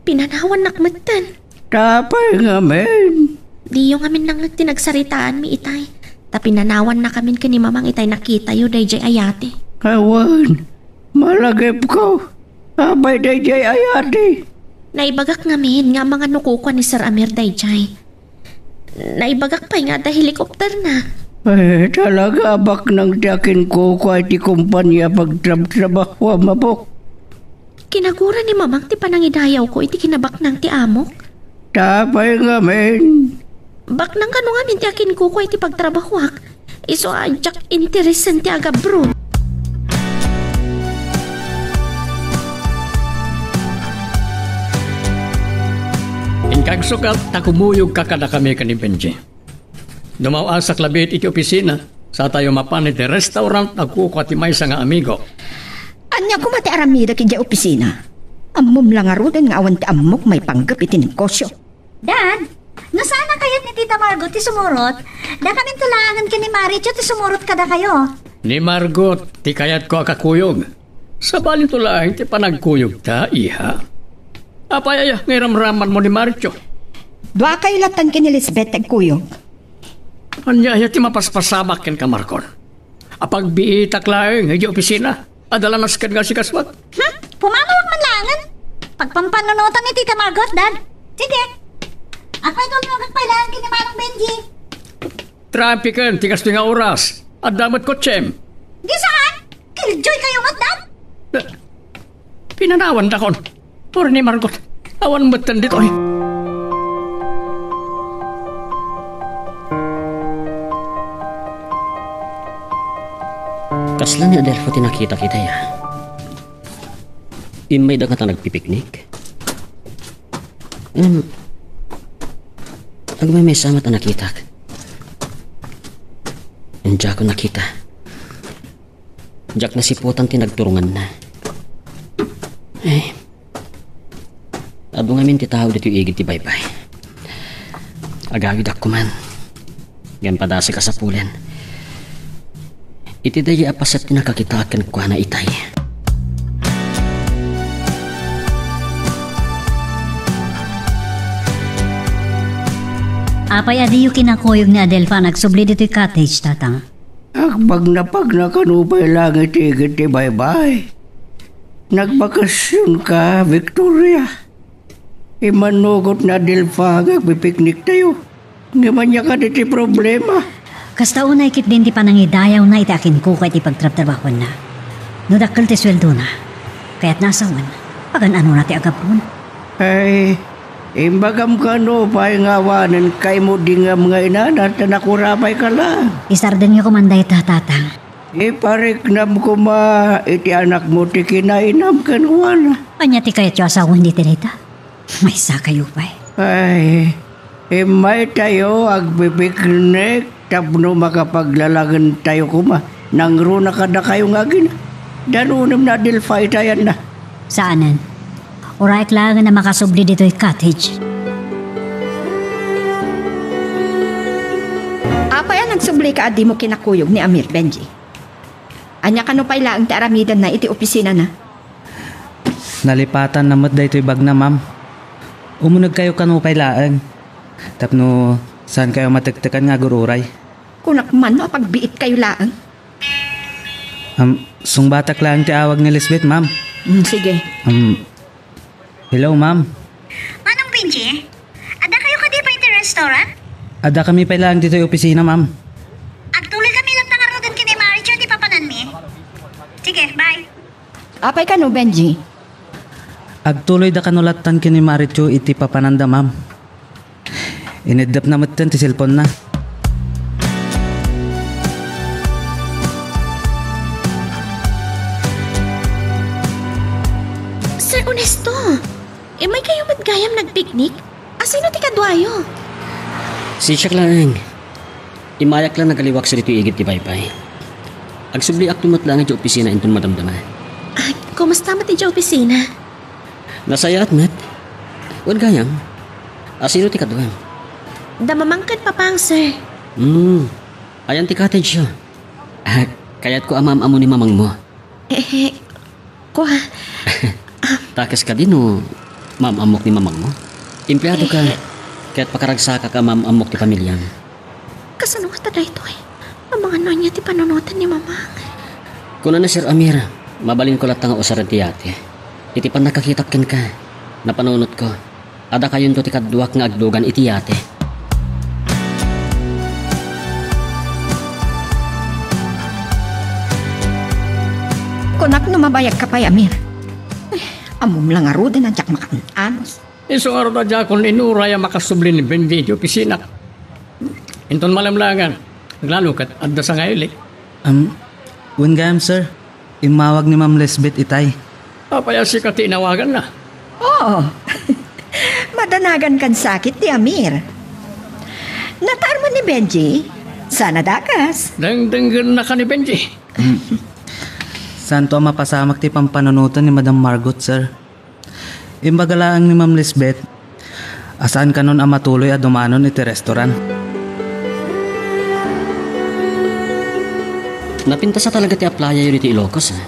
Pinanawannak metten. Ta apay ngamin? Diyo ngamin nangngeg ti nagsaritaanmi itay. Ta pinanawannakamin ken ni Mamang itay nakitayo daydiay a yate. Awan, malagipko. Apay daydiay a yate? Naibagak ngamin nga amangan no kukua ni Sir Amir daydiay. Naibagak pay nga adda helicopterna. Eh, talaga a baknang ti akinkukua iti kompania pagtrabtrabahuam, apok. Kinagura ni Mamang ti panangidayawko iti kinabaknang ti amok. Ta apay ngamin? Baknang kano ngamin ti akinkukua iti pagtrabahuak. Isu a diak interesen ti agabroad. Inka agsukat ta kumuyogka kadakami ken ni Benji. Dumaw-asak labiit iti opisina, satayo mapan iti restaurant agkukua ti maysa nga amigo. Ania koma ti aramidek idiay opisina? Ammom la ngaruden nga awan ti ammok maipanggep iti negosio. Dad, no saan a kayat ni Tita Margot ti sumurot, dakaminto laengen ken ni Maricho ti sumurot kadakayo. Ni Margot ti kayatko a kakuyog. Sabalinto laeng ti panagkuyogta, iha. Apay aya nga iramramanmo ni Maricho? Duakayo lattan ken ni Lisbeth ti agkuyog. Ania aya ti mapaspasamak kenka, Margot? Apagbiitak laeng idiay opisina. Adda la nasken nga asikasuak. Hmm? Pumamawak man laengen. Pagpampanunotan ni Tita Margot, Dad. Sige. Apay, tulnogak pay laeng ken ni Manong Benji. Trapiken ti kastoy nga oras. Adda met kotsem. Di saan? Killjoykayo met, Dad? Eh, pinanawandakon. Puro ni Margot. Awan metten ditoy. Kasla ni Adelfo ti nakitak itay a? Immayda ngata nagpipiknik? Ngem, agmaymaysa met a nakitak. Diakon nakita. Diak nasiputan ti nagturonganna. Ay. Adu ngamin ti tao ditoy igid ti baybay. Agawidak koman. Ngem padasek a sapulen. Iti daydi a paset ti nakakitaak kenkuana itay. Apay a diyo kinakuyog ni Adelfa a nagsubli ditoy cottage, Tatang? Agpagnapagna kano pay laeng iti igid ti baybay. Nagbakasionka, Victoria. Immanugot ni Adelfa nga agpipikniktayo. Ngem ania kadi ti problema? Kasta unay ketdin ti panangidayawna iti akinkuko iti pagtrabtrabahuanna. No dakkel ti sueldona, kayatna a sawen, pagan-anona ti agapuon. Ay, imbagam kano pay nga awanen kaimudingam nga inana ta nakurapayka laeng. Isardengyo koman dayta, Tatang. Ipariknam koma iti anakmo ti kinainam kenkuana. Ania ti kayatyo a sawen iti dayta? Maysakayo pay. Ay, immaytayo agpipiknik tapno makapaglalaengtayo koma. Nangruna kadakayo nga agina. Danunem ni Adelfa iti ayanna. Saanen. Urayek laengen a makasubli ditoy cottage. Apay a nagsublika a dimo kinakuyog ni Amir, Benji? Ania kano pay laeng ti aramidenna iti opisinana? Nalipatanna met daytoy bagna, ma'am. Umunegkayo kano pay laeng tapno saankayo a matektekan nga agur-uray. Kunak man no apagbiitkayo laeng. Am, sungbatak laeng ti awag ni Lisbeth, ma'am. Mm, sige. Am, hello, ma'am. Manong Benji, adda kayo kadi pay iti restaurant? Adda kami pay laeng ditoy opisina, ma'am. Agtuloy kami latta ngaruden ken ni Marichu iti papananmi. Sige, bye. Apay kano, Benji? Agtuloyda kano lattan ken ni Marichu iti papananda, ma'am. Ineddepna metten ti cellphone-na. Sir Ernesto, immaykayo met gayam nagpiknik? Asino ti kaduayo? Sisiak laeng. Immayak la nagaliwak sadi toy igid ti baybay. Agsubliakto met laeng idiay opisina inton madamdama. Ah, kumusta met idiay opisina? Nasayaat met. Wen gayam, asino ti kaduam? Da mamang ken papang, sir. Hmm. Ayan ti cottage-yo. Ah, kayatko a maam-ammo ni mamangmo. Eh, eh, kua. Ta kas kadi no maam-ammok ni mamangmo? Empleado ka, eh, ket pakaragsakak a maam-ammok ti pamiliam. Kasano ngata daytoy? Amangan no ania ti panunoten ni mamang. Kuna ni Sir Amir, mabalinko latta nga usaren ti yate. Iti pannakakitak kenka, napanunotko. Adda kayonto ti kaduak nga agdugan iti yate. Kunak no mabayagka pay, Amir. Eh, ammom la ngaruden a diak makaan-anos. Isu ngarud a diakon inuray a makasubli ni Benji iti opisina. Inton malem laengen, aglalo ket adda sangaili. Am, wen gayam, sir. Immawag ni Ma'am Lisbeth itay. Apay a sika ti inawaganna? Oo. Madanagan kan sakit ti Amir. Nataar man ni Benji. Saan a dakas. Dengdenggenna ka ni Benji. Saanto a mapasamak ti pampanunoten ni Madam Margot, sir. Imbaga laeng ni Ma'am Lisbeth a saan kanon a matuloy a dumanon iti restaurant. Napintas a talaga ti aplayayo ditoy Ilocos, ah.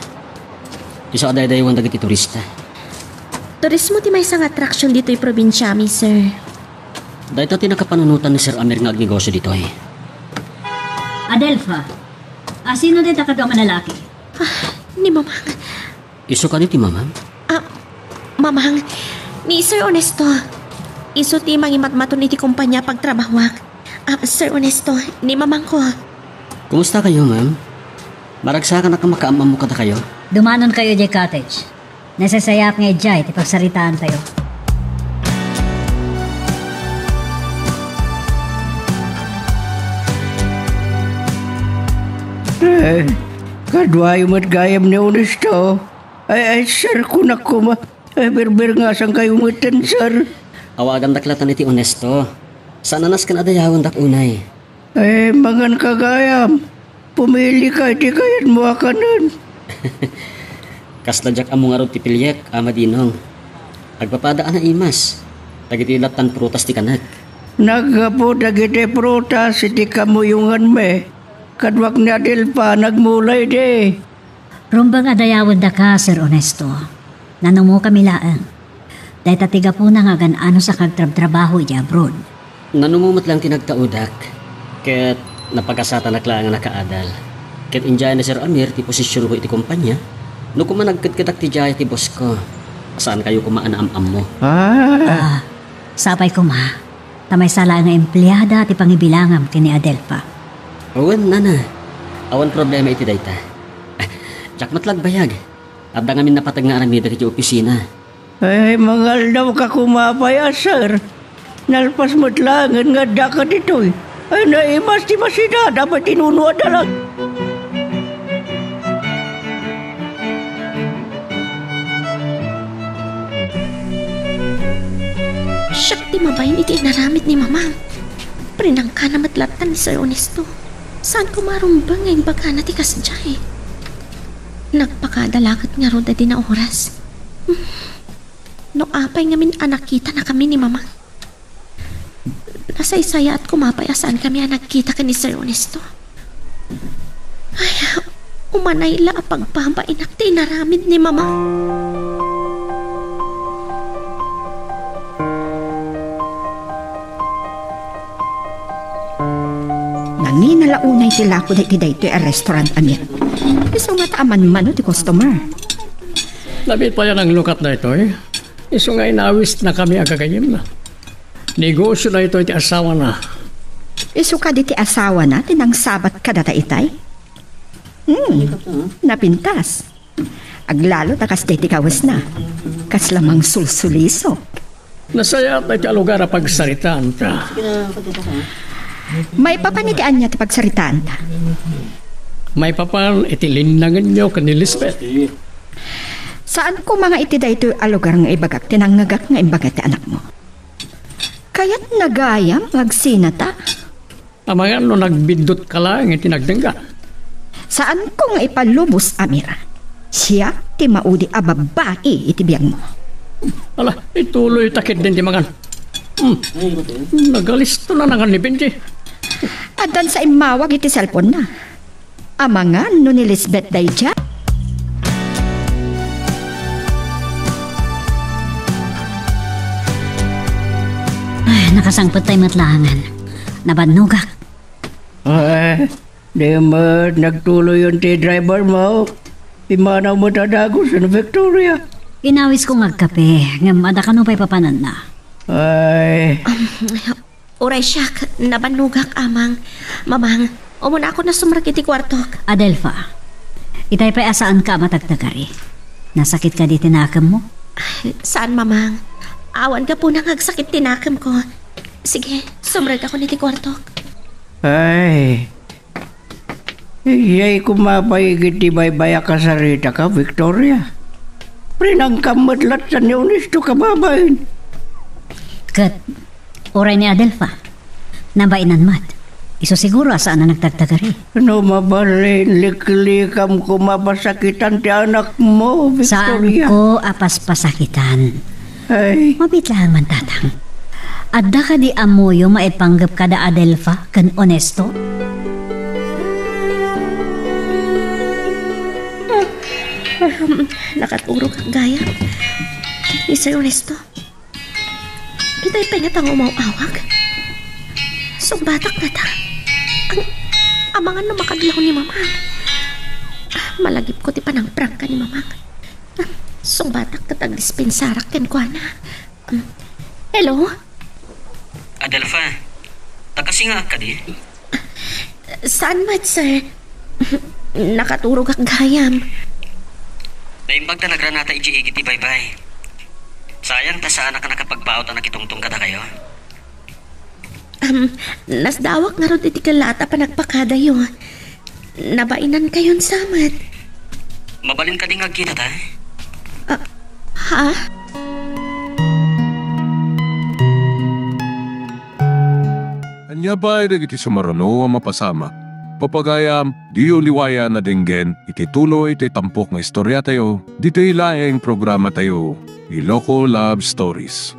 Isu a daydaywan dagiti turista. Turismo ti maysa nga attraction ditoy probinsiami, sir. Dayta ti nakapanunotan ni Sir Amir nga agnegosio ditoy. Adelfa, asino dayta kaduam a lalaki? Ah, ni Mamang. Isu kadi ti mamang? Ah, Mamang, ni Sir Ernesto. Isu ti mangimatmaton iti kompania pagtrabahuak. Ah, Sir Ernesto, ni mamangko. Kumusta kayo, ma'am? Maragsakan a makaam-ammo kadakayo. Dumanon kayo idiay cottage. Nasasayaat nga idiay ti pagsaritaantayo. Eh, kaduayo met gayam ni Ernesto. Ay, ay, sir, kunak koma. Ay, birbirngasankayo metten, sir. Awagandak latta iti Ernesto. Saan a nasken a dayawendak unay. Ay, manganka gayam. Pumilika iti kayatmo a kanen. Kasla diak ammo ngarud ti piliek, Ama Dinong. Agpapada a naimas. Dagitoy lattan prutas ti kanek. Naggapu dagiti prutas iti kamuyonganmi. Kaduak ni Adelfa, nagmula idi. Rumbeng a dayawendaka, Sir Ernesto. Nanumokami laeng. Dayta ti gapuna nga agan-anos a kagtrabtrabaho iti abroad. Nanumo met laeng ti nagtaudak, ket napakasatanak laeng a nakaadal. Ket idiay ni Sir Amir ti posisionko iti kompania, no koma nagketketak ti diay ti bossko, saankayo koma a naam-ammo. Ah. Ah, sapay koma, ta maysa laeng nga empleada ti pangibilangam ken ni Adelfa. Wen, nana, awan problema iti dayta. Diak met la agbayag. Adda ngamin napateg nga aramidek iti opisina. Ay, mangaldawka koma pay a, sir. Nalpas met laengen nga addaka ditoy. Ay, naimas ti masida, dapat tinuno a dalag. Siak ti mabain iti inaramid ni Mamang. Prinangkana met latta ni Sir Ernesto. Saan ko marumbeng nga imbagana ti kasdiay? Nagpakada la ket ngarud a di naoras. No apay ngamin a nakitanakami ni Mamang? Nasaysayaat koma pay a saankami a nagkita ken ni Sir Ernesto. Ay, umanay la a pagbabainak ti inaramid ni Mamang. Nangina la unay ti lakoda iti daytoy a restaurant, Amir. Isu ngata a manmano ti customer. Nabiit pay a nanglukat daytoy. Isu nga inawisnakami a gagayyemna. Negosio daytoy ti asawana. Isu kadi ti asawana ti nangsabat kadata itay? Hmm, napintas. Aglalo ta kasdiay ti kawesna. Kasla mangsulsulisok. Nasayaat daytoy a lugar a pagsaritaanta. Maipapan iti ania ti pagsaritaanta? Maipapan iti linnangenyo ken ni Lisbeth. Saan koma nga iti daytoy a lugar nga ibagak ti nangngegak nga imbaga ti anakmo? Kayatna gayam nga agsinata. Amangan no nagbiddutka laeng iti nagdenggan. Saanko nga ipalubos, Amir. Siak ti maudi a babbai iti biagmo. Ala, ituloyta ketdin ti mangan. Hmm. Nagalisto na nangan ni Benji. Addan sa immawag iti cellphone-na. Amangan no ni Lisbeth daydiay. Ay, nakasangpettay met laengen. Nabannogak. Ay, di met nagtuloyen ti driver-mo. Pimmanaw met a dagus ni Victoria. Inawisko nga agkape, ngem adda kano pay papananna. Ay. Uray siak, nabannogak, Amang. Mamang, umunakon a sumrek iti kuartok. Adelfa, itay pay a saanka a matagtagari. Nasakit kadi ti nakemmo? Ay, saan, Mamang. Awan gapuna nga agsakit ti nakemko. Sige, sumrekakon iti kuartok. Ay, Idiay koma pay iti baybay a kasaritaka, Victoria. Prinangkam met latta ni Ernesto, kababain. Ket, uray ni Adelfa, nabainan met. Isu siguro a saan a nagtagtagari. No mabalin, liklikam koma pasakitan ti anakmo, Victoria. Saanko a paspasakitan. Ay. Mabiit laeng man, Tatang. Adda kadi ammom a ipanggep kada Adelfa ken Ernesto? Ahem, nakaturog gayam. Ni Sir Ernesto. Itay pay ngata nga umaw-awag. Sungbatak ngata. Ang, amangan no makadlaw ni Mamang. Malagipko ti panangprangka ni Mamang. Sungbatak ket agdispensarak kenkuana. Um, hello? Adelfa, ta kasingaak kadi? Saan met, sir? Nakaturogak gayam. Naimbag ta nagranata idiay igid ti baybay. Sayang ta saanak a nakapagpaut a nakitungtong kadakayo. Am, nasdawak ngarud iti kellaat a panagpakadayo. Nabainankayon sa met. Mabalin kadi nga agkitata? Ah, ha? Ania pay dagiti sumaruno a mapasamak? Pagayam, diyo liwayan a denggen iti tuloy ti tampok nga istoriatayo, ditoy laeng programatayo, Iloko Love Stories.